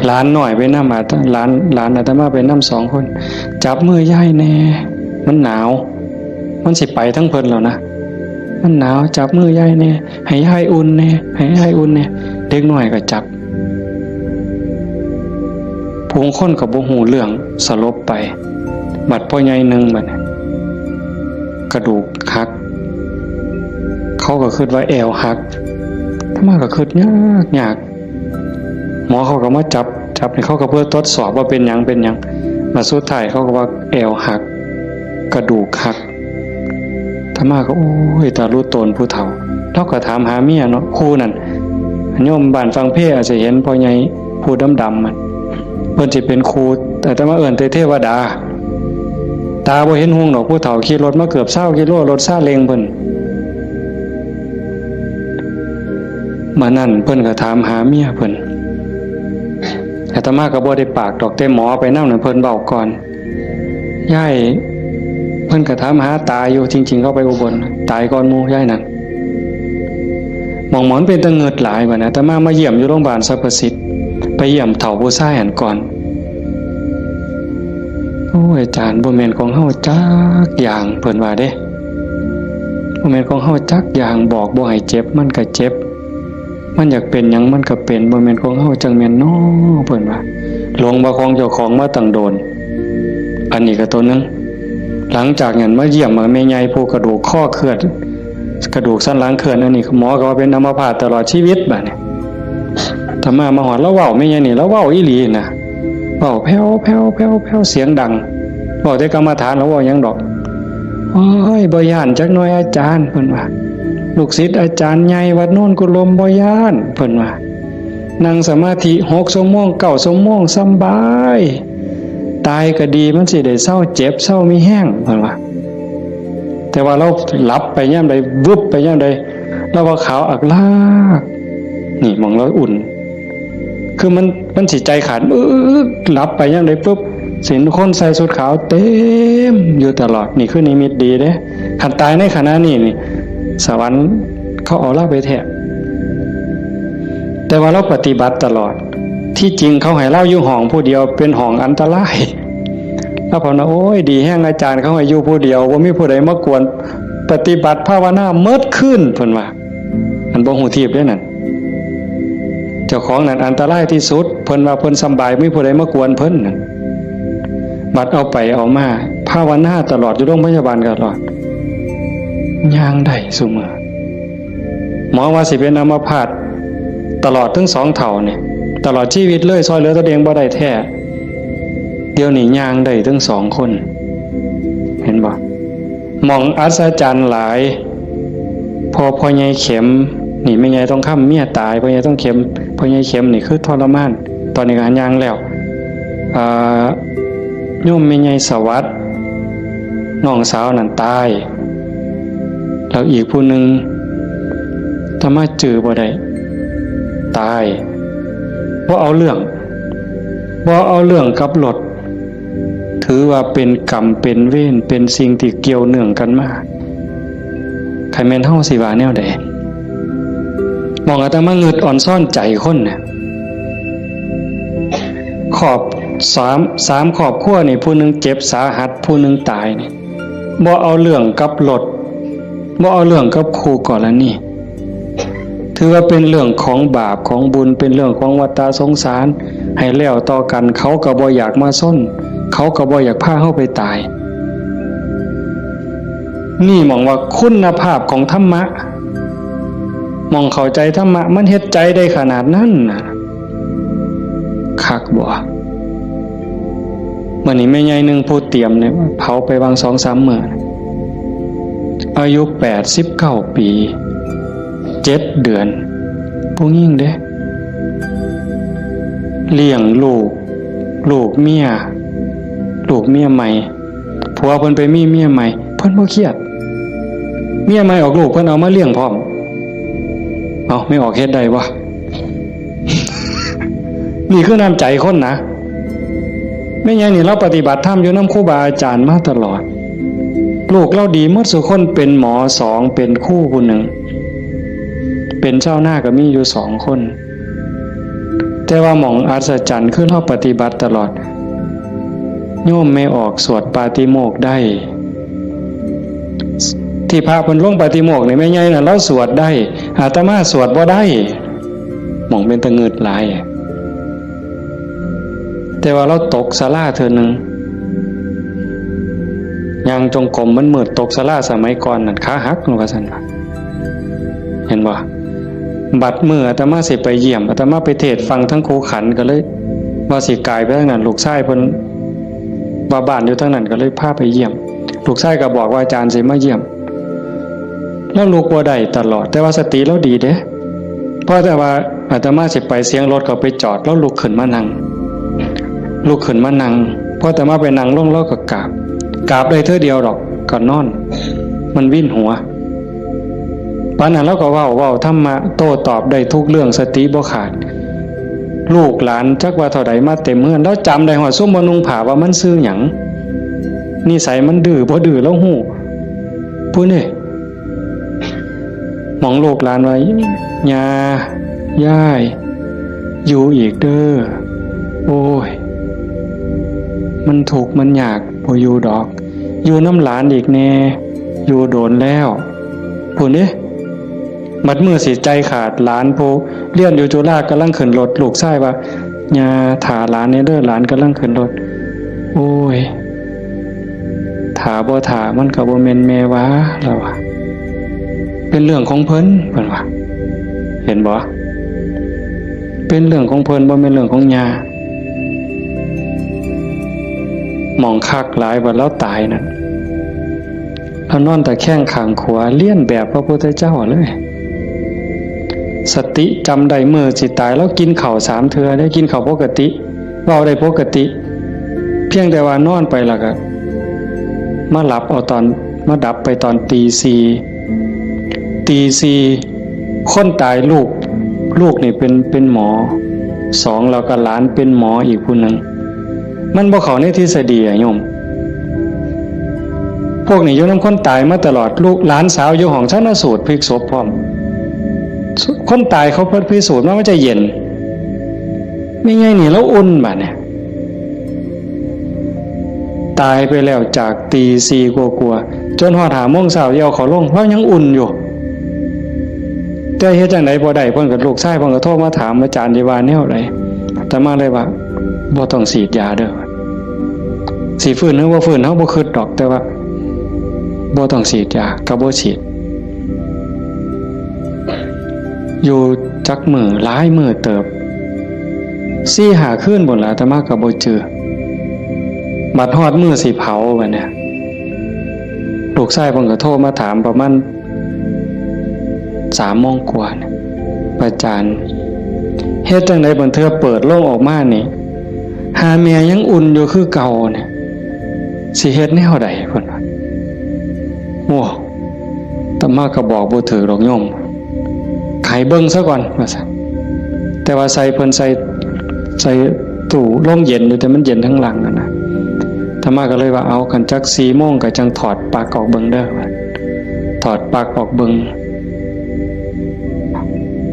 หลานน้อยไปนำ อาต- หลาน หลานอาตมาไปนำสองคน จับมือยายแหน่ มันหนาว มันสิไปทั้งเพิ่นแล้วนะ มันหนาว จับมือยายแหน่ ให้ยายอุ่นแหน่ ให้ยายอุ่นแหน่ เด็กน้อยก็จับ ผู้คนก็บ่ฮู้เรื่อง สลบไป บัดพ่อใหญ่หนึ่งบัดนี้ กระดูกหัก เขาก็คิดว่าแอวหัก อาตมาก็คิดยากยาก หมอเขาก็มาจับ จับนี่ เขาก็เพื่อทดสอบว่าเป็นหยัง เป็นหยัง มาสุดท้ายเขาก็ว่าแอวหัก กระดูกหัก อาตมาก็ โอ้ย ตาลุโตนผู้เฒ่า ลาวก็ถามหาเมียเนาะ ครูนั่น โยมบ้านฝั่งเพอาจจะเห็นพ่อใหญ่ผู้ดำๆ มัน เพิ่นสิเป็นครู อาตมาเอิ้นแต่เทวดา ตาบ่เห็นฮุงดอก ผู้เฒ่าขี่รถมาเกือบซาวกิโล รถซาเล้งเพิ่น มื้อนั้นเพิ่นก็ถามหาเมียเพิ่น อาตมาก็บ่ได้ปากดอก แต่หมอไปนำนั่นเพิ่นเว้าก่อน ยาย เพิ่นก็ถามหาตาอยู่ จริงๆ เขาไปอุบล ตายก่อนหมู่ยายนั่น หม่องหมอนเป็นตะเงิดหลายบัดนี้ อาตมามาเยี่ยมอยู่โรงพยาบาลสรรพสิทธิ์ ไปเยี่ยมเฒ่าผู้ชายหั้นก่อน โอ้ย อาจารย์ บ่แม่นของเฮาจักอย่าง เพิ่นว่าเด้ บ่แม่นของเฮาจักอย่าง บอกบ่ให้เจ็บ มันก็เจ็บ มันอยากเป็นหยังมันก็เป็น บ่แม่นของเฮาจั่งแม่นน้อ เพิ่นว่า หลงว่าของเจ้าของมาตั้งโดน อันนี้ก็ตัวหนึ่ง หลังจากนั้นมาเยี่ยมแม่ใหญ่ผู้กระดูกคอเคลื่อน กระดูกสันหลังเคลื่อน อันนี้หมอก็ว่าเป็นอัมพาตตลอดชีวิตบัดนี้ อาตมามาฮอด ลาวเว้าแม่นหยังนี่ ลาวเว้าอีหลีนะ เว้าแผ่วๆๆๆ เสียงดัง เว้าแต่กรรมฐาน ลาวเว้าหยังดอก โอ้ย บ่ย้านจักหน่อยอาจารย์ เพิ่นว่า ลูกศิษย์อาจารย์ใหญ่วัดโนนกุลม บ่ย้าน เพิ่นว่า นั่งสมาธิหกชั่วโมง เก้าชั่วโมง สำบาย ตายก็ดี มันสิได้เซาเจ็บ เซามีแฮง เพิ่นว่า แต่ว่าลาวหลับไปยามใด วึบไปยามใด ลาวว่าขาวอักลาก นี่หม่องลาวอุ่น คือมัน มันสิใจขาด อึ๊ก หลับไปยามใดปุ๊บ สิเห็นคนใส่ชุดขาวเต็มอยู่ตลอด นี่คือนิมิตดีเด้ คันตายในขณะนี้นี่ สวรรค์เขาเอาลาวไปแท้ แต่ว่าลาวปฏิบัติตลอด ที่จริงเขาให้ลาวอยู่ห้องผู้เดียว เป็นห้องอันตราย ลาวภาวนา โอ้ย ดีแฮงอาจารย์เขาให้อยู่ผู้เดียว บ่มีผู้ใดมากวน ปฏิบัติภาวนาเมิดคืน เพิ่นว่า อันบ่ฮู้ทีบเด้นั่น เจ้าของนั่นอันตรายที่สุด เพิ่นว่าเพิ่นสำบาย บ่มีผู้ใดมากวนเพิ่นนั่น บัดเอาไปเอามา ภาวนาตลอด อยู่โรงพยาบาลตลอด ย่างได้ซุมื้อ หมอว่าสิเป็นอัมพาตตลอดทั้งสองเฒ่านี่ ตลอดชีวิตเลย ซ่อยเหลือตนเองบ่ได้แท้ เดี๋ยวนี้ย่างได้ทั้งสองคน เห็นบ่ หม่องอัศจรรย์หลาย พอพ่อใหญ่เข็ม นี่แม่ใหญ่ทองคำเมียตาย พ่อใหญ่ทองเข็ม พ่อใหญ่เข็มนี่คือทรมาน ตอนนี้ก็ย่างแล้ว อ่า โยมแม่ใหญ่สวัสดิ์ น้องสาวนั่นตาย แล้วอีกผู้หนึ่ง อาตมาจื่อบ่ได้ ตาย บ่เอาเรื่อง บ่เอาเรื่องกับรถ ถือว่าเป็นกรรมเป็นเวร เป็นสิ่งที่เกี่ยวเนื่องกันมา คันแม่นเฮาสิว่าแนวใด หม่องอาตมางึดอ่อนซ้อนใจคนน่ะ ครอบ สาม สามครอบครัวนี่ ผู้หนึ่งเจ็บสาหัส ผู้หนึ่งตายนี่ บ่เอาเรื่องกับรถ บ่เอาเรื่องกับคู่กรณี ถือว่าเป็นเรื่องของบาปของบุญ เป็นเรื่องของวัฏฏะสงสาร ให้แล้วต่อกัน เขาก็บ่อยากมาซน เขาก็บ่อยากพาเฮาไปตาย นี่หม่องว่าคุณภาพของธรรมะ หม่องเข้าใจธรรมะ มันเฮ็ดใจได้ขนาดนั้นน่ะ คักบ่ มื้อนี้แม่ใหญ่หนึ่งผู้เตรียมเนี่ย เผาไปวางสองสามมื้อ อายุแปดสิบเก้าปี เจ็ดเดือน ผู้หญิงเด้ เลี้ยงลูก ลูกเมีย ลูกเมียใหม่ ผัวเพิ่นไปมีเมียใหม่ เพิ่นบ่เครียด เมียใหม่ออกลูก เพิ่นเอามาเลี้ยงพร้อม เอ้า แม่ออกเฮ็ดได้บ่ นี่คือน้ำใจคนนะ แม่ใหญ่นี่ลาวปฏิบัติธรรมอยู่นำครูบาอาจารย์มาตลอด ลูกลาวดีหมดซุคน เป็นหมอสอง เป็นครูผู้หนึ่ง เป็นชาวนาก็มีอยู่สองคน แต่ว่าหม่องอัศจรรย์คือลาวปฏิบัติตลอด โยมแม่ออกสวดปาฏิโมกข์ได้ ที่พระเพิ่นลงปาฏิโมกข์นี่แม่ใหญ่น่ะลาวสวดได้ อาตมาสวดบ่ได้ หม่องเป็นตะงึดหลาย แต่ว่าลาวตกศาลาเทื่อหนึ่ง ย่างจงกรมมันมืด ตกศาลาสมัยก่อนนั่นขาหัก ว่าซั่นล่ะ เห็นบ่ บัดมื้ออาตมาสิไปเยี่ยม อาตมาไปเทศน์ฟังทั้งครูขันก็เลย ว่าสิกายไปทางนั้น ลูกชายเพิ่นว่าบ้านอยู่ทางนั้นก็เลยพาไปเยี่ยม ลูกชายก็บอกว่าอาจารย์สิมาเยี่ยม ลาวลุกบ่ได้ตลอด แต่ว่าสติลาวดีเด้ พอแต่ว่าอาตมาสิไปเสียงรถเขาไปจอด ลาวลุกขึ้นมานั่ง ลุกขึ้นมานั่ง พออาตมาไปนั่งลงลาวก็กราบ กราบได้เทื่อเดียวดอก ก็นอน มันวินหัว ปานนั้นลาวก็เว้า เว้าธรรมะโต้ตอบได้ทุกเรื่อง สติบ่ขาด ลูกหลานจักว่าเท่าใดมาเต็มเฮือน ลาวจำได้ฮอดซุมบ่นุ่งผ้าว่ามันชื่อหยัง นิสัยมันดื้อบ่ดื้อลาวฮู้ ผู้นี่ หม่องลูกหลานว่า ย่า ยาย อยู่อีกเด้อ โอ้ย มันทุกข์มันยาก บ่อยู่ดอก อยู่นำหลานอีกแน่ อยู่โดนแล้ว พู้นเด้ บัดมื้อสิใจขาด หลานผู้เรียนอยู่จุฬากำลังขึ้นรถ ลูกชายว่า ย่า ถ่าหลานแน่เด้อ หลานกำลังขึ้นรถ โอ้ย ถ่าบ่ถ่ามันก็บ่แม่นแม่ว่า ลาวว่า เป็นเรื่องของเพิ่น เพิ่นว่า เห็นบ่ เป็นเรื่องของเพิ่น บ่แม่นเรื่องของย่า หม่องคักหลายว่าลาวตายนั่น ลาวนอนตะแคงข้างขวา เลียนแบบพระพุทธเจ้าเลย สติจำได้มื้อสิตาย ลาวกินข้าวสามเทื่อเด้ กินข้าวปกติ เว้าได้ปกติ เพียงแต่ว่านอนไปแล้วก็ มาหลับเอาตอน มาดับไปตอนตีสี่ ตีสี่ คนตายลูก ลูกนี่เป็น เป็นหมอ สอง แล้วก็หลานเป็นหมออีกผู้หนึ่ง มันบ่เข้าในทฤษฎีอะโยม พวกนี้อยู่นำคนตายมาตลอด ลูกหลานสาวอยู่ห้องชันสูตรพลิกศพพร้อม คนตายเขาพิสูจน์มาว่าจะเย็น แม่ใหญ่นี่ลาวอุ่นบาดเนี่ย ตายไปแล้วจากตีสี่กว่าๆ จนฮอดห้าโมงเช้า เอาเขาลง ลาวยังอุ่นอยู่ แต่เฮ็ดจั่งใดบ่ได้ เพิ่นก็ ลูกชายเพิ่นก็โทรมาถาม อาจารย์สิว่าแนวใด อาตมาเลยว่า บ่ต้องฉีดยาเด้อ สิฟื้นหรือบ่ฟื้น เฮาบ่คิดดอก แต่ว่า บ่ต้องฉีดยา ก็บ่ฉีด อยู่จักมื้อ หลายมื้อเติบ สี่ห้าคืนพู้นล่ะ อาตมาก็บ่จื่อ บัดฮอดมื้อสิเผาบัดเนี่ย ลูกชายเพิ่นก็โทรมาถามประมาณสามโมงกว่าเนี่ย อาจารย์ เฮ็ดจั่งใดบางเทื่อเปิดโลงออกมานี่ หาแม่ยังอุ่นอยู่คือเก่าเนี่ย สิเฮ็ดแนวใดเพิ่นว่า โอ้ อาตมาก็บอกบ่ถืกดอกโยม ให้เบิ่งซะก่อน ว่าซั่น แต่ว่าใส่เพิ่นใส่ ใส่ตู้โรงเย็นอยู่ แต่มันเย็นทั้งหลังนั่นนะ อาตมาก็เลยว่า เอา คันจักสี่โมงก็จั่งถอดปลั๊กออกเบิ่งเด้อ ว่า ถอดปลั๊กออกเบิ่ง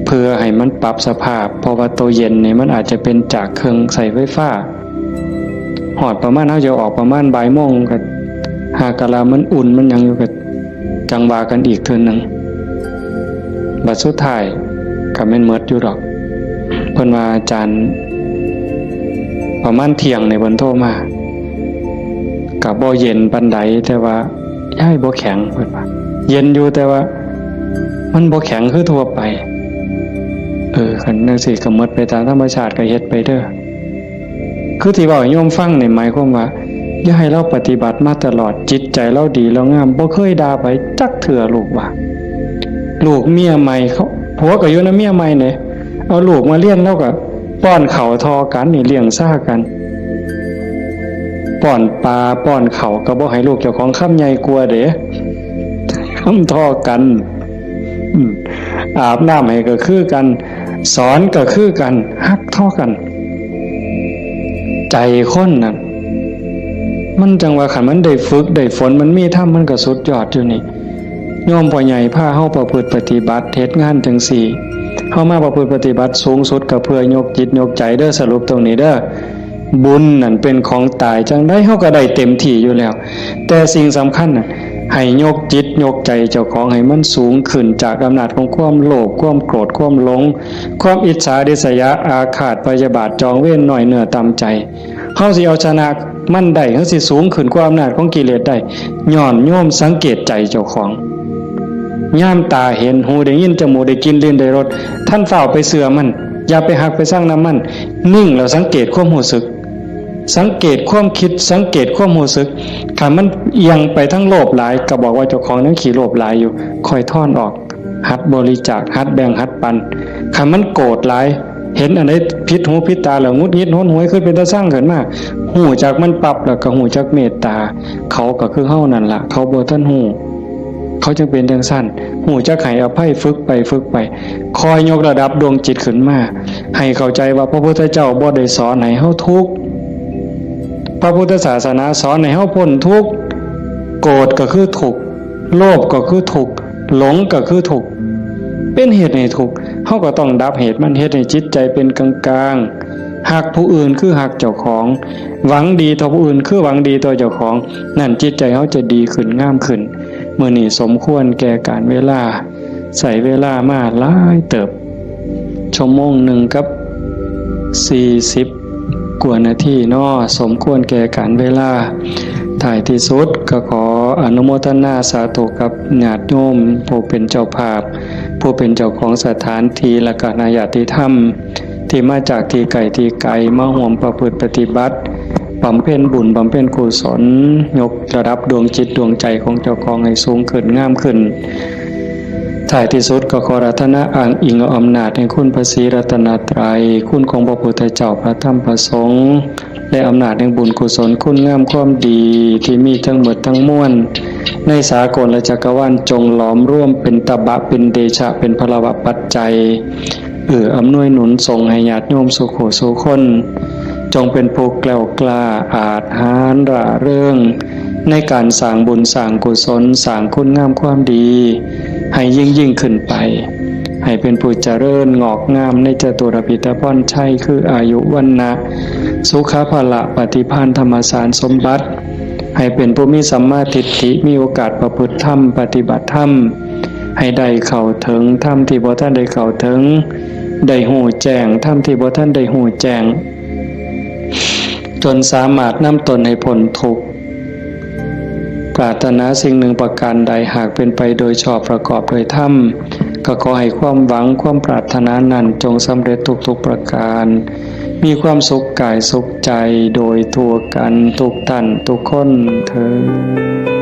เพื่อให้มันปรับสภาพ เพราะว่าตัวเย็นนี่มันอาจจะเป็นจากเครื่องใช้ไฟฟ้า ฮอดประมาณ เฮาจะออกประมาณบ่ายโมง ก็หากะลามันอุ่นมันหยังอยู่ ก็จั่งว่ากันอีกเทื่อหนึ่ง บัดสุดท้ายก็แม่นหมดอยู่ดอก เพิ่นว่าอาจารย์ ประมาณเที่ยงนี่เพิ่นโทรมา ก็บ่เย็นปานใด แต่ว่า ยายบ่แข็ง เพิ่นว่า เย็นอยู่ แต่ว่ามันบ่แข็งคือทั่วไป เออ คันจั่งซี้ก็หมดไปตามธรรมชาติ ก็เฮ็ดไปเด้อ คือที่เว้าให้โยมฟังนี่หมายความว่า อย่าให้ลาวปฏิบัติมาตลอด จิตใจลาวดีลาวงาม บ่เคยด่าไผจักเทื่อ ลูกว่า ลูกเมียใหม่เขา ผัวก็อยู่นำเมียใหม่เด้ เอาลูกมาเรียน ลาวก็ป้อนข้าวท่อกันนี่ เลี้ยงซ่ากัน ป้อนปลาป้อนข้าวก็บ่ให้ลูกเจ้าของ คำใหญ่กว่าเด้ คำท่อกัน อืม อาบน้ำให้ก็คือกัน สอนก็คือกัน ฮักท่อกัน ใจคนน่ะ มันจั่งว่าคันมันได้ฝึกได้ฝน มันมีธรรม มันก็สุดยอดอยู่นี่ โยมพ่อใหญ่พาเฮาประพฤติปฏิบัติ เฮ็ดงานจั่งซี้ เฮามาประพฤติปฏิบัติสูงสุดก็เพื่อยกจิตยกใจเด้อ สรุปตรงนี้เด้อ บุญนั่นเป็นของตาย จั่งใดเฮาก็ได้เต็มที่อยู่แล้ว แต่สิ่งสำคัญน่ะ ให้ยกจิตยกใจเจ้าของให้มันสูงขึ้นจากอำนาจของความโลภ ความโกรธ ความหลง ความอิจฉาริษยา อาฆาตพยาบาท จองเวร น้อยเนื้อต่ำใจ เฮาสิเอาชนะมันได้ เฮาสิสูงขึ้นกว่าอำนาจของกิเลสได้ ย้อนโยมสังเกตใจเจ้าของ ยามตาเห็น หูได้ยิน จมูกได้กลิ่น ลิ้นได้รส ท่านฟ้าวไปเชื่อมัน อย่าไปฮักไปซังนำมัน นิ่งแล้วสังเกตความรู้สึก สังเกตความคิด สังเกตความรู้สึก คันมันเอียงไปทางโลภหลาย ก็บอกว่าเจ้าของยังขี้โลภหลายอยู่ ค่อยถอนออก หัดบริจาค หัดแบ่ง หัดปัน คันมันโกรธหลาย เห็นอันใดผิดหูผิดตาแล้วหงุดหงิดหนหวย คือเป็นตาซังขึ้นมา ฮู้จักมันปั๊บแล้วก็ฮู้จักเมตตา เขาก็คือเฮานั่นล่ะ เขาบ่ทันฮู้ เขาจั่งเป็นจั่งซั้น ฮู้จักให้อภัย ฝึกไปฝึกไป คอยยกระดับดวงจิตขึ้นมา ให้เข้าใจว่าพระพุทธเจ้าบ่ได้สอนให้เฮาทุกข์ พระพุทธศาสนาสอนให้เฮาพ้นทุกข์ โกรธก็คือทุกข์ โลภก็คือทุกข์ หลงก็คือทุกข์ เป็นเหตุให้ทุกข์ เฮาก็ต้องดับเหตุมัน เฮ็ดให้จิตใจเป็นกลางๆ ฮักผู้อื่นคือฮักเจ้าของ หวังดีต่อผู้อื่นคือหวังดีต่อเจ้าของ นั่นจิตใจเฮาจะดีขึ้น งามขึ้น มื้อนี้สมควรแก่กาลเวลา ใช้เวลามาหลายเติบ ชั่วโมงหนึ่งกับสี่สิบกว่านาทีเนาะ สมควรแก่กาลเวลา ท้ายที่สุดก็ขอ อนุโมทนาสาธุกับญาติโยม ผู้เป็นเจ้าภาพ ผู้เป็นเจ้าของสถานที่ และก็คณะญาติธรรม ที่มาจากที่ไกลที่ไกล มาร่วมประพฤติปฏิบัติ บำเพ็ญบุญ บำเพ็ญกุศล ยกระดับดวงจิตดวงใจของเจ้าของให้สูงขึ้น งามขึ้น ท้ายที่สุดก็ขออาราธนาอ้างอิงเอาอำนาจแห่งคุณพระศรีรัตนตรัย คุณของพระพุทธเจ้า พระธรรม พระสงฆ์ และอำนาจแห่งบุญกุศล คุณงามความดีที่มีทั้งหมดทั้งมวล ในสากลและจักรวาล จงหลอมรวมเป็นตบะ เป็นเดชะ เป็นพลวะปัจจัย เอื้ออำนวยหนุนส่งให้ญาติโยมสู่ผู้สู่คน จงเป็นผู้แกล้วกล้า อาจหาญร่าเริง ในการสร้างบุญสร้างกุศล สร้างคุณงามความดี ให้ยิ่งยิ่งขึ้นไป ให้เป็นผู้เจริญงอกงามในจตุรพิธพรชัย คืออายุ วรรณะ สุขะ พละ ปฏิภาณ ธรรมสารสมบัติ ให้เป็นผู้มีสัมมาทิฏฐิ มีโอกาสประพฤติธรรม ปฏิบัติธรรม ให้ได้เข้าถึงธรรมที่บ่ทันได้เข้าถึง ได้ฮู้แจ้งธรรมที่บ่ทันได้ฮู้แจ้ง จนสามารถนำตนให้พ้นทุกข์ ปรารถนาสิ่งหนึ่งประการใด หากเป็นไปโดยชอบประกอบโดยธรรม ก็ขอให้ความหวังความปรารถนานั้นจงสำเร็จทุกๆประการ มีความสุขกายสุขใจโดยทั่วกันทุกท่านทุกคนเทอญ